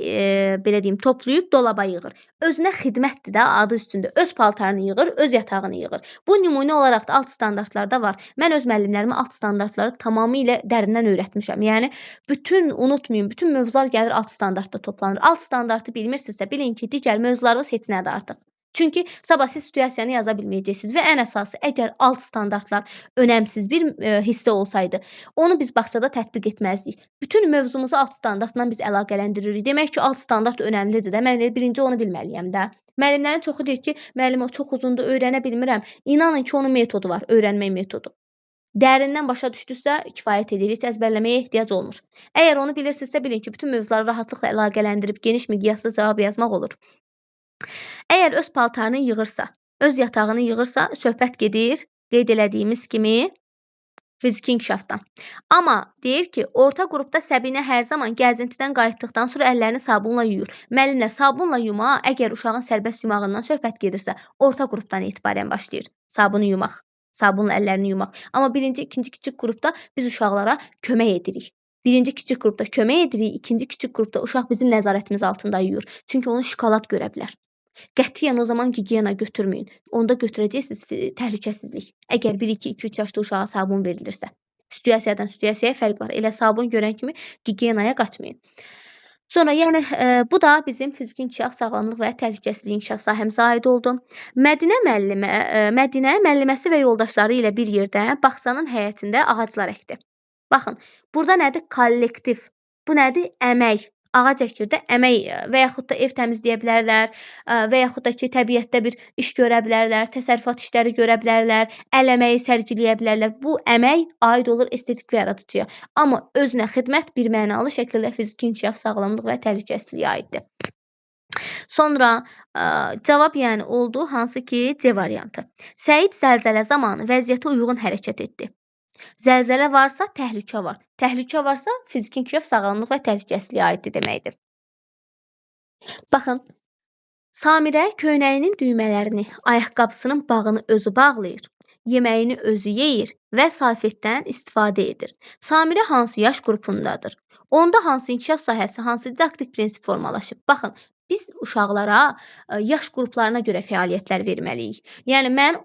S1: belə deyim, toplayıb dolaba yığır. Özünə xidmətdir də adı üstündə. Öz paltarını yığır, öz yatağını yığır. Bu nümunə olaraq da alt standartlarda var. Mən öz müəllimlərimə alt standartları tamamilə dərindən öyrətmişəm. Yəni, bütün, unutmayın, bütün mövzular gəlir alt standartda toplanır. Alt standartı bilmirsinizsə, bilin ki, digər mövzularınız heç nədir artıq. Çünki sabah siz situasiyanı yaza bilməyəcəksiniz və ən əsası, əgər alt standartlar önəmsiz bir hissə olsaydı, onu biz bağçada tətbiq etməzdik. Bütün mövzumuzu alt standartla biz əlaqələndiririk. Demək ki, alt standart önəmlidir də. Mən elə birinci onu bilməliyəm də. Müəllimlərin çoxu deyir ki, müəllim o çox uzundur, öyrənə bilmirəm. İnanın ki, onun metodu var, öyrənmək metodu. Dərindən başa düşdüsə, kifayət edir, heç əzbərləməyə ehtiyac olmur. Əgər onu bilirsinizsə, bilin ki, bütün mövzuları rahatlıqla əlaqələndirib geniş miqyaslı cavab yazmaq olur. Əgər öz paltarını yığırsa, öz yatağını yığırsa, söhbət gedir, qeyd elədiyimiz kimi fiziki inkişafdan. Amma deyir ki, orta qrupda Səbinə hər zaman gəzintidən qayıtdıqdan sonra əllərini sabunla yuyur. Müəllimlər, sabunla yuma, əgər uşağın sərbəst yumağından söhbət gedirsə, orta qrupdan etibarən başlayır sabunu yumaq, sabunla əllərini yumaq. Amma birinci, ikinci kiçik qrupda biz uşaqlara kömək edirik. Birinci kiçik qrupda kömək edirik, ikinci kiçik qrupda uşaq bizim nəzarətimiz altında yuyur. Çünki onu şokolad görə bilər. Qətiyyən o zaman gigiyena götürməyin. Onda götürəcəksiniz təhlükəsizlik. Əgər 1, 2, 2, 3 yaşlı uşağa sabun verilirsə. Situasiyadan situasiyaya fərq var. Elə sabun görən kimi gigiyenaya qaçmayın. Sonra yəni bu da bizim fiziki inkişaf, sağlamlıq və təhlükəsizlik inkişaf sahəmizə aid oldu. Mədinə müəlliməsi və yoldaşları ilə bir yerdə bağçanın həyətində ağaclar əkdi. Baxın, burada nədir? Kollektiv. Bu nədir? Əmək. Ağac əkir də əmək və yaxud da ev təmizləyə bilərlər və yaxud da ki, təbiətdə bir iş görə bilərlər, təsərrüfat işləri görə bilərlər, əl əməyi sərgiləyə bilərlər. Bu əmək aid olur estetik və yaradıcıya. Amma özünə xidmət bir mənalı şəkildə fiziki inkişaf, sağlamlıq və təhlükəsizliyə aiddir. Sonra cavab yəni oldu hansı ki C variantı. Səid zəlzələ zamanı vəziyyətə uyğun hərəkət etdi. Zəlzələ varsa təhlükə var. Təhlükə varsa fiziki inkişaf, sağlamlıq və təhlükəsizliyə aiddir deməkdir. Baxın, Samirə köynəyinin düymələrini, ayaqqabısının bağını özü bağlayır, yeməyini özü yeyir və salfetdən istifadə edir. Samirə hansı yaş qrupundadır? Onda hansı inkişaf sahəsi, hansı didaktik prinsip formalaşıb? Baxın, biz uşaqlara yaş qruplarına görə fəaliyyətlər verməliyik. Yəni mən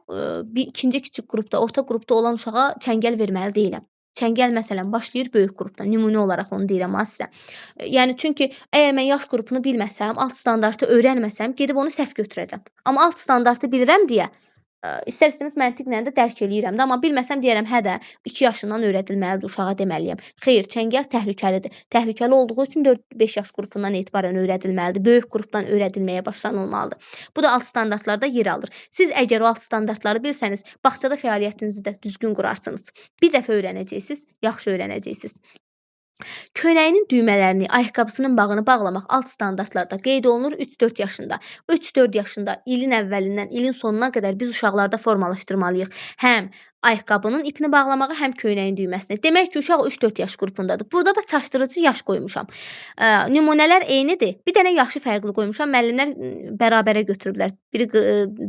S1: bir ikinci kiçik qrupda, orta qrupda olan uşağa çəngəl verməli deyiləm. Çəngəl məsələn başlayır böyük qrupdan. Nümunə olaraq onu deyirəm ha sizə. Yəni çünki əgər mən yaş qrupunu bilməsəm, alt standartı öyrənməsəm, gedib onu səhv götürəcəm. Amma alt standartı bilirəm deyə istər-istəməz məntiqlə də dərk eləyirəm də, amma bilməsəm deyərəm hə də 2 yaşından öyrədilməlidir uşağa deməliyəm. Xeyr, çəngəl təhlükəlidir. Təhlükəli olduğu üçün 4-5 yaş qrupundan etibarən öyrədilməlidir. Böyük qrupdan öyrədilməyə başlanılmalıdır. Bu da alt standartlarda yer alır. Siz əgər o alt standartları bilsəniz, bağçada fəaliyyətinizi də düzgün qurarsınız. Bir dəfə öyrənəcəksiniz, yaxşı öyrənəcəksiniz. Köynəyinin düymələrini, ayaqqabısının bağını bağlamaq alt standartlarda qeyd olunur 3-4 yaşında. 3-4 yaşında ilin əvvəlindən ilin sonuna qədər biz uşaqlarda formalaşdırmalıyıq. Həm ayaqqabının ipini bağlamağı, həm köynəyin düyməsini. Demək ki, uşaq 3-4 yaş qrupundadır. Burada da çaşdırıcı yaş qoymuşam. Nümunələr eynidir. Bir dənə yaşı fərqli qoymuşam. Müəllimlər bərabərə götürüblər. Biri,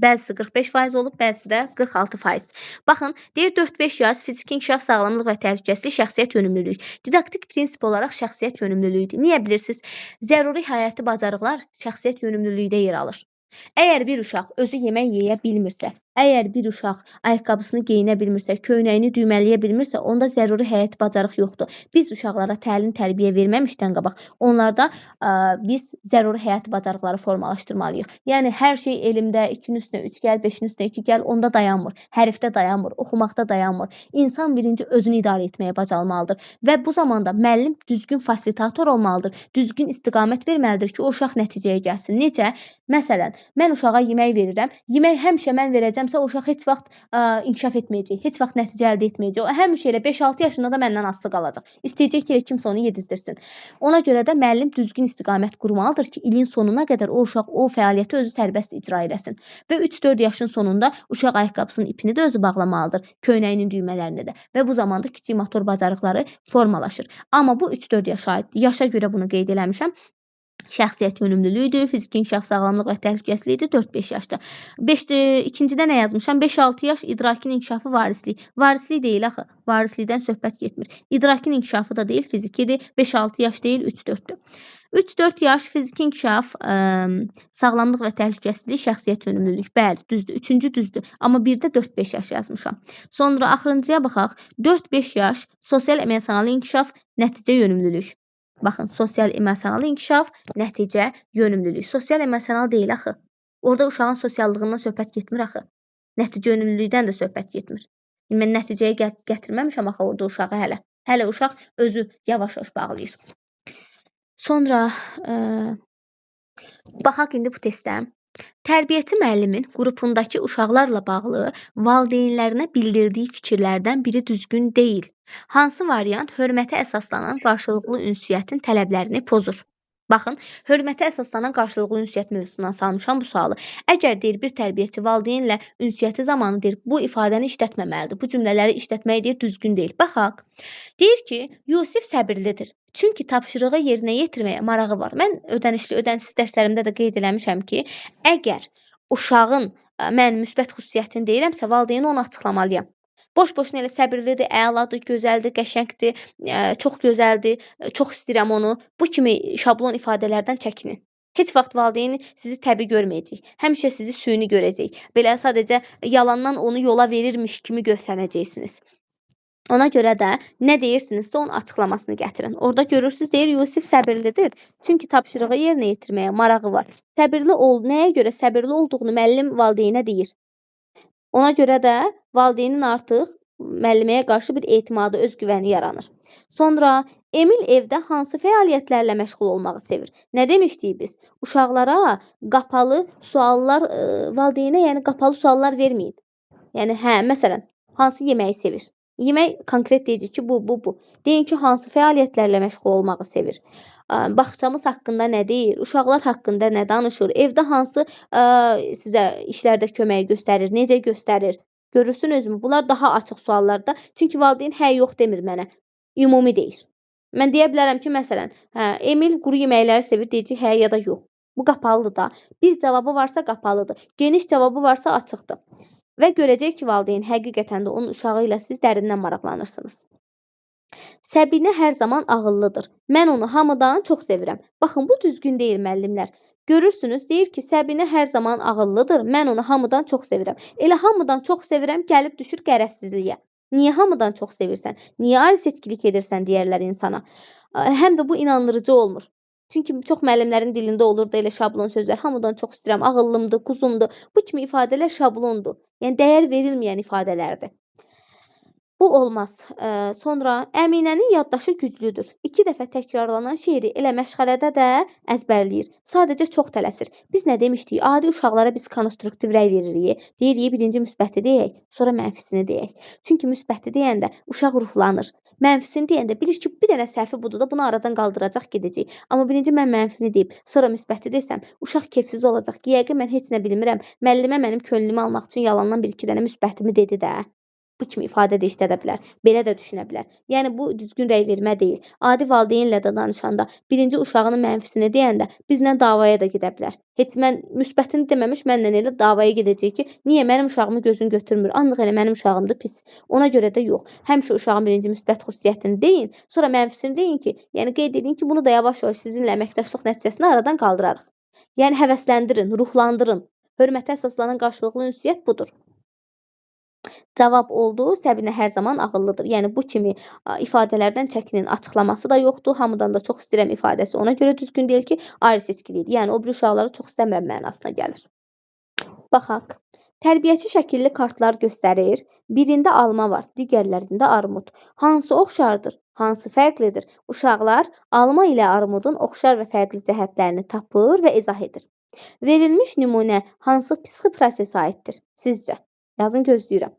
S1: bəzisi 45% olub, bəzisi də 46%. Baxın, deyir 4-5 yaş fiziki inkişaf, sağlamlıq və təhlükəsizlik, şəxsiyyət yönümlülük. Didaktik prinsip olaraq şəxsiyyət yönümlülüyüdür. Niyə bilirsiniz? Zəruri həyati bacarıqlar şəxsiyyət yönümlülükdə yer alır. Əgər bir uşaq özü yemək yeyə bilmirsə, əgər bir uşaq ayaqqabısını geyinə bilmirsə, köynəyini düymələyə bilmirsə, onda zəruri həyati bacarıq yoxdur. Biz uşaqlara təlim tərbiyə verməmişdən qabaq onlarda biz zəruri həyati bacarıqları formalaşdırmalıyıq. Yəni hər şey elmdə 2-nin üstünə 3 gəl, 5-in üstünə 2 gəl, onda dayanmır. Hərfdə dayanmır, oxumaqda dayanmır. İnsan birinci özünü idarə etməyə bacarmalıdır və bu zamanda müəllim düzgün fasilitator olmalıdır, düzgün istiqamət verməlidir ki, o uşaq nəticəyə gəlsin. Necə? Məsələn, mən uşağa yemək verirəm. Yemək həmişə mən verəcəmsə, o uşaq heç vaxt inkişaf etməyəcək, heç vaxt nəticə əldə etməyəcək. O həmişə elə 5-6 yaşında da məndən asılı qalacaq. İstəyəcək ki, elə kimsə onu yedizdirsin. Ona görə də müəllim düzgün istiqamət qurmalıdır ki, ilin sonuna qədər o uşaq o fəaliyyəti özü sərbəst icra eləsin. Və 3-4 yaşın sonunda uşaq ayaqqabısının ipini də özü bağlamalıdır, köynəyinin düymələrini də. Və bu zamanda kiçik motor bacarıqları formalaşır. Amma bu 3-4 yaşa aiddir. Yaşa görə bunu qeyd eləmişəm. Şəxsiyyət yönümlülüyüdür, fiziki inkişaf, sağlamlıq və təhlükəsizlikdir 4-5 yaşda. İkincidə nə yazmışam? 5-6 yaş idrakin inkişafı varislik. Varislik deyil axı, varislikdən söhbət getmir. İdrakin inkişafı da deyil, fizikidir. 5-6 yaş deyil, 3-4-dür. 3-4 yaş fiziki inkişaf, sağlamlıq və təhlükəsizlik, şəxsiyyət yönümlülük. Bəli, düzdür. Üçüncü düzdür. Amma bir də 4-5 yaş yazmışam. Sonra axırıncıya baxaq. 4-5 yaş sosial emosional inkişaf, nəticə yönümlülük. Baxın, sosial emosional inkişaf, nəticə yönümlülük. Sosial emosional deyil axı. Orada uşağın sosiallığından söhbət getmir axı. Nəticə yönümlülükdən də söhbət getmir. Mən nəticəyə gətirməmişəm axı orada uşağı hələ. Hələ uşaq özü yavaş-yavaş bağlayır. Sonra baxaq indi bu testə. Tərbiyəçi müəllimin qrupundakı uşaqlarla bağlı valideynlərinə bildirdiyi fikirlərdən biri düzgün deyil. Hansı variant hörmətə əsaslanan qarşılıqlı ünsiyyətin tələblərini pozur? Baxın, hörmətə əsaslanan qarşılıqlı ünsiyyət mövzusundan salmışam bu sualı. Əgər deyir bir tərbiyəçi valideynlə ünsiyyəti zamanı deyir bu ifadəni işlətməməlidir, bu cümlələri işlətmək deyir düzgün deyil. Baxaq. Deyir ki, Yusif səbirlidir. Çünki tapşırığı yerinə yetirməyə marağı var. Mən ödənişli, ödənişsiz dərslərimdə də qeyd eləmişəm ki, əgər uşağın mən müsbət xüsusiyyətini deyirəmsə, valideyni onu açıqlamalıyam. Boş-boşuna elə səbirlidir, əladır, gözəldir, qəşəngdir, çox gözəldir, çox istəyirəm onu. Bu kimi şablon ifadələrdən çəkinin. Heç vaxt valideyni sizi təbii görməyəcək. Həmişə sizi süni görəcək. Belə sadəcə yalandan onu yola verirmiş kimi göstərəcəksiniz. Ona görə də nə deyirsinizsə onun açıqlamasını gətirin. Orada görürsünüz, deyir Yusif səbirlidir. Çünki tapşırığı yerinə yetirməyə marağı var. Səbirli ol, nəyə görə səbirli olduğunu müəllim valideynə deyir. Ona görə də valideynin artıq müəlliməyə qarşı bir etimadı, özgüvəni yaranır. Sonra Emil evdə hansı fəaliyyətlərlə məşğul olmağı sevir? Nə demişdik biz? Uşaqlara qapalı suallar, valideynə yəni qapalı suallar verməyin. Yəni hə, məsələn, hansı yeməyi sevir? Yemək konkret deyəcək ki, bu, bu, bu. Deyin ki, hansı fəaliyyətlərlə məşğul olmağı sevir? Bağçamız haqqında nə deyir? Uşaqlar haqqında nə danışır? Evdə hansı sizə işlərdə kömək göstərir? Necə göstərir? Görürsün özümü. Bunlar daha açıq suallarda. Çünki valideyn hə, yox demir mənə. Ümumi deyir. Mən deyə bilərəm ki, məsələn, hə, Emil quru yeməkləri sevir, deyəcək hə ya da yox. Bu qapalıdır da. Bir cavabı varsa qapalıdır. Geniş cavabı varsa açıqdır. Və görəcək ki, valideyn həqiqətən də onun uşağı ilə siz dərindən maraqlanırsınız. Səbinə hər zaman ağıllıdır. Mən onu hamıdan çox sevirəm. Baxın, bu düzgün deyil müəllimlər. Görürsünüz, deyir ki, Səbinə hər zaman ağıllıdır. Mən onu hamıdan çox sevirəm. Elə hamıdan çox sevirəm gəlib düşür qərəzsizliyə. Niyə hamıdan çox sevirsən? Niyə ayrı seçkilik edirsən deyərlər insana? Həm də bu inandırıcı olmur. Çünki çox müəllimlərin dilində olur da elə şablon sözlər. Hamıdan çox istəyirəm, ağıllımdır, quzumdur. Bu kimi ifadələr şablondur. Yəni dəyər verilməyən ifadələrdir. Bu olmaz. Sonra Əminənin yaddaşı güclüdür. 2 dəfə təkrarlanan şeiri elə məşğələdə də əzbərləyir. Sadəcə çox tələsir. Biz nə demişdik? Adi uşaqlara biz konstruktiv rəy veririk. Deyirik, birinci müsbəti deyək, sonra mənfisini deyək. Çünki müsbəti deyəndə uşaq ruhlanır. Mənfisini deyəndə bilir ki, bir dənə səhvi budur da, bunu aradan qaldıracaq, gedəcək. Amma birinci mən mənfini deyib, sonra müsbəti desəm, uşaq kefsiz olacaq ki, yəqin mən heç nə bilmirəm. Müəllimə mənim könlümü almaq üçün yalandan 1-2 dənə müsbətimi dedi də. Bu kimi ifadə də işlədə bilər, belə də düşünə bilər. Yəni, bu düzgün rəy vermə deyil. Adi valideynlə də danışanda, birinci uşağının mənfisini deyəndə bizlə davaya da gedə bilər. Heç mən müsbətini deməmiş, mənlə elə davaya gedəcək ki, niyə mənim uşağımı gözün götürmür? Anlıq elə mənim uşağımdır pis. Ona görə də yox. Həmişə uşağın birinci müsbət xüsusiyyətini deyin, sonra mənfisini deyin ki, yəni qeyd edin ki, bunu da yavaş-yavaş sizinlə əməkdaşlıq nəticəsində aradan qaldırarıq. Yəni, həvəsləndirin, ruhlandırın. Hörmətə əsaslanan qarşılıqlı ünsiyyət budur. Cavab oldu, Səbinə hər zaman ağıllıdır. Yəni, bu kimi ifadələrdən çəkinin, açıqlaması da yoxdur. Hamıdan da çox istəyirəm ifadəsi ona görə düzgün deyil ki, ayrı seçkilidir. Yəni, o bir uşaqları çox istəmirəm mənasına gəlir. Baxaq. Tərbiyəçi şəkilli kartlar göstərir. Birində alma var, digərlərində armud. Hansı oxşardır, hansı fərqlidir? Uşaqlar alma ilə armudun oxşar və fərqli cəhətlərini tapır və izah edir. Verilmiş nümunə hansı psixi prosesə aiddir sizcə? Yazın, gözləyirəm.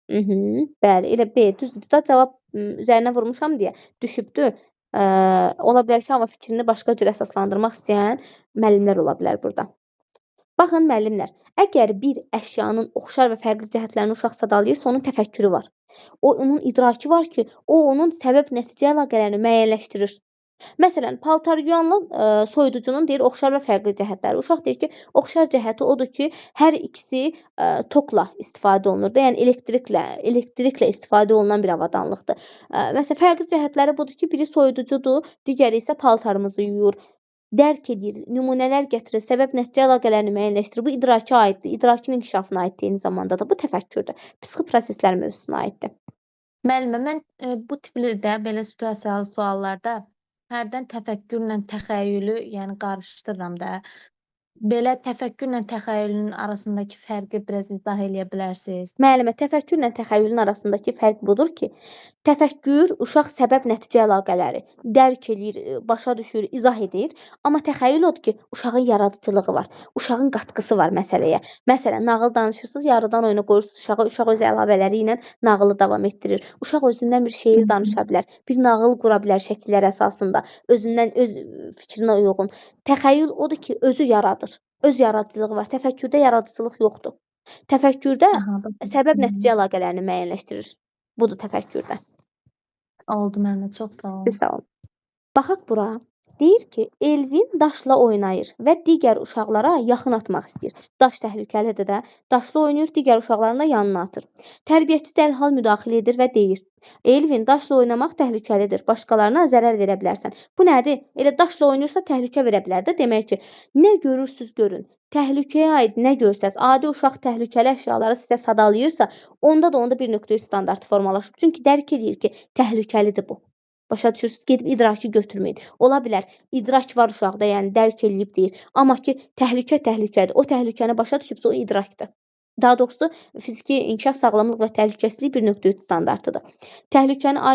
S1: Bəli, elə B. Düzdür da, cavab üzərinə vurmuşam deyə düşübdür. Ola bilər ki, amma fikrini başqa cür əsaslandırmaq istəyən müəllimlər ola bilər burada. Baxın, müəllimlər, əgər bir əşyanın oxşar və fərqli cəhətlərini uşaq sadalayırsa, onun təfəkkürü var. Onun idraki var ki, o onun səbəb-nəticə əlaqələrini müəyyənləşdirir. Məsələn, paltar yuyanla soyuducunun deyir oxşar və fərqli cəhətləri. Uşaq deyir ki, oxşar cəhəti odur ki, hər ikisi tokla istifadə olunur da, yəni elektriklə istifadə olunan bir avadanlıqdır. Məsələn, fərqli cəhətləri budur ki, biri soyuducudur, digəri isə paltarımızı yuyur. Dərk edir, nümunələr gətirir, səbəb-nəticə əlaqələrini müəyyənləşdirir. Bu idraka aiddir, idrakin inkişafına aiddir eyni zamanda da. Bu təfəkkürdür, psixi proseslər mövzusuna aiddir.
S9: Müəllimə, mən bu tipli də belə situasiyalı suallarda hərdən təfəkkürlə təxəyyülü, yəni qarışdırıram da. Belə təfəkkürlə təxəyyülün arasındakı fərqi biraz izah eləyə bilərsiniz.
S1: Müəllimə, təfəkkürlə təxəyyülün arasındakı fərq budur ki, təfəkkür uşaq səbəb-nəticə əlaqələri dərk eləyir, başa düşür, izah edir. Amma təxəyyül odur ki, uşağın yaradıcılığı var, uşağın qatqısı var məsələyə. Məsələn, nağıl danışırsınız, yarıdan oyuna qoyursunuz uşağı, uşaq öz əlavələri ilə nağılı davam etdirir. Uşaq özündən bir şeir danışa bilər, bir nağıl qura bilər şəkillər əsasında, özündən öz fikrinə uyğun. Təxəyyül odur ki, özü yaradır. Öz yaradıcılığı var. Təfəkkürdə yaradıcılıq yoxdur. Təfəkkürdə səbəb-nəticə əlaqələrini müəyyənləşdirir. Budur təfəkkürdə.
S9: Oldu müəllimə, çox sağ olun.
S1: Sağ olun. Baxaq bura. Deyir ki, Elvin daşla oynayır və digər uşaqlara yaxın atmaq istəyir. Daş təhlükəlidir də. Daşla oynayır, digər uşaqların da yanına atır. Tərbiyəçi dərhal müdaxilə edir və deyir: Elvin, daşla oynamaq təhlükəlidir. Başqalarına zərər verə bilərsən. Bu nədir? Elə daşla oynayırsa təhlükə verə bilər də. Demək ki, nə görürsüz görün. Təhlükəyə aid nə görsəz, adi uşaq təhlükəli əşyaları sizə sadalayırsa, onda da onda 1.3 standartı formalaşıb. Çünki dərk eləyir ki, təhlükəlidir bu. Başa düşürsünüz, gedib idraki götürməyin. Ola bilər, idrak var uşaqda, yəni dərk eləyib deyir. Amma ki, təhlükə təhlükədir. O təhlükəni başa düşübsə, o idrakdır. Daha doğrusu, fiziki inkişaf, sağlamlıq və təhlükəsizlik 1.3 standartıdır. Təhlükəni,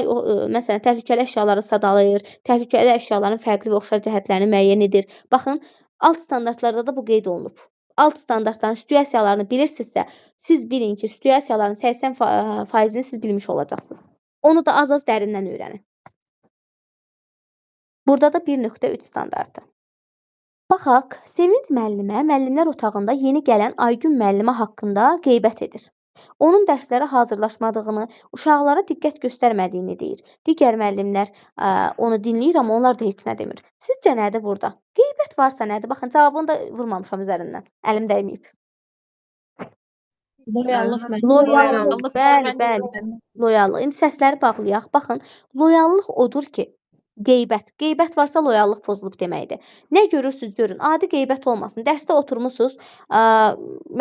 S1: məsələn, təhlükəli əşyaları sadalayır, təhlükəli əşyaların fərqli və oxşar cəhətlərini müəyyən edir. Baxın, alt standartlarda da bu qeyd olunub. Alt standartların situasiyalarını bilirsinizsə, siz bilin ki, situasiyaların 80%-ni siz bilmiş olacaqsınız. Onu da az-az dərindən öyrənin. Burada da 1.3 standartı. Baxaq, Sevinc müəllimə müəllimlər otağında yeni gələn Aygün müəllimə haqqında qeybət edir. Onun dərslərə hazırlaşmadığını, uşaqlara diqqət göstərmədiyini deyir. Digər müəllimlər onu dinləyir, amma onlar da heç nə demir. Sizcə nədir burada? Qeybət varsa nədir? Baxın, cavabını da vurmamışam üzərindən. Əlim dəyməyib.
S13: Loyallıq müəllimə.
S1: Loyallıq, bəli, bəli. Loyallıq. İndi səsləri bağlayaq. Baxın, loyallıq odur ki, qeybət. Qeybət varsa loyallıq pozulub deməkdir. Nə görürsüz, görün. Adi qeybət olmasın. Dərsdə oturmusunuz,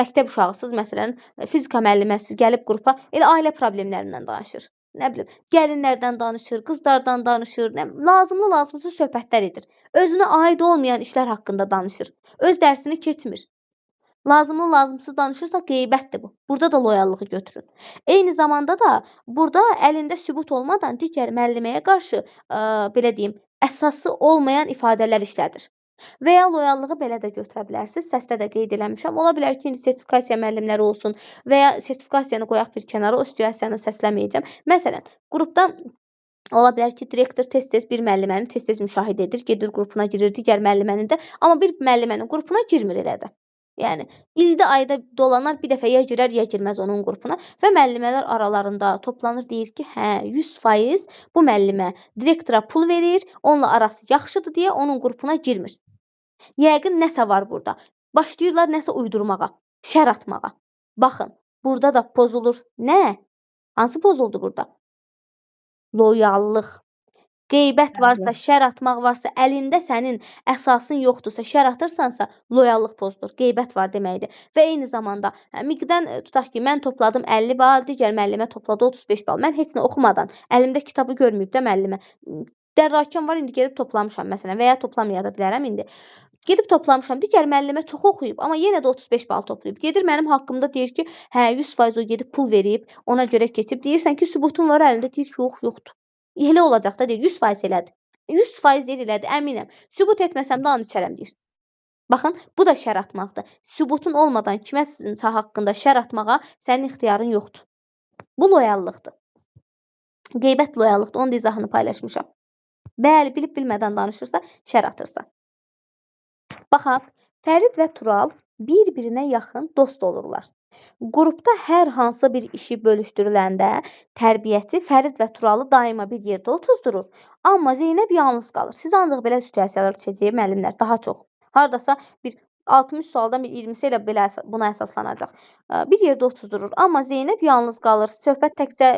S1: məktəb uşağısınız, məsələn, fizika müəlliməsi gəlib qrupa, elə ailə problemlərindən danışır. Nə bilim, gəlinlərdən danışır, qızlardan danışır, lazımlı lazımsız söhbətlər edir. Özünə aid olmayan işlər haqqında danışır. Öz dərsini keçmir. Lazımlı lazımsız danışırsa qeybətdir bu. Burada da loyallığı götürün. Eyni zamanda da burada əlində sübut olmadan digər müəlliməyə qarşı belə deyim, əsası olmayan ifadələr işlədir. Və ya loyallığı belə də götürə bilərsiniz. Səsdə də qeyd eləmişəm. Ola bilər ki, indi sertifikasiya müəllimləri olsun və ya sertifikasiyanı qoyaq bir kənara, o situasiyanı səsləməyəcəm. Məsələn, qrupdan ola bilər ki, direktor tez-tez bir müəlliməni tez-tez müşahidə edir, gedir qrupuna girir, digər müəllimənin də, amma bir müəllimənin qrupuna girmir elə də. Yəni, ildə ayda dolanar bir dəfə ya girər, ya girməz onun qrupuna və müəllimələr aralarında toplanır, deyir ki, hə, 100% bu müəllimə direktora pul verir, onunla arası yaxşıdır deyə onun qrupuna girmir. Yəqin nəsə var burada. Başlayırlar nəsə uydurmağa, şər atmağa. Baxın, burada da pozulur. Nə? Hansı pozuldu burada? Loyallıq. Qeybət varsa, şər atmaq varsa, əlində sənin əsasın yoxdursa, şər atırsansa, loyallıq pozulur. Qeybət var deməkdir. Və eyni zamanda, miqdən tutaq ki, mən topladım 50 bal, digər müəllimə topladı 35 bal. Mən heç nə oxumadan, əlimdə kitabı görməyib də müəllimə. Dərrakəm var, indi gedib toplamışam məsələn və ya toplamaya da bilərəm indi. Gedib toplamışam, digər müəllimə çox oxuyub, amma yenə də 35 bal toplayıb. Gedir mənim haqqımda deyir ki, hə, 100% o gedib pul verib, ona görə keçib. Deyirsən ki, sübutun var əlində, deyir ki, yox, yoxdur. Elə olacaq da deyir, 100% elədir. 100% deyir elədir, əminəm. Sübut etməsəm də and içərəm deyir. Baxın, bu da şər atmaqdır. Sübutun olmadan kiməsə haqqında şər atmağa sənin ixtiyarın yoxdur. Bu loyallıqdır. Qeybət loyallıqdır, onun da izahını paylaşmışam. Bəli, bilib bilmədən danışırsa, şər atırsa. Baxaq, Fərid və Tural bir-birinə yaxın dost olurlar. Qrupda hər hansı bir işi bölüşdürüləndə tərbiyəçi Fərid və Turalı daima bir yerdə otuzdurur. Amma Zeynəb yalnız qalır. Siz ancaq belə situasiyalar düşəcək müəllimlər daha çox. Hardasa bir 60 sualdan bir 20-si elə belə buna əsaslanacaq. Bir yerdə otuzdurur. Amma Zeynəb yalnız qalır. Söhbət təkcə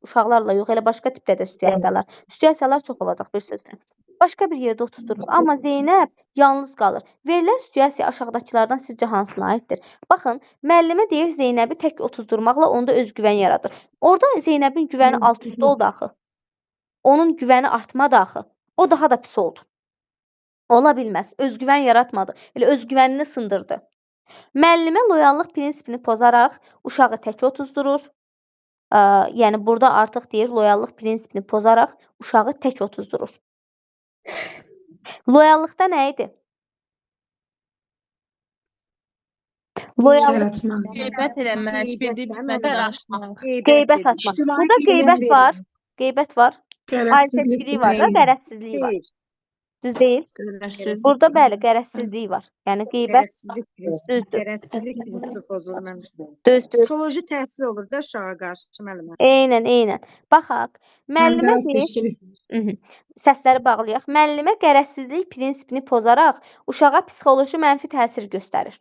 S1: uşaqlarla yox, elə başqa tipdə də situasiyalar. Situasiyalar çox olacaq bir sözlə. Başqa bir yerdə otuzdurur. Amma Zeynəb yalnız qalır. Verilən situasiya aşağıdakılardan sizcə hansına aiddir? Baxın, müəllimə deyir Zeynəbi tək otuzdurmaqla onda özgüvən yaradır. Orada Zeynəbin güvəni alt üst oldu axı. Onun güvəni artmadı axı. O daha da pis oldu. Ola bilməz. Özgüvən yaratmadı. Elə özgüvənini sındırdı. Müəllimə loyallıq prinsipini pozaraq uşağı tək otuzdurur. Yəni burada artıq deyir loyallıq prinsipini pozaraq uşağı tək otuzdurur. Loyallıqda nə idi? Loyallıq.
S11: Qeybət eləmək, bildiyi bilmədi danışmaq.
S1: Qeybət atmaq. Burada qeybət var. Qeybət var. Ayrı-seçkiliyi var da, qərəzsizliyi var. Düz deyil. Burada bəli, qərəzsizlik var. Yəni qeybət düzdür.
S12: Qərəzsizlik prinsipi pozulur.
S1: Düzdür.
S12: Psixoloji təsir olur da uşağa qarşı müəllimə.
S1: Eynən, eynən. Baxaq, müəllimə deyir, səsləri bağlayaq. Müəllimə qərəzsizlik prinsipini pozaraq uşağa psixoloji mənfi təsir göstərir.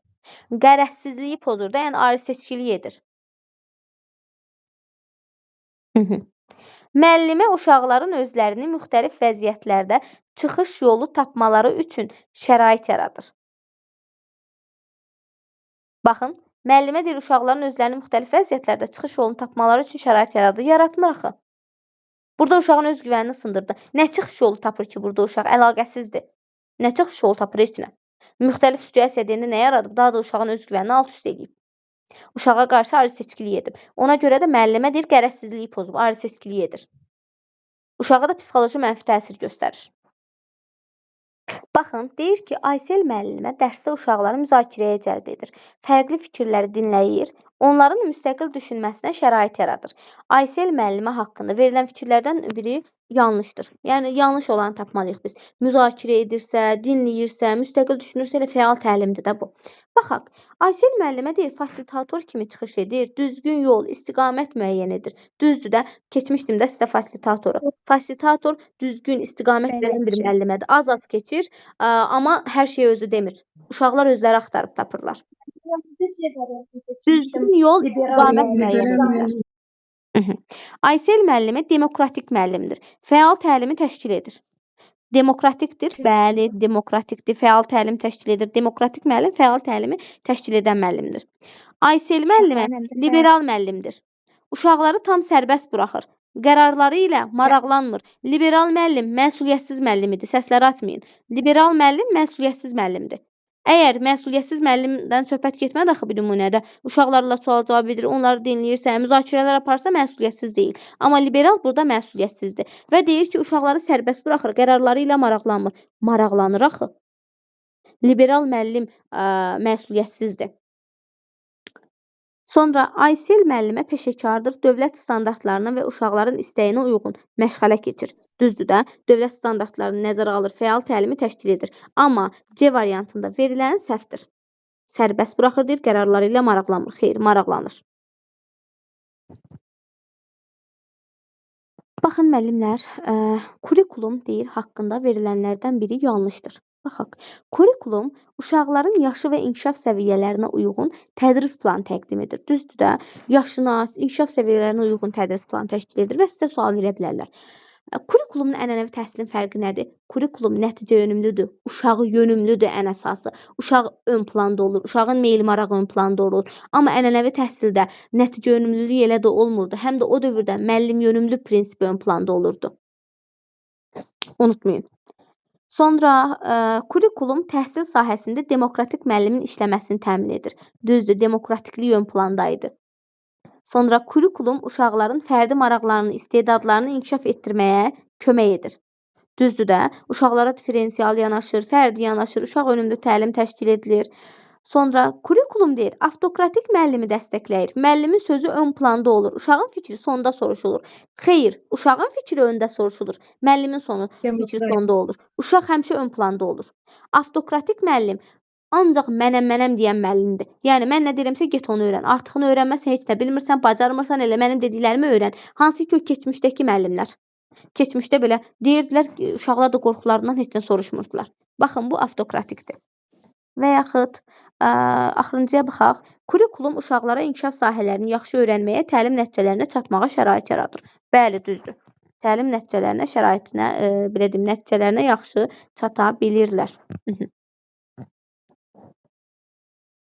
S1: Qərəzsizliyi pozur da, yəni ayrı-seçkilik edir. Müəllimə uşaqların özlərini müxtəlif vəziyyətlərdə çıxış yolu tapmaları üçün şərait yaradır. Baxın, müəllimə deyir, uşaqların özlərini müxtəlif vəziyyətlərdə çıxış yolunu tapmaları üçün şərait yaradır. Yaratmır axı. Burada uşağın özgüvənini sındırdı. Nə çıxış yolu tapır ki, burada uşaq əlaqəsizdir. Nə çıxış yolu tapır heç nə. Müxtəlif situasiya deyəndə nə yaradıb? Daha da uşağın özgüvənini alt üst edib. Uşağa qarşı ayrı-seçkilik edib. Ona görə də müəllimə deyir, qərəzsizliyi pozub, ayrı-seçkilik edir. Uşağa da psixoloji mənfi təsir göstərir. Baxın, deyir ki, Aysel müəllimə dərsdə uşaqları müzakirəyə cəlb edir. Fərqli fikirləri dinləyir, Onların müstəqil düşünməsinə şərait yaradır. Aysel müəllimə haqqında verilən fikirlərdən biri yanlışdır. Yəni, yanlış olanı tapmalıyıq biz. Müzakirə edirsə, dinləyirsə, müstəqil düşünürsə, elə fəal təlimdir də bu. Baxaq, Aysel müəllimə deyir, fasilitator kimi çıxış edir, düzgün yol, istiqamət müəyyən edir. Düzdür də, keçmişdim də sizə fasilitatoru. Fasilitator düzgün istiqamət verən bir müəllimədir. Az-az keçir, amma hər şeyi özü demir. Uşaqlar özləri axtarıb tapırlar. Düzgün yol, istiqamət müəyyən edir. Aysel müəllimə demokratik müəllimdir. Fəal təlimi təşkil edir. Demokratikdir, bəli, demokratikdir. Fəal təlim təşkil edir. Demokratik müəllim fəal təlimi təşkil edən müəllimdir. Aysel müəllimə liberal müəllimdir. Uşaqları tam sərbəst buraxır. Qərarları ilə maraqlanmır. Liberal müəllim məsuliyyətsiz müəllim idi. Səsləri açmayın. Liberal müəllim məsuliyyətsiz müəllimdir. Əgər məsuliyyətsiz müəllimdən söhbət getmədi axı bir nümunədə, uşaqlarla sual-cavab edir, onları dinləyirsə, müzakirələr aparsa məsuliyyətsiz deyil. Amma liberal burada məsuliyyətsizdir və deyir ki, uşaqları sərbəst buraxır, qərarları ilə maraqlanmır. Maraqlanır axı. Liberal müəllim məsuliyyətsizdir. Sonra Aysel müəllimə peşəkardır, dövlət standartlarına və uşaqların istəyinə uyğun məşğələ keçir. Düzdür də, dövlət standartlarını nəzərə alır, fəal təlimi təşkil edir. Amma C variantında verilən səhvdir. Sərbəst buraxır deyir, qərarları ilə maraqlanmır. Xeyr, maraqlanır. Baxın müəllimlər, kurikulum deyir haqqında verilənlərdən biri yanlışdır. Baxaq, kurikulum uşaqların yaşı və inkişaf səviyyələrinə uyğun tədris planı təqdim edir. Düzdür də, yaşına, inkişaf səviyyələrinə uyğun tədris planı təşkil edir və sizə sual verə bilərlər. Kurikulumun ənənəvi təhsilin fərqi nədir? Kurikulum nəticə yönümlüdür, uşağı yönümlüdür ən əsası. Uşaq ön planda olur, uşağın meyil marağı ön planda olur. Amma ənənəvi təhsildə nəticə yönümlülük elə də olmurdu. Həm də o dövrdə müəllim yönümlü prinsipi ön planda olurdu. Unutmayın. Sonra kurikulum təhsil sahəsində demokratik müəllimin işləməsini təmin edir. Düzdür, demokratiklik ön plandaydı. Sonra kurikulum uşaqların fərdi maraqlarını, istedadlarını inkişaf etdirməyə kömək edir. Düzdür də, uşaqlara diferensial yanaşır, fərdi yanaşır, uşaq önümlü təlim təşkil edilir. Sonra kurikulum deyir, avtokratik müəllimi dəstəkləyir. Müəllimin sözü ön planda olur, uşağın fikri sonda soruşulur. Xeyr, uşağın fikri öndə soruşulur, müəllimin fikri sonda olur. Uşaq həmişə ön planda olur. Avtokratik müəllim ancaq mənəm deyən müəllimdir. Yəni, mən nə deyirəmsə, get onu öyrən. Artığını öyrənməsən, heç nə bilmirsən, bacarmırsan, elə mənim dediklərimi öyrən. Hansı ki, o keçmişdəki müəllimlər. Keçmişdə belə deyirdilər ki, uşaqlar da qorxularından heç nə soruşmurdular. Baxın, bu avtokratikdir. Və yaxud axırıncıya baxaq. Kurikulum uşaqlara inkişaf sahələrini yaxşı öyrənməyə, təlim nəticələrinə çatmağa şərait yaradır. Bəli, düzdür. Təlim nəticələrinə, şəraitinə, belə deyim, nəticələrinə yaxşı çata bilirlər.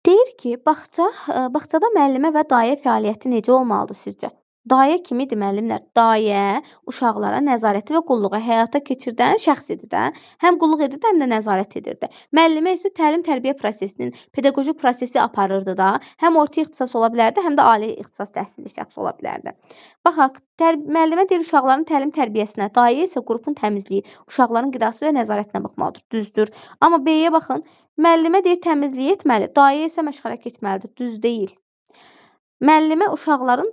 S1: Deyir ki, bağçada müəllimə və dayə fəaliyyəti necə olmalıdır sizcə? Dayə kim idi müəllimlər? Dayə uşaqlara nəzarəti və qulluğu həyata keçirdən şəxs idi də. Həm qulluq edirdi, həm də nəzarət edirdi. Müəllimə isə təlim-tərbiyə prosesinin, pedaqoji prosesi aparırdı da. Həm orta ixtisas ola bilərdi, həm də ali ixtisas təhsilli şəxs ola bilərdi. Baxaq, müəllimə deyir uşaqların təlim-tərbiyəsinə, dayə isə qrupun təmizliyi, uşaqların qidası və nəzarətinə baxmalıdır. Düzdür. Amma B-yə baxın, müəllimə deyir təmizliyi etməli, dayə isə məşğələ keçməlidir. Düz deyil. Müəllimə uşaqların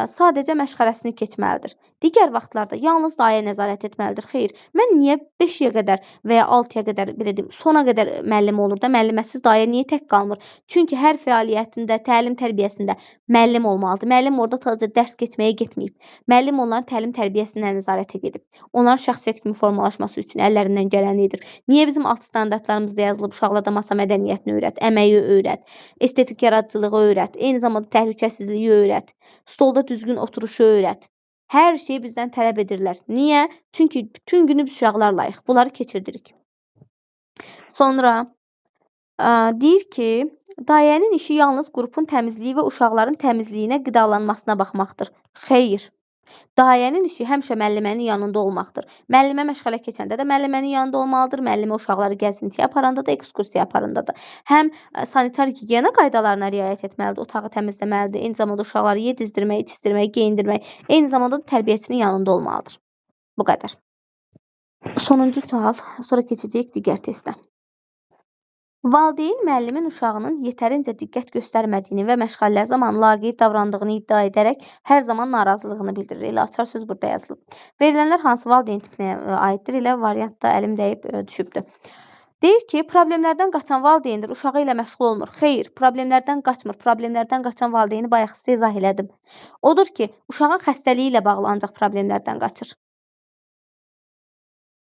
S1: sadəcə məşğələsini keçməlidir. Digər vaxtlarda yalnız dayə nəzarət etməlidir. Xeyr, mən niyə 5-yə qədər və ya 6-ya qədər, belə deyim, sona qədər müəllim olur da, müəlliməsiz dayə niyə tək qalmır? Çünki hər fəaliyyətində, təlim tərbiyəsində müəllim olmalıdır. Müəllim orada sadəcə dərs keçməyə getməyib. Müəllim onların təlim tərbiyəsinə nəzarətə gedib. Onların şəxsiyyət kimi formalaşması üçün əllərindən gələni edir. Niyə bizim alt standartlarımızda yazılıb uşaqlarda masa mədəniyyətini öyrət, əməyi öyrət, estetik yaradıcılığı öyrət, eyni zamanda təhlükəsizliyi öyrət, stolda düzgün oturuşu öyrət. Hər şeyi bizdən tələb edirlər. Niyə? Çünki bütün günü biz uşaqlarlayıq. Bunları keçirdirik. Sonra deyir ki, dayənin işi yalnız qrupun təmizliyi və uşaqların təmizliyinə, qidalanmasına baxmaqdır. Xeyr. Dayənin işi həmişə müəllimənin yanında olmaqdır. Müəllimə məşğələ keçəndə də müəllimənin yanında olmalıdır. Müəllimə uşaqları gəzintiyə aparanda da, ekskursiya aparanda da. Həm sanitar gigiyena qaydalarına riayət etməlidir, otağı təmizləməlidir, eyni zamanda uşaqları yedizdirmək, içizdirmək, geyindirmək, eyni zamanda da tərbiyəçinin yanında olmalıdır. Bu qədər. Sonuncu sual, sonra keçəcəyik digər testə. Valideyn müəllimin uşağının yetərincə diqqət göstərmədiyini və məşğələlər zamanı laqeyd davrandığını iddia edərək hər zaman narazılığını bildirir. Elə açar söz burada yazılıb. Verilənlər hansı valideyn tipinə aiddir? Elə variant da əlim dəyib düşübdür. Deyir ki, problemlərdən qaçan valideyndir, uşağı ilə məşğul olmur. Xeyr, problemlərdən qaçmır. Problemlərdən qaçan valideyni bayaq sizə izah elədim. Odur ki, uşağın xəstəliyi ilə bağlı ancaq problemlərdən qaçır.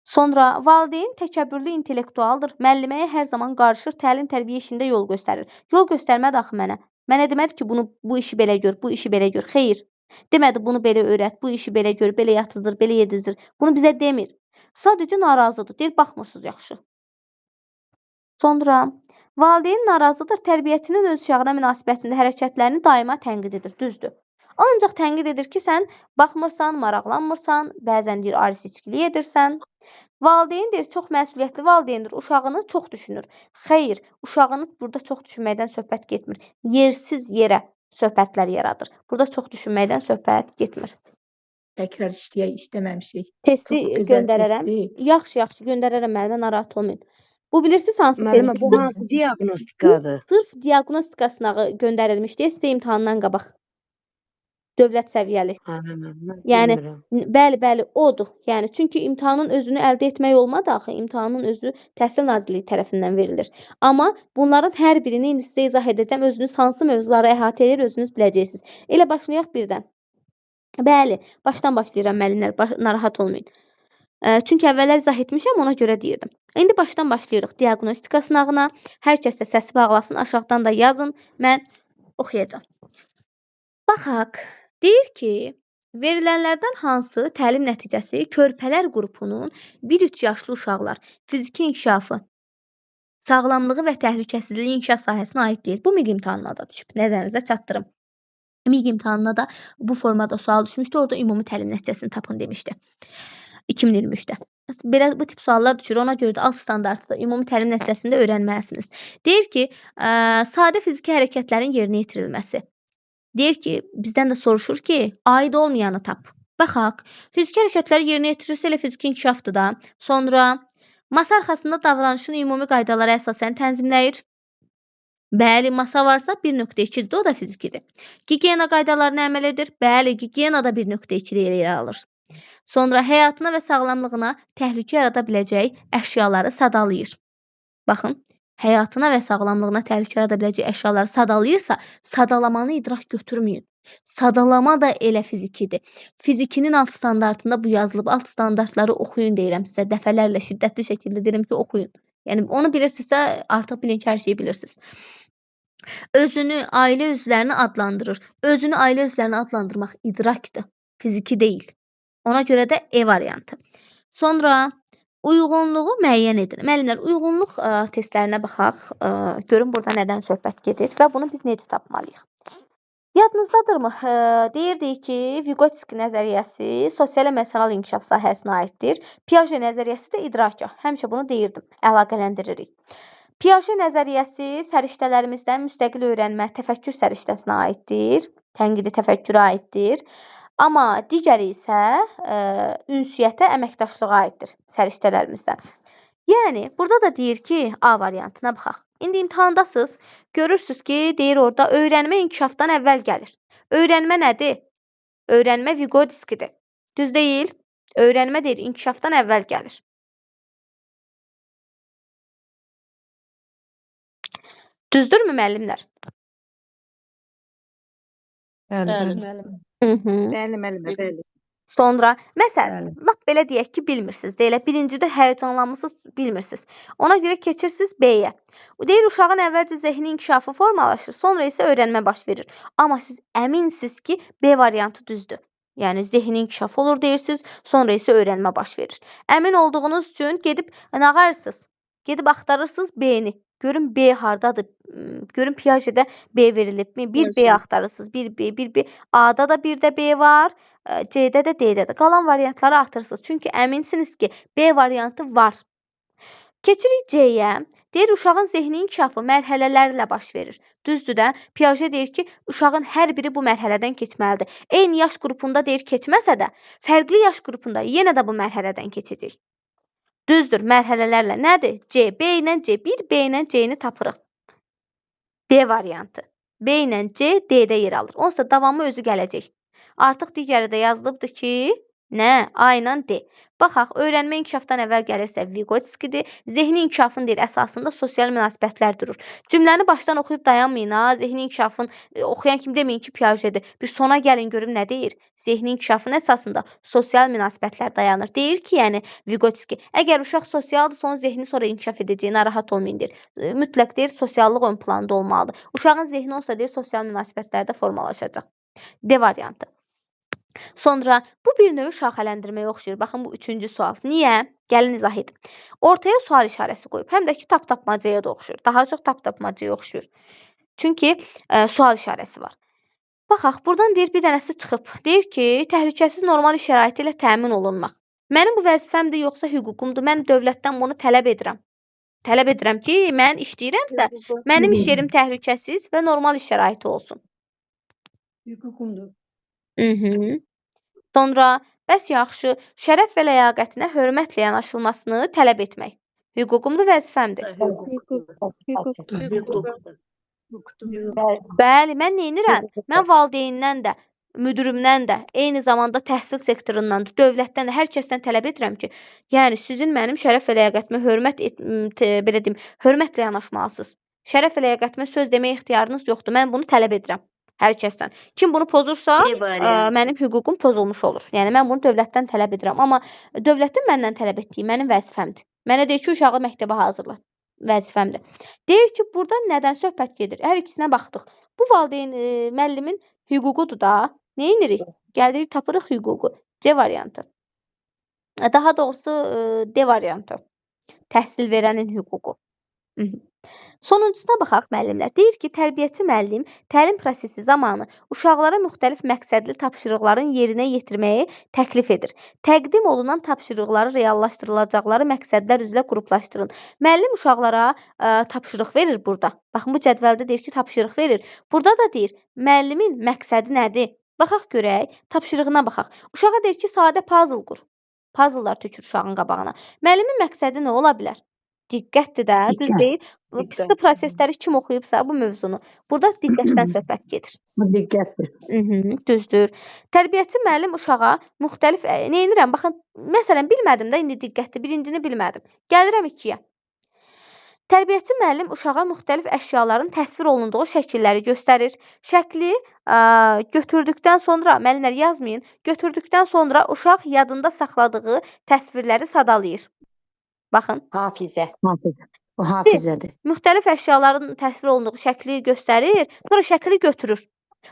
S1: Sonra valideyn təkəbbürlü intellektualdır. Müəlliməyə hər zaman qarışır, təlim-tərbiyə işində yol göstərir. Yol göstərmədi axı mənə. Mənə demədi ki, bunu bu işi belə gör, bu işi belə gör. Xeyr. Demədi bunu belə öyrət, bu işi belə gör, belə yatızdır, belə yedizdir. Bunu bizə demir. Sadəcə narazıdır. Deyir, baxmırsınız yaxşı. Sonra valideyn narazıdır, tərbiyəçinin öz uşağına münasibətində hərəkətlərini daima tənqid edir. Düzdür. Ancaq tənqid edir ki, sən baxmırsan, maraqlanmırsan, bəzən deyir, aris içkili edirsən. Valideyn deyir, çox məsuliyyətli valideyndir, uşağını çox düşünür. Xeyr, uşağını burada çox düşünməkdən söhbət getmir. Yersiz yerə söhbətlər yaradır. Burada çox düşünməkdən söhbət getmir.
S11: Təkrar işləyək, işləməmişik.
S1: Testi göndərərəm. Yaxşı, yaxşı göndərərəm müəllimə, narahat olmayın. Bu bilirsiniz hansı
S16: Müəllimə, bu hansı diaqnostikadır?
S1: Sırf diaqnostika sınağı göndərilmişdi sizə imtahandan qabaq. Dövlət səviyyəli. Yəni, bəli, bəli, odur. Yəni, çünki imtahanın özünü əldə etmək olmadı axı. İmtahanın özü Təhsil Nazirliyi tərəfindən verilir. Amma bunların hər birini indi sizə izah edəcəm. Özünüz hansı mövzuları əhatə edir, özünüz biləcəksiniz. Elə başlayaq birdən. Bəli, başdan başlayıram müəllimlər, narahat olmayın. Çünki əvvəllər izah etmişəm, ona görə deyirdim. İndi başdan başlayırıq diaqnostika sınağına. Hər kəs də səsi bağlasın, aşağıdan da yazın. Mən oxuyacağam. Baxaq. Deyir ki, verilənlərdən hansı təlim nəticəsi körpələr qrupunun 1-3 yaşlı uşaqlar fiziki inkişafı, sağlamlığı və təhlükəsizliyi inkişaf sahəsinə aid deyil. Bu MİQ imtahanına da düşüb. Nəzərinizə çatdırım. MİQ imtahanına da bu formada sual düşmüşdü. Orada ümumi təlim nəticəsini tapın demişdi. 2023-də. Belə bu tip suallar düşür. Ona görə də alt standartı da ümumi təlim nəticəsində öyrənməlisiniz. Deyir ki, sadə fiziki hərəkətlərin yerinə yetirilməsi. Deyir ki, bizdən də soruşur ki, aid olmayanı tap. Baxaq, fiziki hərəkətləri yerinə yetirirsə elə fiziki inkişafdır da. Sonra masa arxasında davranışın ümumi qaydalara əsasən tənzimləyir. Bəli, masa varsa 1.2-dir, o da fizikidir. Gigiyena qaydalarına əməl edir. Bəli, gigiyena da 1.2-də yer alır. Sonra həyatına və sağlamlığına təhlükə yarada biləcək əşyaları sadalayır. Baxın, həyatına və sağlamlığına təhlükə yarada biləcək əşyaları sadalayırsa, sadalamanı idrak götürməyin. Sadalama da elə fizikidir. Fizikinin alt standartında bu yazılıb. Alt standartları oxuyun deyirəm sizə. Dəfələrlə şiddətli şəkildə deyirəm ki, oxuyun. Yəni onu bilirsinizsə, artıq bilin ki, hər şeyi bilirsiniz. Özünü, ailə üzvlərini adlandırır. Özünü, ailə üzvlərini adlandırmaq idrakdır, fiziki deyil. Ona görə də E variantı. Sonra uyğunluğu müəyyən edin. Müəllimlər, uyğunluq testlərinə baxaq. Görün burada nədən söhbət gedir və bunu biz necə tapmalıyıq? Yadınızdadırmı? Deyirdik ki, Vygotsky nəzəriyyəsi sosial emosional inkişaf sahəsinə aiddir. Piaget nəzəriyyəsi də idraka. Həmişə bunu deyirdim, əlaqələndiririk. Piaget nəzəriyyəsi səriştələrimizdən müstəqil öyrənmə, təfəkkür səriştəsinə aiddir. Tənqidi təfəkkürə aiddir. Amma digəri isə ünsiyyətə, əməkdaşlığa aiddir səriştələrimizdən. Yəni, burada da deyir ki, A variantına baxaq. İndi imtahandasınız, görürsünüz ki, deyir orada öyrənmə inkişafdan əvvəl gəlir. Öyrənmə nədir? Öyrənmə Vygotskydir. Düz deyil? Öyrənmə deyir, inkişafdan əvvəl gəlir. Düzdürmü müəllimlər?
S3: Bəli, bəli.
S12: Bəli, müəllimə, bəli.
S1: Sonra, məsələn, lap belə deyək ki, bilmirsiniz. Deyilə, birincidə həyəcanlanmısınız, bilmirsiniz. Ona görə keçirsiniz B-yə. Deyir, uşağın əvvəlcə zehni inkişafı formalaşır, sonra isə öyrənmə baş verir. Amma siz əminsiniz ki, B variantı düzdür. Yəni, zehni inkişafı olur deyirsiniz, sonra isə öyrənmə baş verir. Əmin olduğunuz üçün gedib nə ağarsınız? Gedib axtarırsınız B-ni. Görün B hardadır? Görün Piaget'də B verilibmi? Bir B axtarırsınız. Bir B, bir B. A-da da bir də B var. C-də də, D-də də. Qalan variantları atırsınız. Çünki əminsiniz ki, B variantı var. Keçirik C-yə. Deyir, uşağın zehni inkişafı mərhələlərlə baş verir. Düzdür də? Piaget deyir ki, uşağın hər biri bu mərhələdən keçməlidir. Eyni yaş qrupunda deyir, keçməsə də, fərqli yaş qrupunda yenə də bu mərhələdən keçəcək. Düzdür, mərhələlərlə. Nədir? C. B ilə C. 1 B ilə C-ni tapırıq. D variantı. B ilə C D-də yer alır. Onsuz da davamı özü gələcək. Artıq digəri də yazılıbdır ki, nə? A ilə D. Baxaq, öyrənmə inkişafdan əvvəl gəlirsə Viqotskidir. Zehni inkişafın deyir, əsasında sosial münasibətlər durur. Cümləni başdan oxuyub dayanmayın ha. Zehni inkişafın oxuyan kimi deməyin ki, Piagetdir. Bir sona gəlin görüm nə deyir. Zehni inkişafın əsasında sosial münasibətlər dayanır. Deyir ki, yəni Viqotski, əgər uşaq sosialdırsa, onun zehni sonra inkişaf edəcək, narahat olmayın deyir. Mütləq deyir, sosiallıq ön planda olmalıdır. Uşağın zehni olsa deyir, sosial münasibətlərdə formalaşacaq. D variantı. Sonra bu bir növ şaxələndirməyə oxşayır. Baxın, bu üçüncü sual. Niyə? Gəlin izah edim. Ortaya sual işarəsi qoyub. Həm də ki, tap-tapmacaya da oxşayır. Daha çox tap-tapmacaya oxşayır. Çünki sual işarəsi var. Baxaq, buradan deyir, bir dənəsi çıxıb. Deyir ki, təhlükəsiz normal iş şəraiti ilə təmin olunmaq. Mənim bu vəzifəmdir, yoxsa hüququmdur? Mən dövlətdən bunu tələb edirəm. Tələb edirəm ki, mən işləyirəmsə, mənim iş yerim təhlükəsiz və normal iş şəraiti olsun.
S16: Hüququmdur.
S1: Sonra, bəs yaxşı, şərəf və ləyaqətinə hörmətlə yanaşılmasını tələb etmək. Hüququmdur, vəzifəmdir. Bəli, mən neynirəm? Mən valideyndən də, müdürümdən də, eyni zamanda təhsil sektorundan da, dövlətdən də, hər kəsdən tələb edirəm ki, yəni sizin mənim şərəf və ləyaqətimə hörmət, belə deyim, hörmətlə yanaşmalısınız. Şərəf və ləyaqətimə söz deməyə ixtiyarınız yoxdur. Mən bunu tələb edirəm. Hər kəsdən. Kim bunu pozursa, mənim hüququm pozulmuş olur. Yəni, mən bunu dövlətdən tələb edirəm. Amma dövlətin məndən tələb etdiyi mənim vəzifəmdir. Mənə deyir ki, uşağı məktəbə hazırla. Vəzifəmdir. Deyir ki, burada nədən söhbət gedir? Hər ikisinə baxdıq. Bu valideyn, müəllimin hüququdur da. Nə edirik? Gəlirik, tapırıq hüququ. C variantı. Daha doğrusu, D variantı. Təhsil verənin hüququ. Sonuncusuna baxaq müəllimlər. Deyir ki, tərbiyəçi müəllim təlim prosesi zamanı uşaqlara müxtəlif məqsədli tapşırıqların yerinə yetirməyi təklif edir. Təqdim olunan tapşırıqları reallaşdırılacaqları məqsədlər üzrə qruplaşdırın. Müəllim uşaqlara tapşırıq verir burada. Baxın, bu cədvəldə deyir ki, tapşırıq verir. Burada da deyir, müəllimin məqsədi nədir? Baxaq görək, tapşırığına baxaq. Uşağa deyir ki, sadə puzzle qur. Puzzlelar tökür uşağın qabağına. Müəllimin məqsədi nə ola bilər? Diqqətdir də, düz deyil. Psixi prosesləri kim oxuyubsa bu mövzunu. Burada diqqətdən söhbət gedir.
S16: Bu diqqətdir.
S1: Düzdür. Tərbiyəçi müəllim uşağa müxtəlif, neynirəm? Baxın, məsələn, bilmədim də indi diqqətdir. Birincini bilmədim. Gəlirəm ikiyə. Tərbiyəçi müəllim uşağa müxtəlif əşyaların təsvir olunduğu şəkilləri göstərir. Şəkli götürdükdən sonra, müəllimlər yazmayın, götürdükdən sonra uşaq yadında saxladığı təsvirləri sadalayır. Baxın.
S5: Hafizə.
S16: O hafizədir.
S1: Müxtəlif əşyaların təsvir olunduğu şəkli göstərir, sonra şəkli götürür.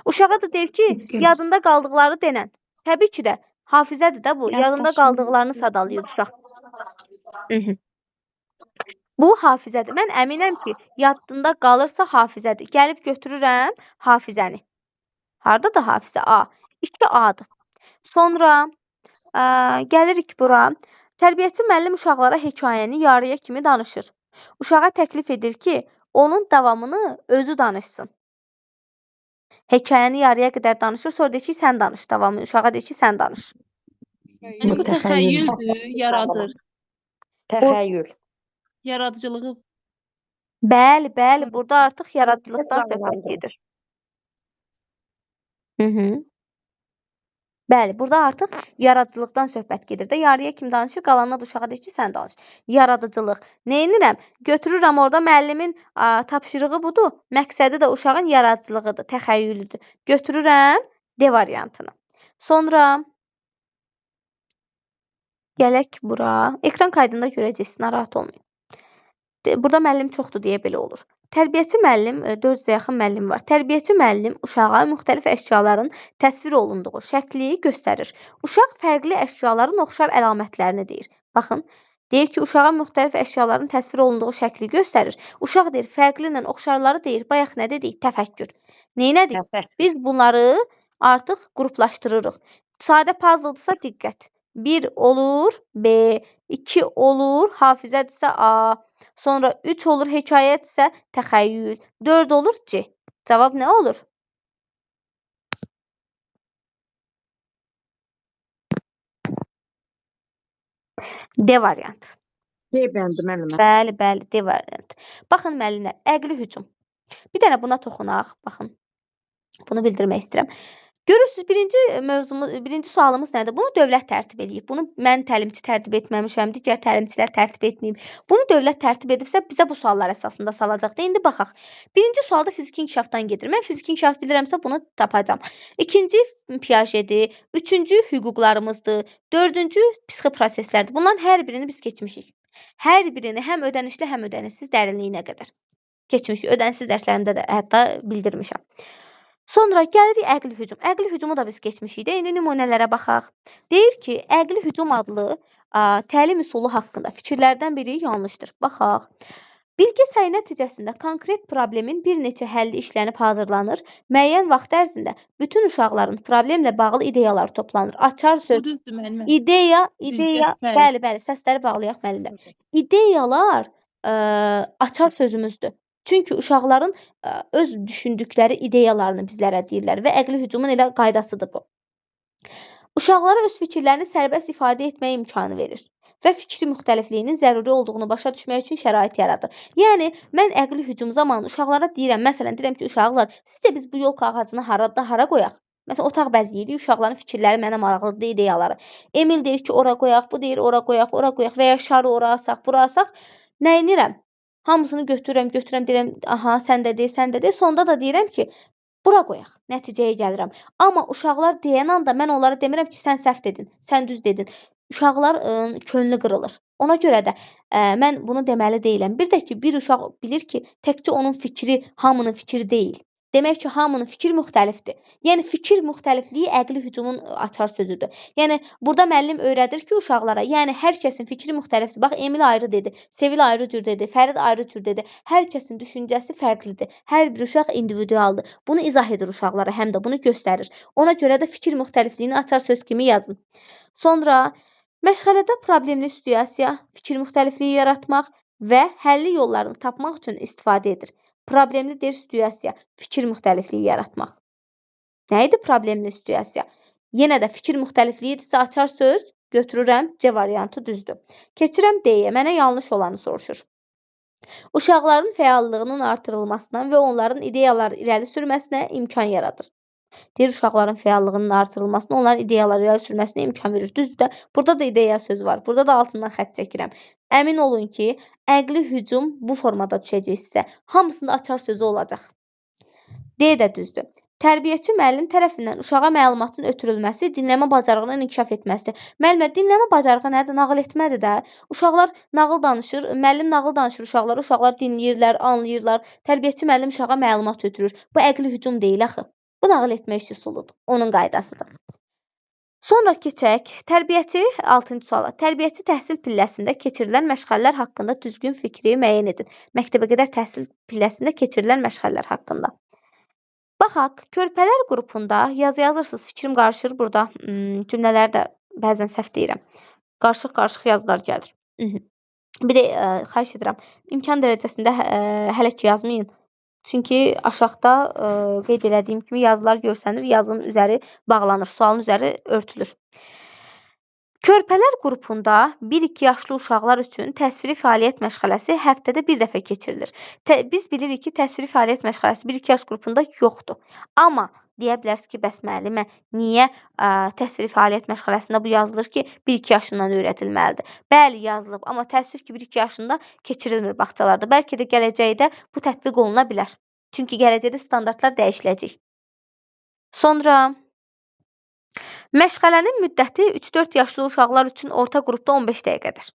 S1: Uşağa da deyir ki, yadında qaldıqları denən. Təbii ki də, hafizədir də bu. Yadında qaldıqlarını sadalayır uşaq. Bu hafizədir. Mən əminəm ki, yadında qalırsa hafizədir. Gəlib götürürəm hafizəni. Hardadır hafizə? A. 2 A-dır. Sonra gəlirik bura. Tərbiyəçi müəllim uşaqlara hekayəni yarıya kimi danışır. Uşağa təklif edir ki, onun davamını özü danışsın. Hekayəni yarıya qədər danışır, sonra deyir ki, sən danış davamını. Uşağa deyir ki, sən danış.
S13: Yəni bu təxəyyüldür, yaradır.
S5: Təxəyyül.
S13: Yaradıcılığı.
S1: Bəli, bəli, burada artıq yaradıcılıqdan söhbət gedir. Bəli, burada artıq yaradıcılıqdan söhbət gedir də. Yarıya kim danışır, qalanına da uşağa deyir ki, sən danış. Yaradıcılıq. Neynirəm? Götürürəm orada müəllimin tapşırığı budur. Məqsədi də uşağın yaradıcılığıdır, təxəyyülüdür. Götürürəm D variantını. Sonra gələk bura. Ekran kaydında görəcəksiniz, narahat olmayın. Burada müəllim çoxdur deyə belə olur. Tərbiyəçi müəllim, 400-ə yaxın müəllim var. Tərbiyəçi müəllim uşağa müxtəlif əşyaların təsvir olunduğu şəkli göstərir. Uşaq fərqli əşyaların oxşar əlamətlərini deyir. Baxın, deyir ki, uşağa müxtəlif əşyaların təsvir olunduğu şəkli göstərir. Uşaq deyir, fərqli ilə oxşarları deyir. Bayaq nə dedik? Təfəkkür. Neynədik? Biz bunları artıq qruplaşdırırıq. Sadə puzzledırsa diqqət. 1 olur B, 2 olur hafizədirsə A, sonra 3 olur hekayətsə təxəyyül, 4 olur C. Cavab nə olur? D variantı.
S12: D bəndi müəllimə.
S1: Bəli, bəli, D variantı. Baxın müəllimlər, əqli hücum. Bir dənə buna toxunaq. Baxın. Bunu bildirmək istəyirəm. Görürsünüz, birinci mövzumuz, birinci sualımız nədir? Bunu dövlət tərtib eləyib. Bunu mən təlimçi tərtib etməmişəm, digər təlimçilər tərtib etməyib. Bunu dövlət tərtib edibsə, bizə bu suallar əsasında salacaqdır. İndi baxaq. Birinci sualda fiziki inkişafdan gedir. Mən fiziki inkişaf bilirəmsə, bunu tapacam. İkinci Piagetdir, üçüncü hüquqlarımızdır, dördüncü psixi proseslərdir. Bunların hər birini biz keçmişik. Hər birini həm ödənişli, həm ödənişsiz dərinliyinə qədər keçmişik. Ödənişsiz dərslərimdə də hətta bildirmişəm. Sonra gəlirik əqli hücum. Əqli hücumu da biz keçmişik də. İndi nümunələrə baxaq. Deyir ki, əqli hücum adlı təlim üsulu haqqında fikirlərdən biri yanlışdır. Baxaq. Birgə sayı nəticəsində konkret problemin bir neçə həlli işlənib hazırlanır. Müəyyən vaxt ərzində bütün uşaqların problemlə bağlı ideyaları toplanır. Açar söz.
S13: Bu düzdür müəllimə.
S1: İdeya, ideya.
S13: Düzcə,
S1: bəli, bəli, səsləri bağlayaq müəllimlər. İdeyalar açar sözümüzdür. Çünki uşaqların öz düşündükləri ideyalarını bizlərə deyirlər və əqli hücumun elə qaydasıdır bu. Uşaqlara öz fikirlərini sərbəst ifadə etməyə imkanı verir və fikri müxtəlifliyinin zəruri olduğunu başa düşmək üçün şərait yaradır. Yəni, mən əqli hücum zamanı uşaqlara deyirəm, məsələn, deyirəm ki, uşaqlar, sizcə biz bu yolka ağacını hara qoyaq? Məsələn, otaq bəziyirik, uşaqların fikirləri mənə maraqlıdır, ideyaları. Emil deyir ki, ora qoyaq, bu deyir, ora qoyaq, ora qoyaq və ya şarı ora asaq, bura asaq. Nə edirəm? Hamısını götürürəm, götürürəm, deyirəm, aha, sən də de, sən də de. Sonda da deyirəm ki, bura qoyaq, nəticəyə gəlirəm. Amma uşaqlar deyən anda mən onlara demirəm ki, sən səhv dedin, sən düz dedin. Uşaqların könlü qırılır. Ona görə də mən bunu deməli deyiləm. Bir də ki, bir uşaq bilir ki, təkcə onun fikri hamının fikri deyil. Demək ki, hamının fikir müxtəlifdir. Yəni, fikir müxtəlifliyi əqli hücumun açar sözüdür. Yəni, burada müəllim öyrədir ki, uşaqlara, yəni, hər kəsin fikri müxtəlifdir. Bax, Emil ayrı dedi, Sevil ayrı cür dedi, Fərid ayrı cür dedi. Hər kəsin düşüncəsi fərqlidir. Hər bir uşaq individualdır. Bunu izah edir uşaqlara, həm də bunu göstərir. Ona görə də fikir müxtəlifliyini açar söz kimi yazın. Sonra, məşğələdə problemli situasiya, fikir müxtəlifliyi yaratmaq və həlli yollarını tapmaq üçün istifadə edir. Problemli deyir situasiya, fikir müxtəlifliyi yaratmaq. Nə idi problemli situasiya? Yenə də fikir müxtəlifliyidirsə açar söz götürürəm, C variantı düzdür. Keçirəm D-yə, mənə yanlış olanı soruşur. Uşaqların fəallığının artırılmasına və onların ideyaları irəli sürməsinə imkan yaradır. Deyir, uşaqların fəallığının artırılmasına, onların ideyaları irəli sürməsinə imkan verir. Düzdür də, burada da ideya sözü var. Burada da altından xətt çəkirəm. Əmin olun ki, əqli hücum bu formada düşəcək sizə. Hamısında açar sözü olacaq. D də düzdür. Tərbiyəçi müəllim tərəfindən uşağa məlumatın ötürülməsi, dinləmə bacarığının inkişaf etməsidir. Müəllimlər, dinləmə bacarığı nədir? Nağıl etmədir də. Uşaqlar nağıl danışır, müəllim nağıl danışır uşaqlara, uşaqlar dinləyirlər, anlayırlar. Tərbiyəçi müəllim uşağa məlumat ötürür. Bu əqli hücum deyil axı. Bu nağıl etmək üsuludur. Onun qaydasıdır. Sonra keçək. Tərbiyəçi, 6-cı suala. Tərbiyəçi təhsil pilləsində keçirilən məşğələlər haqqında düzgün fikri müəyyən edin. Məktəbə qədər təhsil pilləsində keçirilən məşğələlər haqqında. Baxaq, körpələr qrupunda yazı yazırsınız. Fikrim qarışır burada. Cümlələri də bəzən səhv deyirəm. Qarışıq-qarışıq yazılar gəlir. Bir də xahiş edirəm, imkan dərəcəsində hələ ki yazmayın. Çünki aşağıda qeyd elədiyim kimi yazılar görsənir, yazının üzəri bağlanır, sualın üzəri örtülür. Körpələr qrupunda 1-2 yaşlı uşaqlar üçün təsviri fəaliyyət məşğələsi həftədə bir dəfə keçirilir. Biz bilirik ki, təsviri fəaliyyət məşğələsi 1-2 yaş qrupunda yoxdur. Amma deyə bilərsiniz ki, bəs müəllimə, niyə təsviri fəaliyyət məşğələsində bu yazılır ki, 1-2 yaşından öyrədilməlidir? Bəli, yazılıb, amma təəssüf ki, 1-2 yaşında keçirilmir bağçalarda. Bəlkə də gələcəkdə bu tətbiq oluna bilər. Çünki gələcəkdə standartlar dəyişiləcək. Sonra məşğələnin müddəti 3-4 yaşlı uşaqlar üçün orta qrupda 15 dəqiqədir.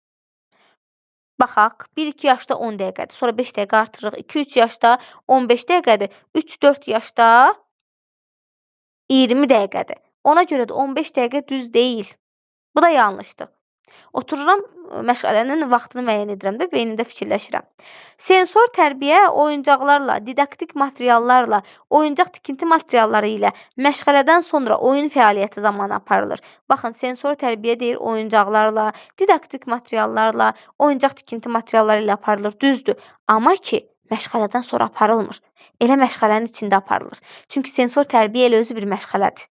S1: Baxaq, 1-2 yaşda 10 dəqiqədir, sonra 5 dəqiqə artırırıq. 2-3 yaşda 15 dəqiqədir, 3-4 yaşda 20 dəqiqədir. Ona görə də 15 dəqiqə düz deyil. Bu da yanlışdır. Otururam, məşğələnin vaxtını müəyyən edirəm də, beynimdə fikirləşirəm. Sensor tərbiyə oyuncaqlarla, didaktik materiallarla, oyuncaq tikinti materialları ilə məşğələdən sonra oyun fəaliyyəti zamanı aparılır. Baxın, sensor tərbiyə deyir oyuncaqlarla, didaktik materiallarla, oyuncaq tikinti materialları ilə aparılır. Düzdür, amma ki, məşğələdən sonra aparılmır. Elə məşğələnin içində aparılır. Çünki sensor tərbiyə elə özü bir məşğələdir.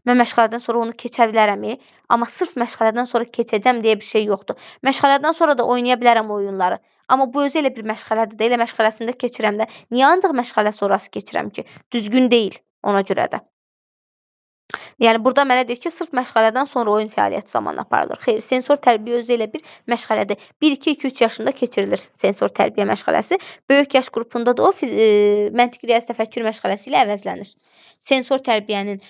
S1: Mən məşğələdən sonra onu keçə bilərəmi? Amma sırf məşğələdən sonra keçəcəm deyə bir şey yoxdur. Məşğələdən sonra da oynaya bilərəm oyunları. Amma bu özü elə bir məşğələdir də, elə məşğələsində keçirəm də. Niyə ancaq məşğələ sonrası keçirəm ki? Düzgün deyil ona görə də. Yəni burada mənə deyir ki, sırf məşğələdən sonra oyun fəaliyyəti zamanı aparılır. Xeyr, sensor tərbiyə özü elə bir məşğələdir. 1, 2, 2, 3 yaşında keçirilir sensor tərbiyə məşğələsi. Böyük yaş qrupunda da o məntiqi riyazi təfəkkür məşğələsi ilə əvəzlənir. Sensor tərbiyənin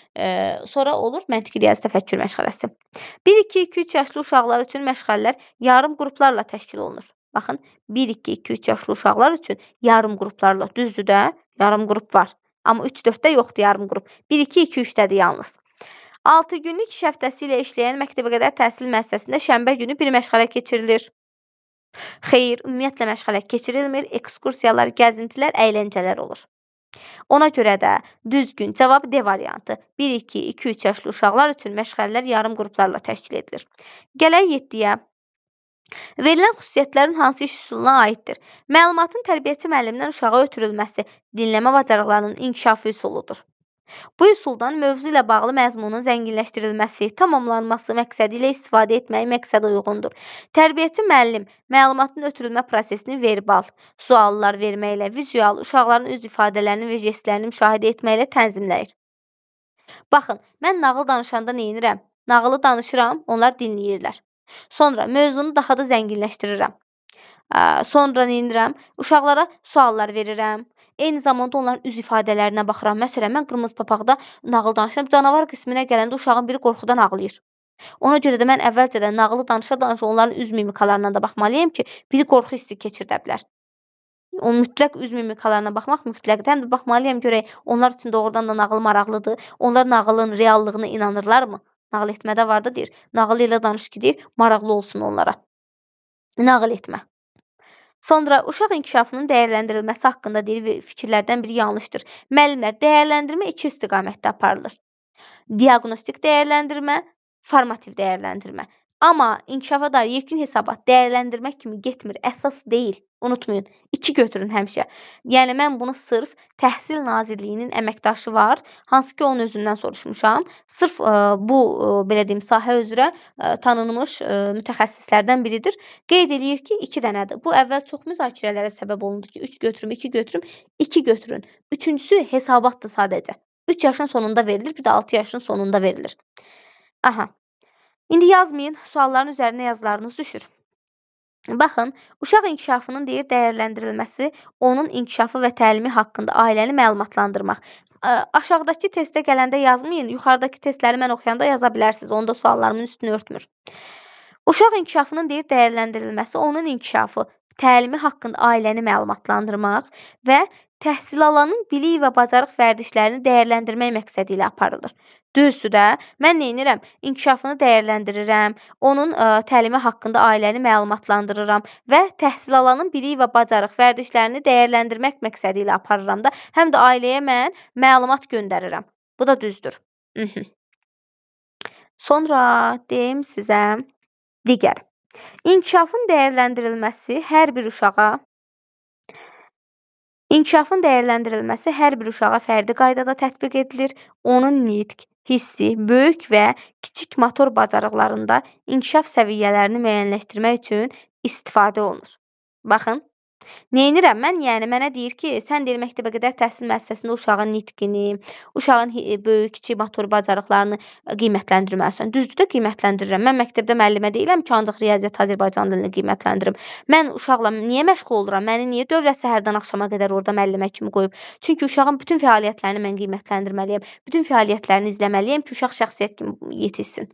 S1: sonra olur məntiqi riyazi təfəkkür məşğələsi. 1, 2, 2, 3 yaşlı uşaqlar üçün məşğələlər yarım qruplarla təşkil olunur. Baxın, 1, 2, 2, 3 yaşlı uşaqlar üçün yarım qruplarla, düzdür də, yarım qrup var. Amma 3-4-də yoxdur yarım qrup. 1, 2, 2, 3-dədir yalnız. 6 günlük iş həftəsi ilə işləyən məktəbəqədər təhsil müəssisəsində şənbə günü bir məşğələ keçirilir. Xeyr, ümumiyyətlə məşğələ keçirilmir. Ekskursiyalar, gəzintilər, əyləncələr olur. Ona görə də düzgün cavab D variantı. 1, 2, 2, 3 yaşlı uşaqlar üçün məşğələlər yarım qruplarla təşkil edilir. Gələk 7-yə. Verilən xüsusiyyətlərin hansı iş üsuluna aiddir? Məlumatın tərbiyəçi müəllimdən uşağa ötürülməsi dinləmə bacarıqlarının inkişafı üsuludur. Bu üsuldan mövzu ilə bağlı məzmunun zənginləşdirilməsi, tamamlanması məqsədi ilə istifadə etmək məqsədə uyğundur. Tərbiyəçi müəllim məlumatın ötürülmə prosesini verbal, suallar verməklə, vizual, uşaqların öz ifadələrini və jestlərini müşahidə etməklə tənzimləyir. Baxın, mən nağıl danışanda nə edirəm? Nağılı danışıram, onlar dinləyirlər. Sonra mövzunu daha da zənginləşdirirəm. Sonra nə edirəm? Uşaqlara suallar verirəm. Eyni zamanda onların üz ifadələrinə baxıram. Məsələn, mən Qırmızı Papaqda nağıl danışıram. Canavar qisminə gələndə uşağın biri qorxudan ağlayır. Ona görə də mən əvvəlcədən nağılı danışa-danışa onların üz mimikalarına da baxmalıyam ki, biri qorxu hissi keçirdə bilər. O mütləq üz mimikalarına baxmaq mütləqdir. Həm də baxmalıyam görək onlar üçün doğrudan da nağıl maraqlıdır. Onlar nağılın reallığına inanırlarmı? Nağıl etmədə var da deyir. Nağıl elə danış ki, deyir, maraqlı olsun onlara. Nağıl etmə. Sonra uşaq inkişafının dəyərləndirilməsi haqqında deyir və fikirlərdən biri yanlışdır. Müəllimlər, dəyərləndirmə iki istiqamətdə aparılır. Diaqnostik dəyərləndirmə, formativ dəyərləndirmə. Amma inkişafa dair yekun hesabat dəyərləndirmə kimi getmir, əsas deyil. Unutmayın, 2 götürün həmişə. Yəni mən bunu sırf Təhsil Nazirliyinin əməkdaşı var, hansı ki onun özündən soruşmuşam. Sırf bu belə deyim, sahə üzrə tanınmış mütəxəssislərdən biridir. Qeyd eləyir ki, 2 dənədir. Bu əvvəl çox müzakirələrə səbəb olundu ki, 3 götürüm, 2 götürüm, 2 götürün. Üçüncüsü hesabatdır sadəcə. 3 yaşın sonunda verilir, bir də 6 yaşın sonunda verilir. Aha. İndi yazmayın, sualların üzərinə yazılarınız düşür. Baxın, uşaq inkişafının deyir dəyərləndirilməsi, onun inkişafı və təlimi haqqında ailəni məlumatlandırmaq. Aşağıdakı testə gələndə yazmayın, yuxarıdakı testləri mən oxuyanda yaza bilərsiniz. Onda suallarımın üstünü örtmür. Uşaq inkişafının deyir dəyərləndirilməsi, onun inkişafı, təlimi haqqında ailəni məlumatlandırmaq və təhsil alanın bilik və bacarıq vərdişlərini dəyərləndirmək məqsədi ilə aparılır. Düzdür də, mən nə edirəm? İnkişafını dəyərləndirirəm, onun təlimi haqqında ailəni məlumatlandırıram və təhsil alanın bilik və bacarıq vərdişlərini dəyərləndirmək məqsədi ilə aparıram da, həm də ailəyə mən məlumat göndərirəm. Bu da düzdür. Sonra deyim sizə digər. İnkişafın dəyərləndirilməsi hər bir uşağa İnkişafın dəyərləndirilməsi hər bir uşağa fərdi qaydada tətbiq edilir. Onun nitq, hissi, böyük və kiçik motor bacarıqlarında inkişaf səviyyələrini müəyyənləşdirmək üçün istifadə olunur. Baxın, Neynirəm mən? Yəni mənə deyir ki, sən deyir məktəbəqədər təhsil müəssisəsində uşağın nitqini, uşağın böyük, kiçik motor bacarıqlarını qiymətləndirməlisən. Düzdür də qiymətləndirirəm. Mən məktəbdə müəllimə deyiləm ki, ancaq riyaziyyat, Azərbaycan dilini qiymətləndirim. Mən uşaqla niyə məşğul oluram? Məni niyə dövlət səhərdən axşama qədər orada müəllimə kimi qoyub? Çünki uşağın bütün fəaliyyətlərini mən qiymətləndirməliyəm. Bütün fəaliyyətlərini izləməliyəm ki, uşaq şəxsiyyət kimi yetişsin.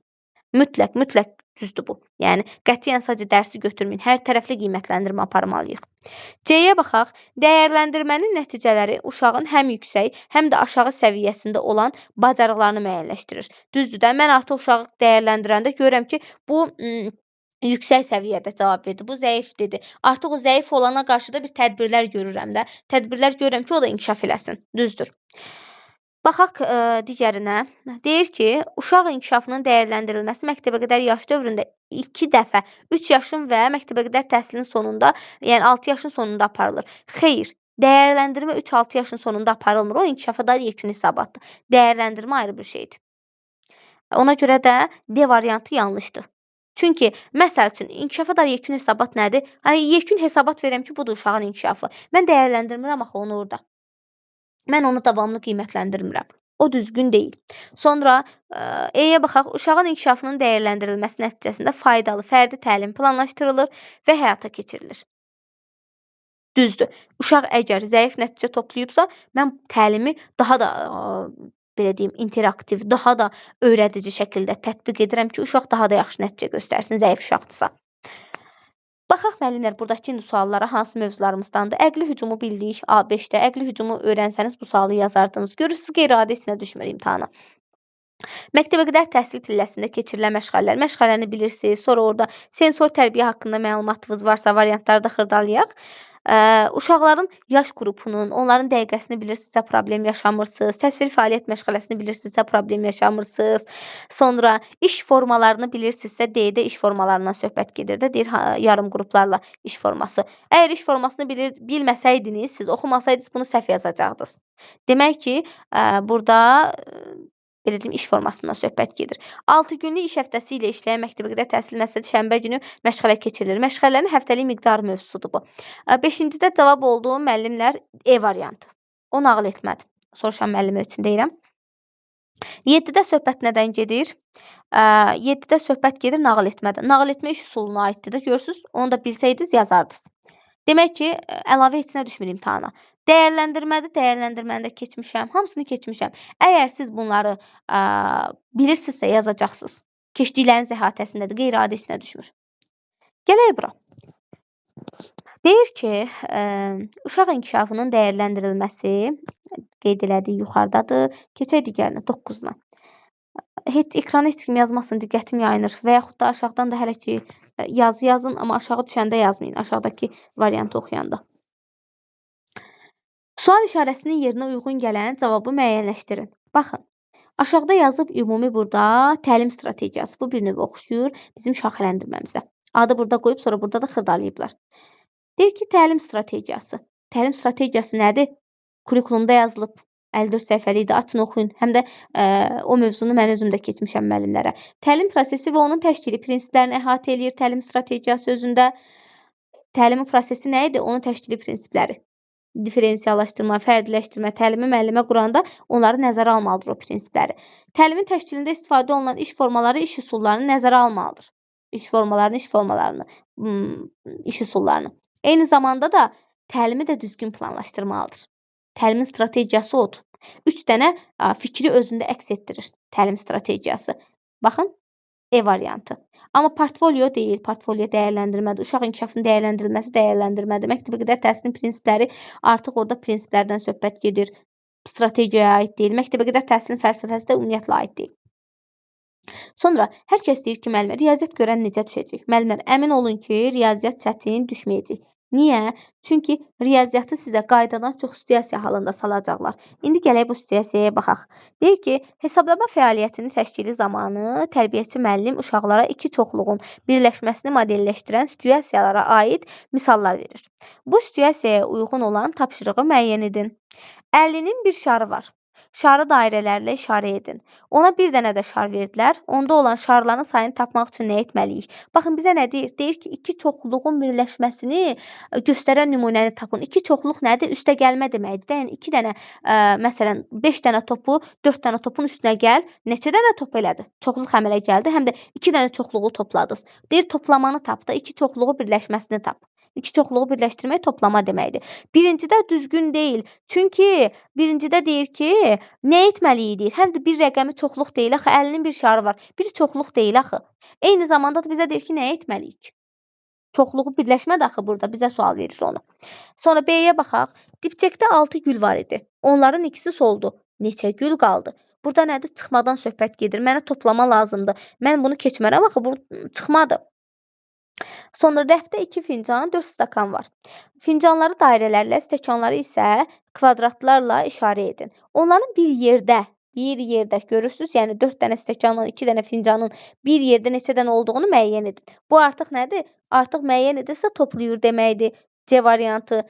S1: Mütləq, mütləq düzdür bu. Yəni qətiyyən sadəcə dərsi götürməyin. Hər tərəfli qiymətləndirmə aparmalıyıq. C-yə baxaq. Dəyərləndirmənin nəticələri uşağın həm yüksək, həm də aşağı səviyyəsində olan bacarıqlarını müəyyənləşdirir. Düzdür də, mən artıq uşağı dəyərləndirəndə görürəm ki, bu yüksək səviyyədə cavab verdi, bu zəif dedi. Artıq o zəif olana qarşı da bir tədbirlər görürəm də. Tədbirlər görürəm ki, o da inkişaf eləsin. Düzdür. Baxaq digərinə. Deyir ki, uşaq inkişafının dəyərləndirilməsi məktəbəqədər yaş dövründə 2 dəfə, 3 yaşın və məktəbəqədər təhsilin sonunda, yəni 6 yaşın sonunda aparılır. Xeyr, dəyərləndirmə 3-6 yaşın sonunda aparılmır. O inkişafa dair yekun hesabatdır. Dəyərləndirmə ayrı bir şeydir. Ona görə də D variantı yanlışdır. Çünki məsəl üçün inkişafa dair yekun hesabat nədir? Hani yekun hesabat verirəm ki, budur uşağın inkişafı. Mən dəyərləndirmirəm axı onu orada. Mən onu davamlı qiymətləndirmirəm. O düzgün deyil. Sonra E-yə baxaq. Uşağın inkişafının dəyərləndirilməsi nəticəsində faydalı fərdi təlim planlaşdırılır və həyata keçirilir. Düzdür. Uşaq əgər zəif nəticə toplayıbsa, mən təlimi daha da belə deyim, interaktiv, daha da öyrədici şəkildə tətbiq edirəm ki, uşaq daha da yaxşı nəticə göstərsin, zəif uşaqdırsa. Baxaq müəllimlər, buradakı indi suallara hansı mövzularımızdandır? Əqli hücumu bildik A5-də. Əqli hücumu öyrənsəniz bu sualı yazardınız. Görürsünüz, qeyri-adi heç nə düşmür imtahana. Məktəbə qədər təhsil pilləsində keçirilən məşğələlər. Məşğələni bilirsiniz. Sonra orada sensor tərbiyə haqqında məlumatınız varsa variantları da xırdalayaq. Uşaqların yaş qrupunun, onların dəqiqəsini bilirsinizsə problem yaşamırsınız. Təsviri fəaliyyət məşğələsini bilirsinizsə problem yaşamırsınız. Sonra iş formalarını bilirsinizsə D-də iş formalarından söhbət gedir də, deyir yarım qruplarla iş forması. Əgər iş formasını bilməsəydiniz, siz oxumasaydınız bunu səhv yazacaqdınız. Demək ki, burada belə deyim, iş formasından söhbət gedir. 6 günlük iş həftəsi ilə işləyən məktəbə qədər təhsil müəssisəsi şənbə günü məşğələ keçirilir. Məşğələlərin həftəlik miqdarı mövzusudur bu. 5-cidə cavab oldu müəllimlər E variantı. O nağıl etmədi. Soruşan müəllimə üçün deyirəm. 7-də söhbət nədən gedir? 7-də söhbət gedir nağıl etmədən. Nağıl etmə iş üsuluna aiddir də. Görürsünüz, onu da bilsəydiniz yazardınız. Demək ki, əlavə heç nə düşmür imtahana. Dəyərləndirmədir, dəyərləndirməni də keçmişəm, hamısını keçmişəm. Əgər siz bunları bilirsinizsə yazacaqsınız. Keçdikləriniz əhatəsindədir, qeyri-adi heç nə düşmür. Gələk bura. Deyir ki, uşaq inkişafının dəyərləndirilməsi qeyd elədiyi yuxarıdadır. Keçək digərinə, 9-una. Heç ekrana heç kim yazmasın, diqqətim yayınır və yaxud da aşağıdan da hələ ki yazı yazın, amma aşağı düşəndə yazmayın, aşağıdakı variantı oxuyanda. Sual işarəsinin yerinə uyğun gələn cavabı müəyyənləşdirin. Baxın, aşağıda yazıb ümumi burada təlim strategiyası. Bu bir növ oxşuyur bizim şaxələndirməmizə. Adı burada qoyub, sonra burada da xırdalayıblar. Deyir ki, təlim strategiyası. Təlim strategiyası nədir? Kurikulumda yazılıb. 54 səhifəlik idi, açın, oxuyun. Həm də o mövzunu mən özüm də keçmişəm müəllimlərə. Təlim prosesi və onun təşkili prinsiplərini əhatə eləyir təlim strategiyası özündə. Təlimin prosesi nə idi? Onun təşkili prinsipləri. Diferensiallaşdırma, fərdiləşdirmə, təlimi müəllimə quranda onları nəzərə almalıdır o prinsipləri. Təlimin təşkilində istifadə olunan iş formaları, iş üsullarını nəzərə almalıdır. İş formalarını, iş üsullarını. Eyni zamanda da təlimi də düzgün planlaşdırmalıdır. Təlimin strategiyası odur. 3 dənə fikri özündə əks etdirir təlim strategiyası. Baxın, E variantı. Amma portfolio deyil, portfolio dəyərləndirmədir. Uşaq inkişafının dəyərləndirilməsi dəyərləndirmədir. Məktəbə qədər təhsilin prinsipləri artıq orada prinsiplərdən söhbət gedir. Strategiyaya aid deyil. Məktəbə qədər təhsilin fəlsəfəsi də ümumiyyətlə aid deyil. Sonra hər kəs deyir ki, müəllimə, riyaziyyat görən necə düşəcək? Müəllimlər, əmin olun ki, riyaziyyat çətin düşməyəcək. Niyə? Çünki riyaziyyatı sizə qaydadan çox situasiya halında salacaqlar. İndi gələk bu situasiyaya baxaq. Deyir ki, hesablama fəaliyyətinin təşkili zamanı tərbiyəçi müəllim uşaqlara iki çoxluğun birləşməsini modelləşdirən situasiyalara aid misallar verir. Bu situasiyaya uyğun olan tapşırığı müəyyən edin. 50-nin bir şarı var. Şarı dairələrlə işarə edin. Ona bir dənə də şar verdilər. Onda olan şarların sayını tapmaq üçün nə etməliyik? Baxın, bizə nə deyir? Deyir ki, iki çoxluğun birləşməsini göstərən nümunəni tapın. İki çoxluq nədir? Üstə gəlmə deməkdir də. Yəni, 2 dənə, məsələn, 5 dənə topu 4 dənə topun üstünə gəl. Neçə dənə top elədi? Çoxluq əmələ gəldi. Həm də 2 dənə çoxluğu topladınız. Deyir, toplamanı tap da, iki çoxluğu birləşməsini tap. İki çoxluğu birləşdirmək toplama deməkdir. Birincidə düzgün deyil. Çünki birincidə deyir ki, nə etməliyik deyir. Həm də bir rəqəmi çoxluq deyil axı, 50-nin bir şarı var. Bir çoxluq deyil axı. Eyni zamanda da bizə deyir ki, nə etməliyik? Çoxluğu birləşmədir axı burada, bizə sual verir onu. Sonra B-yə baxaq. Dipçəkdə 6 gül var idi. Onların ikisi soldu. Neçə gül qaldı? Burada nədir? Çıxmadan söhbət gedir. Mənə toplama lazımdır. Mən bunu keçmərəm axı, bu çıxmadır. Sonra rəfdə 2 fincan, 4 stəkan var. Fincanları dairələrlə, stəkanları isə kvadratlarla işarə edin. Onların bir yerdə görürsünüz, yəni 4 dənə stəkanla 2 dənə fincanın bir yerdə neçə dənə olduğunu müəyyən edin. Bu artıq nədir? Artıq müəyyən edirsə toplayır deməkdir. C variantı.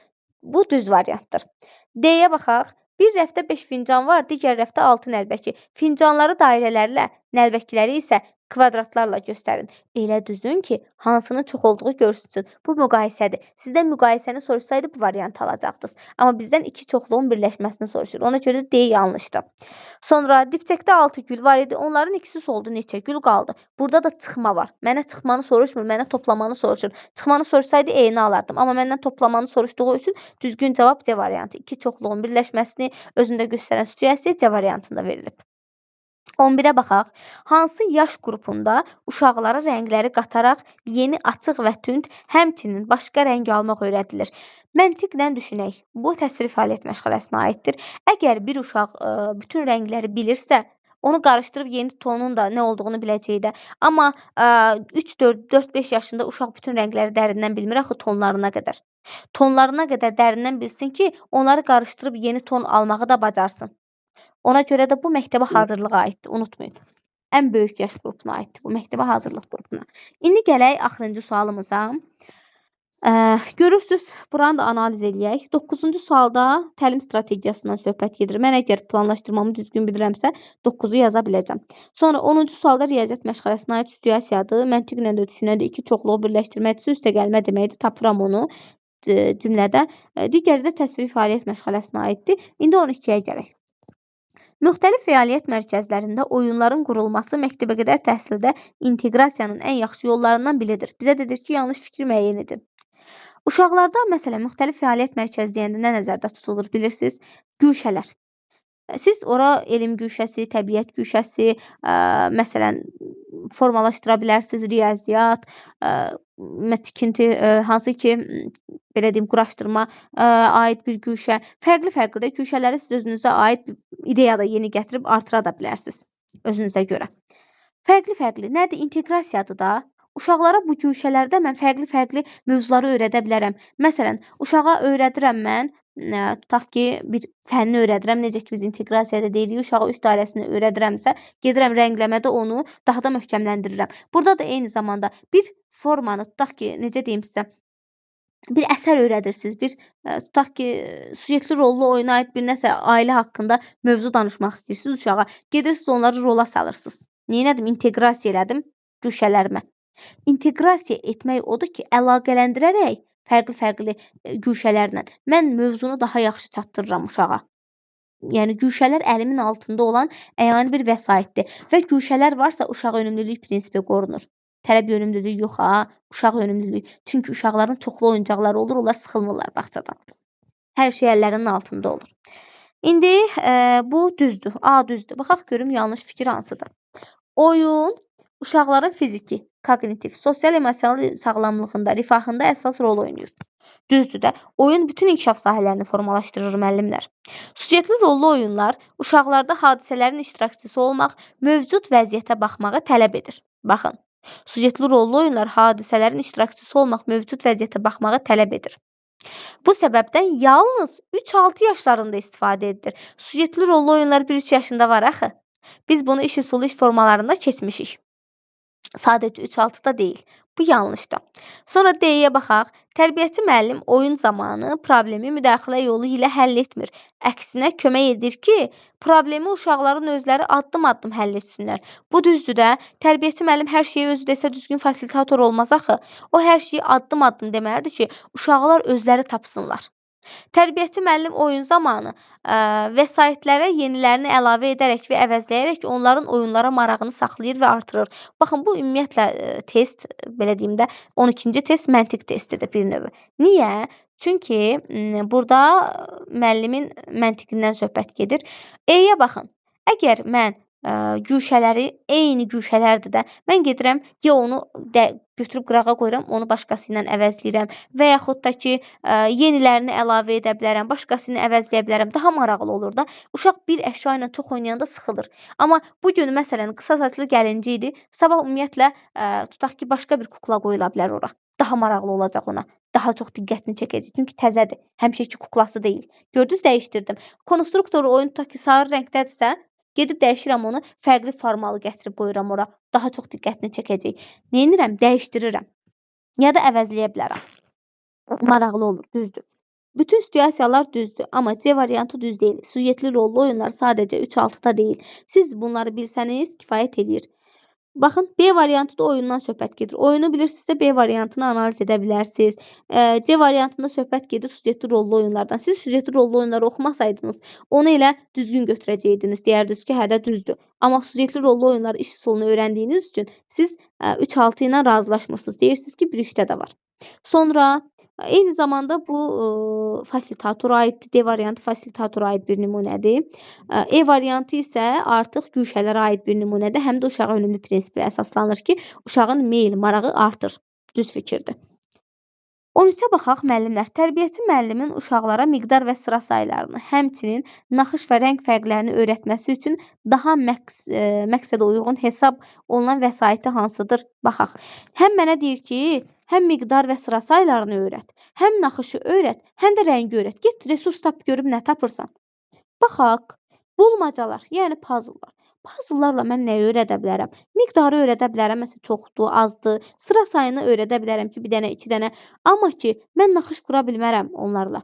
S1: Bu düz variantdır. D-yə baxaq. Bir rəfdə 5 fincan var, digər rəfdə 6 nəlbəki. Fincanları dairələrlə, nəlbəkiləri isə kvadratlarla göstərin. Elə düzün ki, hansının çox olduğu görsünsün. Bu müqayisədir. Sizdən müqayisəni soruşsaydı bu variantı alacaqdınız. Amma bizdən iki çoxluğun birləşməsini soruşur. Ona görə də D yanlışdır. Sonra dipçəkdə 6 gül var idi. Onların ikisi soldu. Neçə gül qaldı? Burada da çıxma var. Mənə çıxmanı soruşmur, mənə toplamanı soruşur. Çıxmanı soruşsaydı E-ni alardım. Amma məndən toplamanı soruşduğu üçün düzgün cavab C variantı. İki çoxluğun birləşməsini özündə göstərən situasiya C variantında verilib. 11-ə baxaq. Hansı yaş qrupunda uşaqlara rəngləri qataraq yeni açıq və tünd, həmçinin başqa rəng almaq öyrədilir? Məntiqlə düşünək. Bu təsviri fəaliyyət məşğələsinə aiddir. Əgər bir uşaq bütün rəngləri bilirsə, onu qarışdırıb yeni tonun da nə olduğunu biləcək də. Amma 3, 4, 4-5 yaşında uşaq bütün rəngləri dərindən bilmir axı tonlarına qədər. Tonlarına qədər dərindən bilsin ki, onları qarışdırıb yeni ton almağı da bacarsın. Ona görə də bu məktəbə hazırlığa aiddir, unutmayın. Ən böyük yaş qrupuna aiddir bu məktəbə hazırlıq qrupuna. İndi gələk axırıncı sualımıza. Görürsünüz, buranı da analiz eləyək. 9-cu sualda təlim strategiyasından söhbət gedir. Mən əgər planlaşdırmamı düzgün bilirəmsə, 9-u yaza biləcəm. Sonra 10-cu sualda riyaziyyat məşğələsinə aid situasiyadır. Məntiqlə də düşünəndə iki çoxluğu birləşdirməkdirsə, üstəgəlmə deməkdir. Tapıram onu cümlədə. Digəri də təsviri fəaliyyət məşğələsinə aiddir. İndi 12-yə gələk. Müxtəlif fəaliyyət mərkəzlərində oyunların qurulması məktəbəqədər təhsildə inteqrasiyanın ən yaxşı yollarından biridir. Bizə dedir ki, yanlış fikri müəyyən edin. Uşaqlarda, məsələn, müxtəlif fəaliyyət mərkəzi deyəndə nə nəzərdə tutulur bilirsiniz? Güşələr. Siz ora elm güşəsi, təbiət güşəsi, məsələn, formalaşdıra bilərsiniz, riyaziyyat, tikinti, hansı ki, belə deyim, quraşdırma aid bir güşə. Fərqli-fərqli də güşələri siz özünüzə aid ideya da yeni gətirib artıra da bilərsiniz özünüzə görə. Fərqli-fərqli. Nədir? İnteqrasiyadır da. Uşaqlara bu güşələrdə mən fərqli-fərqli mövzuları öyrədə bilərəm. Məsələn, uşağa öyrədirəm mən, tutaq ki, bir fənni öyrədirəm. Necə ki, biz inteqrasiyada deyirik, uşağa 3 dairəsini öyrədirəmsə, gedirəm rəngləmədə onu daha da möhkəmləndirirəm. Burada da eyni zamanda bir formanı, tutaq ki, necə deyim sizə, bir əsər öyrədirsiniz, bir tutaq ki, sujetli rollu oyuna aid bir nəsə ailə haqqında mövzu danışmaq istəyirsiniz uşağa. Gedirsiniz, onları rola salırsınız. Neynədim? İnteqrasiya elədim güşələrimə. İnteqrasiya etmək odur ki, əlaqələndirərək fərqli-fərqli güşələrlə mən mövzunu daha yaxşı çatdırıram uşağa. Yəni, güşələr əlimin altında olan əyani bir vəsaitdir və güşələr varsa uşaq önümlülük prinsipi qorunur. Tələb yönümlülüyü yox ha, uşaq yönümlülüyü. Çünki uşaqların çoxlu oyuncaqları olur, onlar sıxılmırlar bağçadan. Hər şey əllərinin altında olur. İndi bu düzdür, A düzdür. Baxaq görüm yanlış fikir hansıdır. Oyun uşaqların fiziki, koqnitiv, sosial, emosional sağlamlığında, rifahında əsas rol oynayır. Düzdür də, oyun bütün inkişaf sahələrini formalaşdırır müəllimlər. Sujetli rollu oyunlar uşaqlarda hadisələrin iştirakçısı olmaq, mövcud vəziyyətə baxmağı tələb edir. Baxın, sujetli rollu oyunlar hadisələrin iştirakçısı olmaq, mövcud vəziyyətə baxmağı tələb edir. Bu səbəbdən yalnız 3-6 yaşlarında istifadə edilir. Sujetli rollu oyunlar 1-3 yaşında var axı. Biz bunu iş üsulu, iş formalarında keçmişik. Sadəcə 3-6-da deyil. Bu yanlışdır. Sonra D-yə baxaq. Tərbiyəçi müəllim oyun zamanı problemi müdaxilə yolu ilə həll etmir. Əksinə kömək edir ki, problemi uşaqların özləri addım-addım həll etsinlər. Bu düzdür də. Tərbiyəçi müəllim hər şeyi özü desə düzgün fasilitator olmaz axı. O hər şeyi addım-addım deməlidir ki, uşaqlar özləri tapsınlar. Tərbiyəçi müəllim oyun zamanı vəsaitlərə yenilərini əlavə edərək və əvəzləyərək onların oyunlara marağını saxlayır və artırır. Baxın, bu ümumiyyətlə test, belə deyim də, 12-ci test məntiq testidir bir növ. Niyə? Çünki burada müəllimin məntiqindən söhbət gedir. E-yə baxın. Əgər mən güşələri, eyni güşələrdir də, mən gedirəm, ya onu götürüb qırağa qoyuram, onu başqası ilə əvəzləyirəm və yaxud da ki, yenilərini əlavə edə bilərəm, başqası ilə əvəzləyə bilərəm. Daha maraqlı olur da. Uşaq bir əşya ilə çox oynayanda sıxılır. Amma bu gün, məsələn, qısa saçlı gəlinci idi, sabah ümumiyyətlə, tutaq ki, başqa bir kukla qoyula bilər ora. Daha maraqlı olacaq ona. Daha çox diqqətini çəkəcək. Çünki təzədir. Həmişəki kuklası deyil. Gördünüz, dəyişdirdim. Konstruktoru oyun tutaq ki, sarı rəngdədirsə, gedib dəyişirəm onu, fərqli formalı gətirib qoyuram ora. Daha çox diqqətini çəkəcək. Neynirəm? Dəyişdirirəm. Ya da əvəzləyə bilərəm. Maraqlı olur, düzdür. Bütün situasiyalar düzdür, amma C variantı düz deyil. Süjetli rollu oyunlar sadəcə 3-6-da deyil. Siz bunları bilsəniz kifayət eləyir. Baxın, B variantı da oyundan söhbət gedir. Oyunu bilirsinizsə B variantını analiz edə bilərsiniz. C variantında söhbət gedir süjetli rollu oyunlardan. Siz süjetli rollu oyunları oxumasaydınız, onu elə düzgün götürəcəydiniz. Deyərdiniz ki, hə də düzdür. Amma süjetli rollu oyunları iş üsulunu öyrəndiyiniz üçün siz 3-6 ilə razılaşmırsınız. Deyirsiniz ki, 1-3-də də var. Sonra eyni zamanda bu fasilitatora aiddir. D variantı fasilitatora aid bir nümunədir. E variantı isə artıq güşələrə aid bir nümunədir. Həm də uşağa önümlü prinsipə əsaslanır ki, uşağın meyl, marağı artır. Düz fikirdir. 13-ə baxaq müəllimlər. Tərbiyəçi müəllimin uşaqlara miqdar və sıra saylarını, həmçinin naxış və rəng fərqlərini öyrətməsi üçün daha məqsədə uyğun hesab olunan vəsaiti hansıdır? Baxaq. Həm mənə deyir ki, həm miqdar və sıra saylarını öyrət, həm naxışı öyrət, həm də rəngi öyrət. Get resurs tap görüm nə tapırsan. Baxaq. Bulmacalar, yəni puzzlelar. Puzzlelarla mən nəyi öyrədə bilərəm? Miqdarı öyrədə bilərəm, məsələn, çoxdur, azdır. Sıra sayını öyrədə bilərəm ki, bir dənə, iki dənə. Amma ki, mən naxış qura bilmərəm onlarla.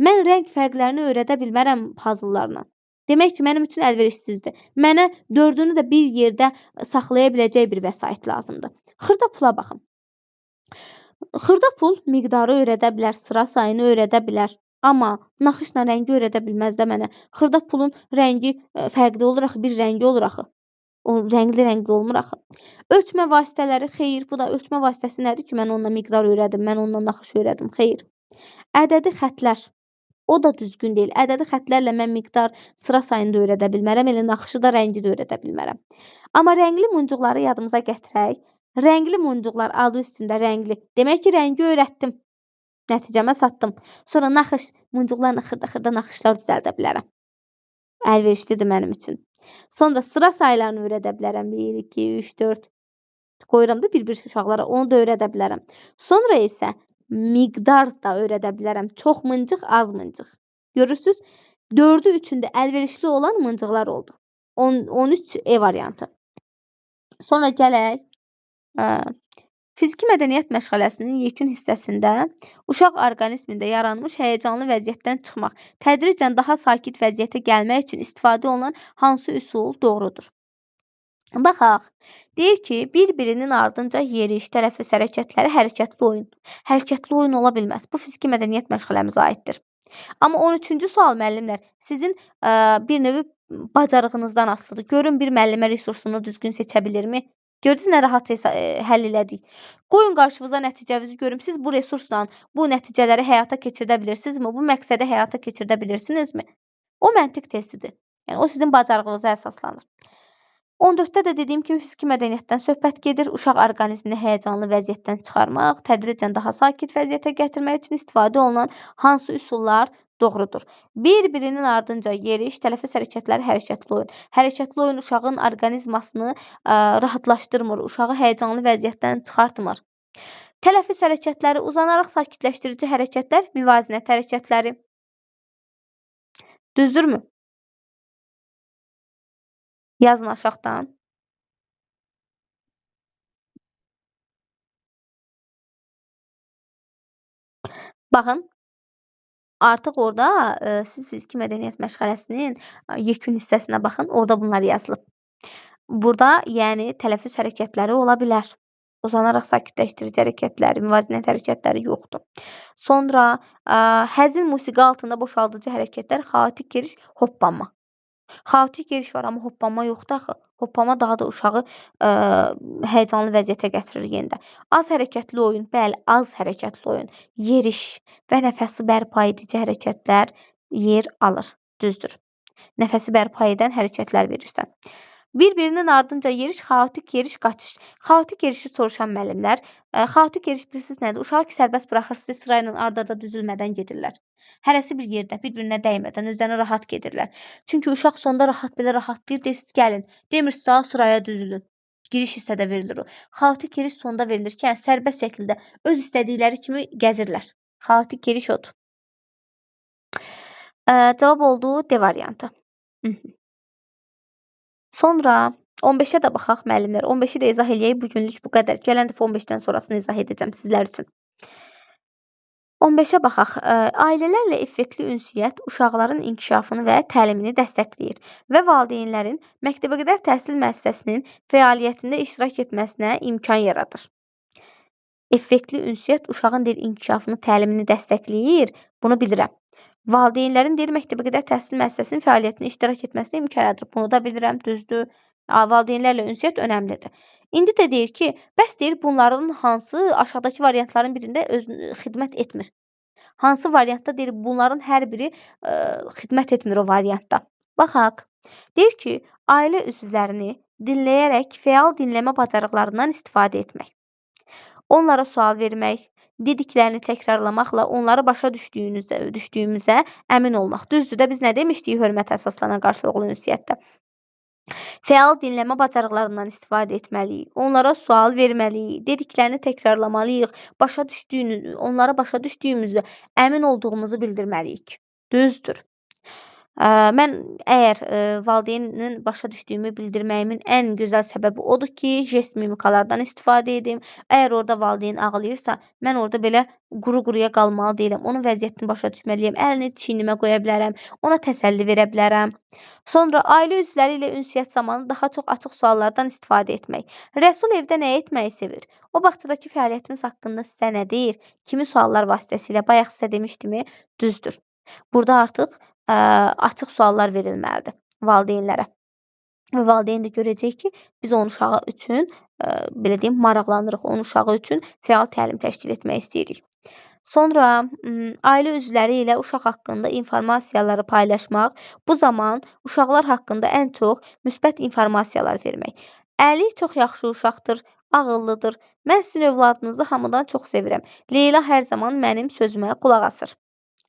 S1: Mən rəng fərqlərini öyrədə bilmərəm puzzlelarla. Demək ki, mənim üçün əlverişsizdir. Mənə dördünü də bir yerdə saxlaya biləcək bir vəsait lazımdır. Xırda pula baxın. Xırda pul miqdarı öyrədə bilər, sıra sayını öyrədə bilər. Amma naxışla rəngi öyrədə bilməz də mənə. Xırda pulun rəngi fərqli olur axı, bir rəngi olur axı. O rəngli-rəngli olmur axı. Ölçmə vasitələri, xeyr, bu da ölçmə vasitəsi nədir ki, mən onunla miqdar öyrədim, mən onunla naxış öyrədim, xeyr. Ədədi xətlər, o da düzgün deyil. Ədədi xətlərlə mən miqdar, sıra sayını da öyrədə bilmərəm, elə naxışı da, rəngi də öyrədə bilmərəm. Amma rəngli muncuqları yadımıza gətirək. Rəngli muncuqlar adı üstündə rəngli. Demək ki, rəngi öyrətdim. Nəticəmə satdım. Sonra naxış, muncuqlarla xırda-xırda naxışlar düzəldə bilərəm. Əlverişlidir mənim üçün. Sonra sıra saylarını öyrədə bilərəm. 1, 2, 3, 4 qoyuram da bir-bir uşaqlara. Onu da öyrədə bilərəm. Sonra isə miqdar da öyrədə bilərəm. Çox mıncıq, az mıncıq. Görürsünüz, 4-ü 3-ündə əlverişli olan mıncıqlar oldu. 13 E variantı. Sonra gələk. Fiziki mədəniyyət məşğələsinin yekun hissəsində uşaq orqanizmində yaranmış həyəcanlı vəziyyətdən çıxmaq, tədricən daha sakit vəziyyətə gəlmək üçün istifadə olunan hansı üsul doğrudur? Baxaq, deyir ki, bir-birinin ardınca yeriş, tələffüz hərəkətləri, hərəkətli oyun. Hərəkətli oyun ola bilməz. Bu fiziki mədəniyyət məşğələmizə aiddir. Amma 13-cü sual müəllimlər, sizin bir növ bacarığınızdan asılıdır. Görün bir müəllimə resursunu düzgün seçə bilirmi? Gördünüz nə rahat həll elədik. Qoyun qarşınıza nəticənizi görüm. Siz bu resursla bu nəticələri həyata keçirdə bilirsinizmi? Bu məqsədi həyata keçirdə bilirsinizmi? O məntiq testidir. Yəni o sizin bacarığınıza əsaslanır. 14-də də dediyim kimi fiziki mədəniyyətdən söhbət gedir. Uşaq orqanizmini həyəcanlı vəziyyətdən çıxarmaq, tədricən daha sakit vəziyyətə gətirmək üçün istifadə olunan hansı üsullar doğrudur? Bir-birinin ardınca yeriş, tələffüz hərəkətləri, hərəkətli oyun. Hərəkətli oyun uşağın orqanizmasını rahatlaşdırmır, uşağı həyəcanlı vəziyyətdən çıxartmır. Tələffüz hərəkətləri, uzanaraq sakitləşdirici hərəkətlər, müvazinət hərəkətləri. Düzdürmü? Yazın aşağıdan. Baxın, artıq orada siz fiziki mədəniyyət məşğələsinin yekun hissəsinə baxın, orada bunlar yazılıb. Burada, yəni tələffüz hərəkətləri ola bilər. Uzanaraq sakitləşdirici hərəkətləri, müvazinət hərəkətləri yoxdur. Sonra həzin musiqi altında boşaldıcı hərəkətlər, xaotik geriş, hoppanma. Xaotik geriş var, amma hoppanma yoxdur axı. Hoppanma daha da uşağı həyəcanlı vəziyyətə gətirir yenə də. Az hərəkətli oyun, bəli, az hərəkətli oyun. Yeriş və nəfəsi bərpa edici hərəkətlər yer alır. Düzdür. Nəfəsi bərpa edən hərəkətlər verirsən. Bir-birinin ardınca yeriş, xaotik yeriş, qaçış. Xaotik yerişi soruşan müəllimlər, xaotik yeriş bilirsiniz nədir? Uşağı ki, sərbəst buraxırsınız, sırayla arda-arda düzülmədən gedirlər. Hərəsi bir yerdə, bir-birinə dəymədən, özlərinə rahat gedirlər. Çünki uşaq sonda rahat belə rahatlayır, deyirsiniz, gəlin. Demirsiniz, sıraya düzülün. Giriş hissədə verilir o. Xaotik yeriş sonda verilir ki, yəni sərbəst şəkildə öz istədikləri kimi gəzirlər. Xaotik yeriş odur. Cavab oldu D variantı. Sonra 15-ə də baxaq müəllimlər. 15-i də izah eləyək. Bugünlük bu qədər. Gələn dəfə 15-dən sonrasını izah edəcəm sizlər üçün. 15-ə baxaq. Ailələrlə effektli ünsiyyət uşaqların inkişafını və təlimini dəstəkləyir və valideynlərin məktəbəqədər təhsil müəssisəsinin fəaliyyətində iştirak etməsinə imkan yaradır. Effektli ünsiyyət uşağın deyir inkişafını, təlimini dəstəkləyir. Bunu bilirəm. Valideynlərin deyir məktəbəqədər təhsil müəssisəsinin fəaliyyətində iştirak etməsinə imkan yaradır. Bunu da bilirəm, düzdür. Valideynlərlə ünsiyyət önəmlidir. İndi də deyir ki, bəs deyir bunların hansı aşağıdakı variantların birində özünü xidmət etmir? Hansı variantda deyir bunların hər biri xidmət etmir o variantda? Baxaq. Deyir ki, ailə üzvlərini dinləyərək fəal dinləmə bacarıqlarından istifadə etmək. Onlara sual vermək, dediklərini təkrarlamaqla onları başa düşdüyümüzə əmin olmaq. Düzdür də biz nə demişdik hörmətə əsaslanan qarşılıqlı ünsiyyətdə? Fəal dinləmə bacarıqlarından istifadə etməliyik, onlara sual verməliyik, dediklərini təkrarlamalıyıq, onlara başa düşdüyümüzü, əmin olduğumuzu bildirməliyik. Düzdür. Mən əgər valideynin başa düşdüyümü bildirməyimin ən gözəl səbəbi odur ki, jest mimikalardan istifadə edim. Əgər orada valideyn ağlayırsa, mən orada belə quru-quruya qalmalı deyiləm. Onun vəziyyətini başa düşməliyəm. Əlini çiynimə qoya bilərəm, ona təsəlli verə bilərəm. Sonra ailə üzvləri ilə ünsiyyət zamanı daha çox açıq suallardan istifadə etmək. Rəsul evdə nə etməyi sevir? O bağçadakı fəaliyyətimiz haqqında sizə nə deyir? Kimi suallar vasitəsilə bayaq sizə demişdimi? Düzdür. Burada artıq açıq suallar verilməlidir valideynlərə. Və valideyn də görəcək ki, biz onun uşağı üçün, belə deyim, maraqlanırıq, onun uşağı üçün fəal təlim təşkil etmək istəyirik. Sonra ailə üzvləri ilə uşaq haqqında informasiyaları paylaşmaq, bu zaman uşaqlar haqqında ən çox müsbət informasiyalar vermək. Əli çox yaxşı uşaqdır, ağıllıdır. Mən sizin övladınızı hamıdan çox sevirəm. Leyla hər zaman mənim sözümə qulaq asır.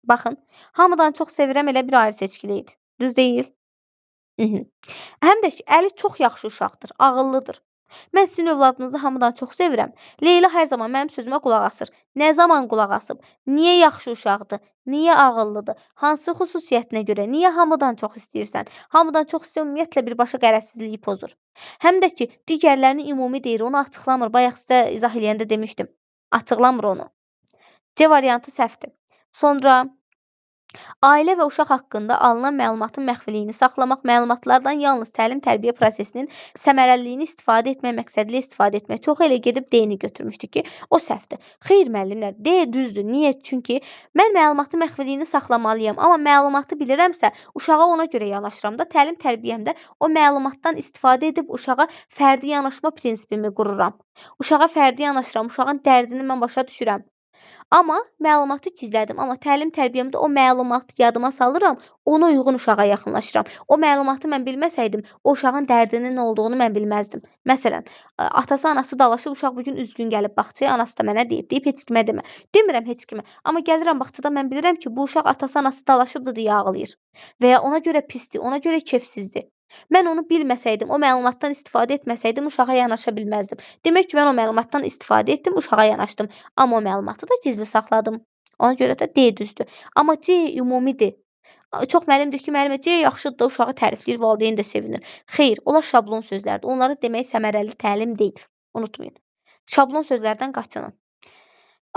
S1: Baxın, hamıdan çox sevirəm elə bir ayrı seçkili idi. Düz deyil? Həm də ki, Əli çox yaxşı uşaqdır, ağıllıdır. Mən sizin övladınızı hamıdan çox sevirəm. Leyla hər zaman mənim sözümə qulaq asır. Nə zaman qulaq asıb? Niyə yaxşı uşaqdır? Niyə ağıllıdır? Hansı xüsusiyyətinə görə? Niyə hamıdan çox istəyirsən? Hamıdan çox istəyir, ümumiyyətlə birbaşa qərəzsizliyi pozur. Həm də ki, digərlərini ümumi deyir, onu açıqlamır. Bayaq sizə izah eləyəndə demişdim. Açıqlamır onu. C variantı səhvdir. Sonra ailə və uşaq haqqında alınan məlumatın məxfiliyini saxlamaq, məlumatlardan yalnız təlim-tərbiyə prosesinin səmərəliliyini istifadə etmək məqsədilə istifadə etmək. Çox elə gedib D-ni götürmüşdü ki, o səhvdir. Xeyr müəllimlər, D düzdür. Niyə? Çünki mən məlumatın məxfiliyini saxlamalıyam, amma məlumatı bilirəmsə, uşağa ona görə yanaşıram da, təlim-tərbiyəmdə o məlumatdan istifadə edib uşağa fərdi yanaşma prinsipimi qururam. Uşağa fərdi yanaşıram, uşağın dərdini mən başa düşürəm. Amma məlumatı gizlədim, amma təlim-tərbiyəmdə o məlumatı yadıma salıram, ona uyğun uşağa yaxınlaşıram. O məlumatı mən bilməsəydim, o uşağın dərdinin nə olduğunu mən bilməzdim. Məsələn, atası, anası dalaşıb, uşaq bugün üzgün gəlib bağçaya, anası da mənə deyib, deyib heç kimə demə. Demirəm heç kimə, amma gəlirəm bağçada mən bilirəm ki, bu uşaq atası, anası dalaşıbdır deyə ağlayır və ya ona görə pisdir, ona görə kefsizdir. Mən onu bilməsəydim, o məlumatdan istifadə etməsəydim, uşağa yanaşa bilməzdim. Demək ki, mən o məlumatdan istifadə etdim, uşağa yanaşdım. Amma o məlumatı da gizli saxladım. Ona görə də D düzdür. Amma C ümumidir. Çox müəllim deyir ki, müəllimə C yaxşıdır da uşağı tərifləyir, valideyn də sevinir. Xeyr, onlar şablon sözlərdir. Onları demək səmərəli təlim deyil. Unutmayın. Şablon sözlərdən qaçının.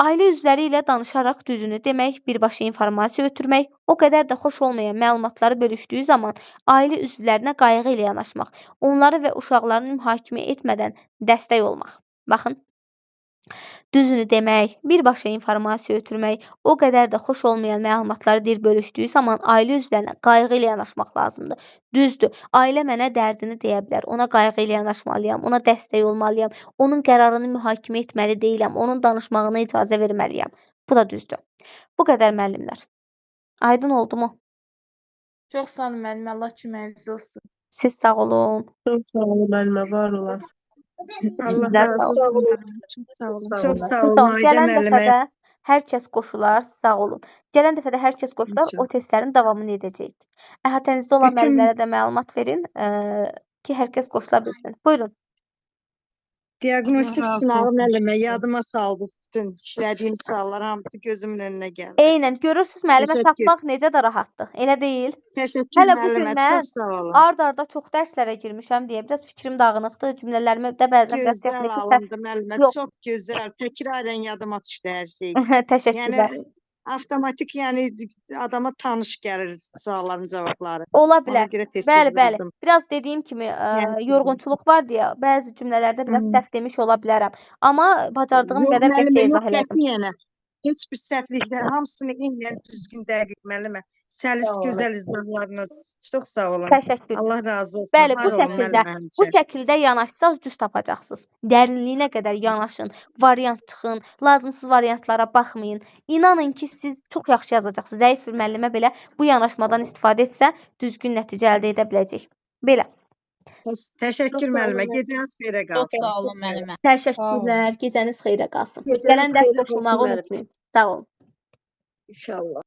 S1: Ailə üzvləri ilə danışaraq düzünü demək, birbaşa informasiya ötürmək, o qədər də xoş olmayan məlumatları bölüşdüyü zaman ailə üzvlərinə qayğı ilə yanaşmaq, onları və uşaqlarını mühakimə etmədən dəstək olmaq. Baxın, düzünü demək, birbaşa informasiya ötürmək, o qədər də xoş olmayan məlumatları deyir bölüşdüyü zaman ailə üzvlərinə qayğı ilə yanaşmaq lazımdır. Düzdür, ailə mənə dərdini deyə bilər, ona qayğı ilə yanaşmalıyam, ona dəstək olmalıyam, onun qərarını mühakimə etməli deyiləm, onun danışmağına icazə verməliyəm. Bu da düzdür. Bu qədər müəllimlər. Aydın oldu mu?
S13: Çox sağ olun müəllim, Allah köməyiniz olsun.
S1: Siz sağ olun.
S17: Çox sağ olun müəllimə, var olasın.
S8: Allah razı olsun.
S13: Çox sağ olun.
S12: Çox sağ olun Ayda
S1: Gələn
S12: müəllimə.
S1: dəfədə hər kəs qoşular, sağ olun. Gələn dəfədə hər kəs qoşular, o testlərin davamını edəcəyik. Əhatənizdə olan müəllimlərə də məlumat verin ki, hər kəs qoşula bilsin. Buyurun.
S12: Diaqnostik sınağı müəllimə yadıma saldı. Bütün işlədiyim suallar hamısı gözümün önünə gəldi.
S1: Eynən, görürsünüz müəllimə tapmaq necə də rahatdır. Elə deyil.
S12: Təşəkkür
S1: Hələ bu gün
S12: müəllimə,
S1: mən
S12: çox sağ olun.
S1: ard-arda çox dərslərə girmişəm deyə biraz fikrim dağınıqdır. Cümlələrimə də bəzən biraz
S12: Gözəl
S1: texniki səhv.
S12: alındı müəllimə,
S1: Yox.
S12: çox gözəl. Təkrarən yadıma düşdü hər şey.
S1: Təşəkkürlər.
S12: Yəni Avtomatik, yəni adama tanış gəlir sualların cavabları.
S1: Ola
S12: Ona
S1: bilər.
S12: görə tez-tez
S1: Bəli, bəli.
S12: vururdum.
S1: Biraz dediyim kimi,
S12: Yəni
S1: yorğunçuluq var deyə bəzi cümlələrdə biraz səhv demiş ola bilərəm. Amma bacardığım
S12: Yox
S1: qədər
S12: müəllimə,
S1: qəşəng
S12: yox
S1: izah elədim.
S12: qətiyyən. Heç bir səhvliklə hamısını eynən düzgün, dəqiq müəllimə. Səlis
S1: Sağ olun.
S12: gözəl izahlarınız. Çox sağ olun.
S1: Təşəkkür.
S12: Allah razı olsun.
S1: Bəli, bu
S12: Var olun
S1: şəkildə,
S12: müəllimə
S1: bu
S12: həmişə.
S1: şəkildə yanaşsaz düz tapacaqsınız. Dərinliyinə qədər yanaşın, variant çıxın, lazımsız variantlara baxmayın. İnanın ki, siz çox yaxşı yazacaqsınız. Zəif bir müəllimə belə bu yanaşmadan istifadə etsə, düzgün nəticə əldə edə biləcək. Belə.
S12: Təşəkkür
S15: Çox sağ olun
S12: müəllimə.
S15: müəllimə.
S12: Gecəniz xeyrə
S13: Çox
S12: qalsın.
S13: sağ olun müəllimə.
S1: Təşəkkürlər. Gecəniz xeyrə qalsın.
S15: Gecəniz
S1: Gələn dərs
S15: xeyrə qalsın
S1: qoşulmağı
S15: müəllimə.
S1: unutmayın. Sağ olun.
S15: İnşallah.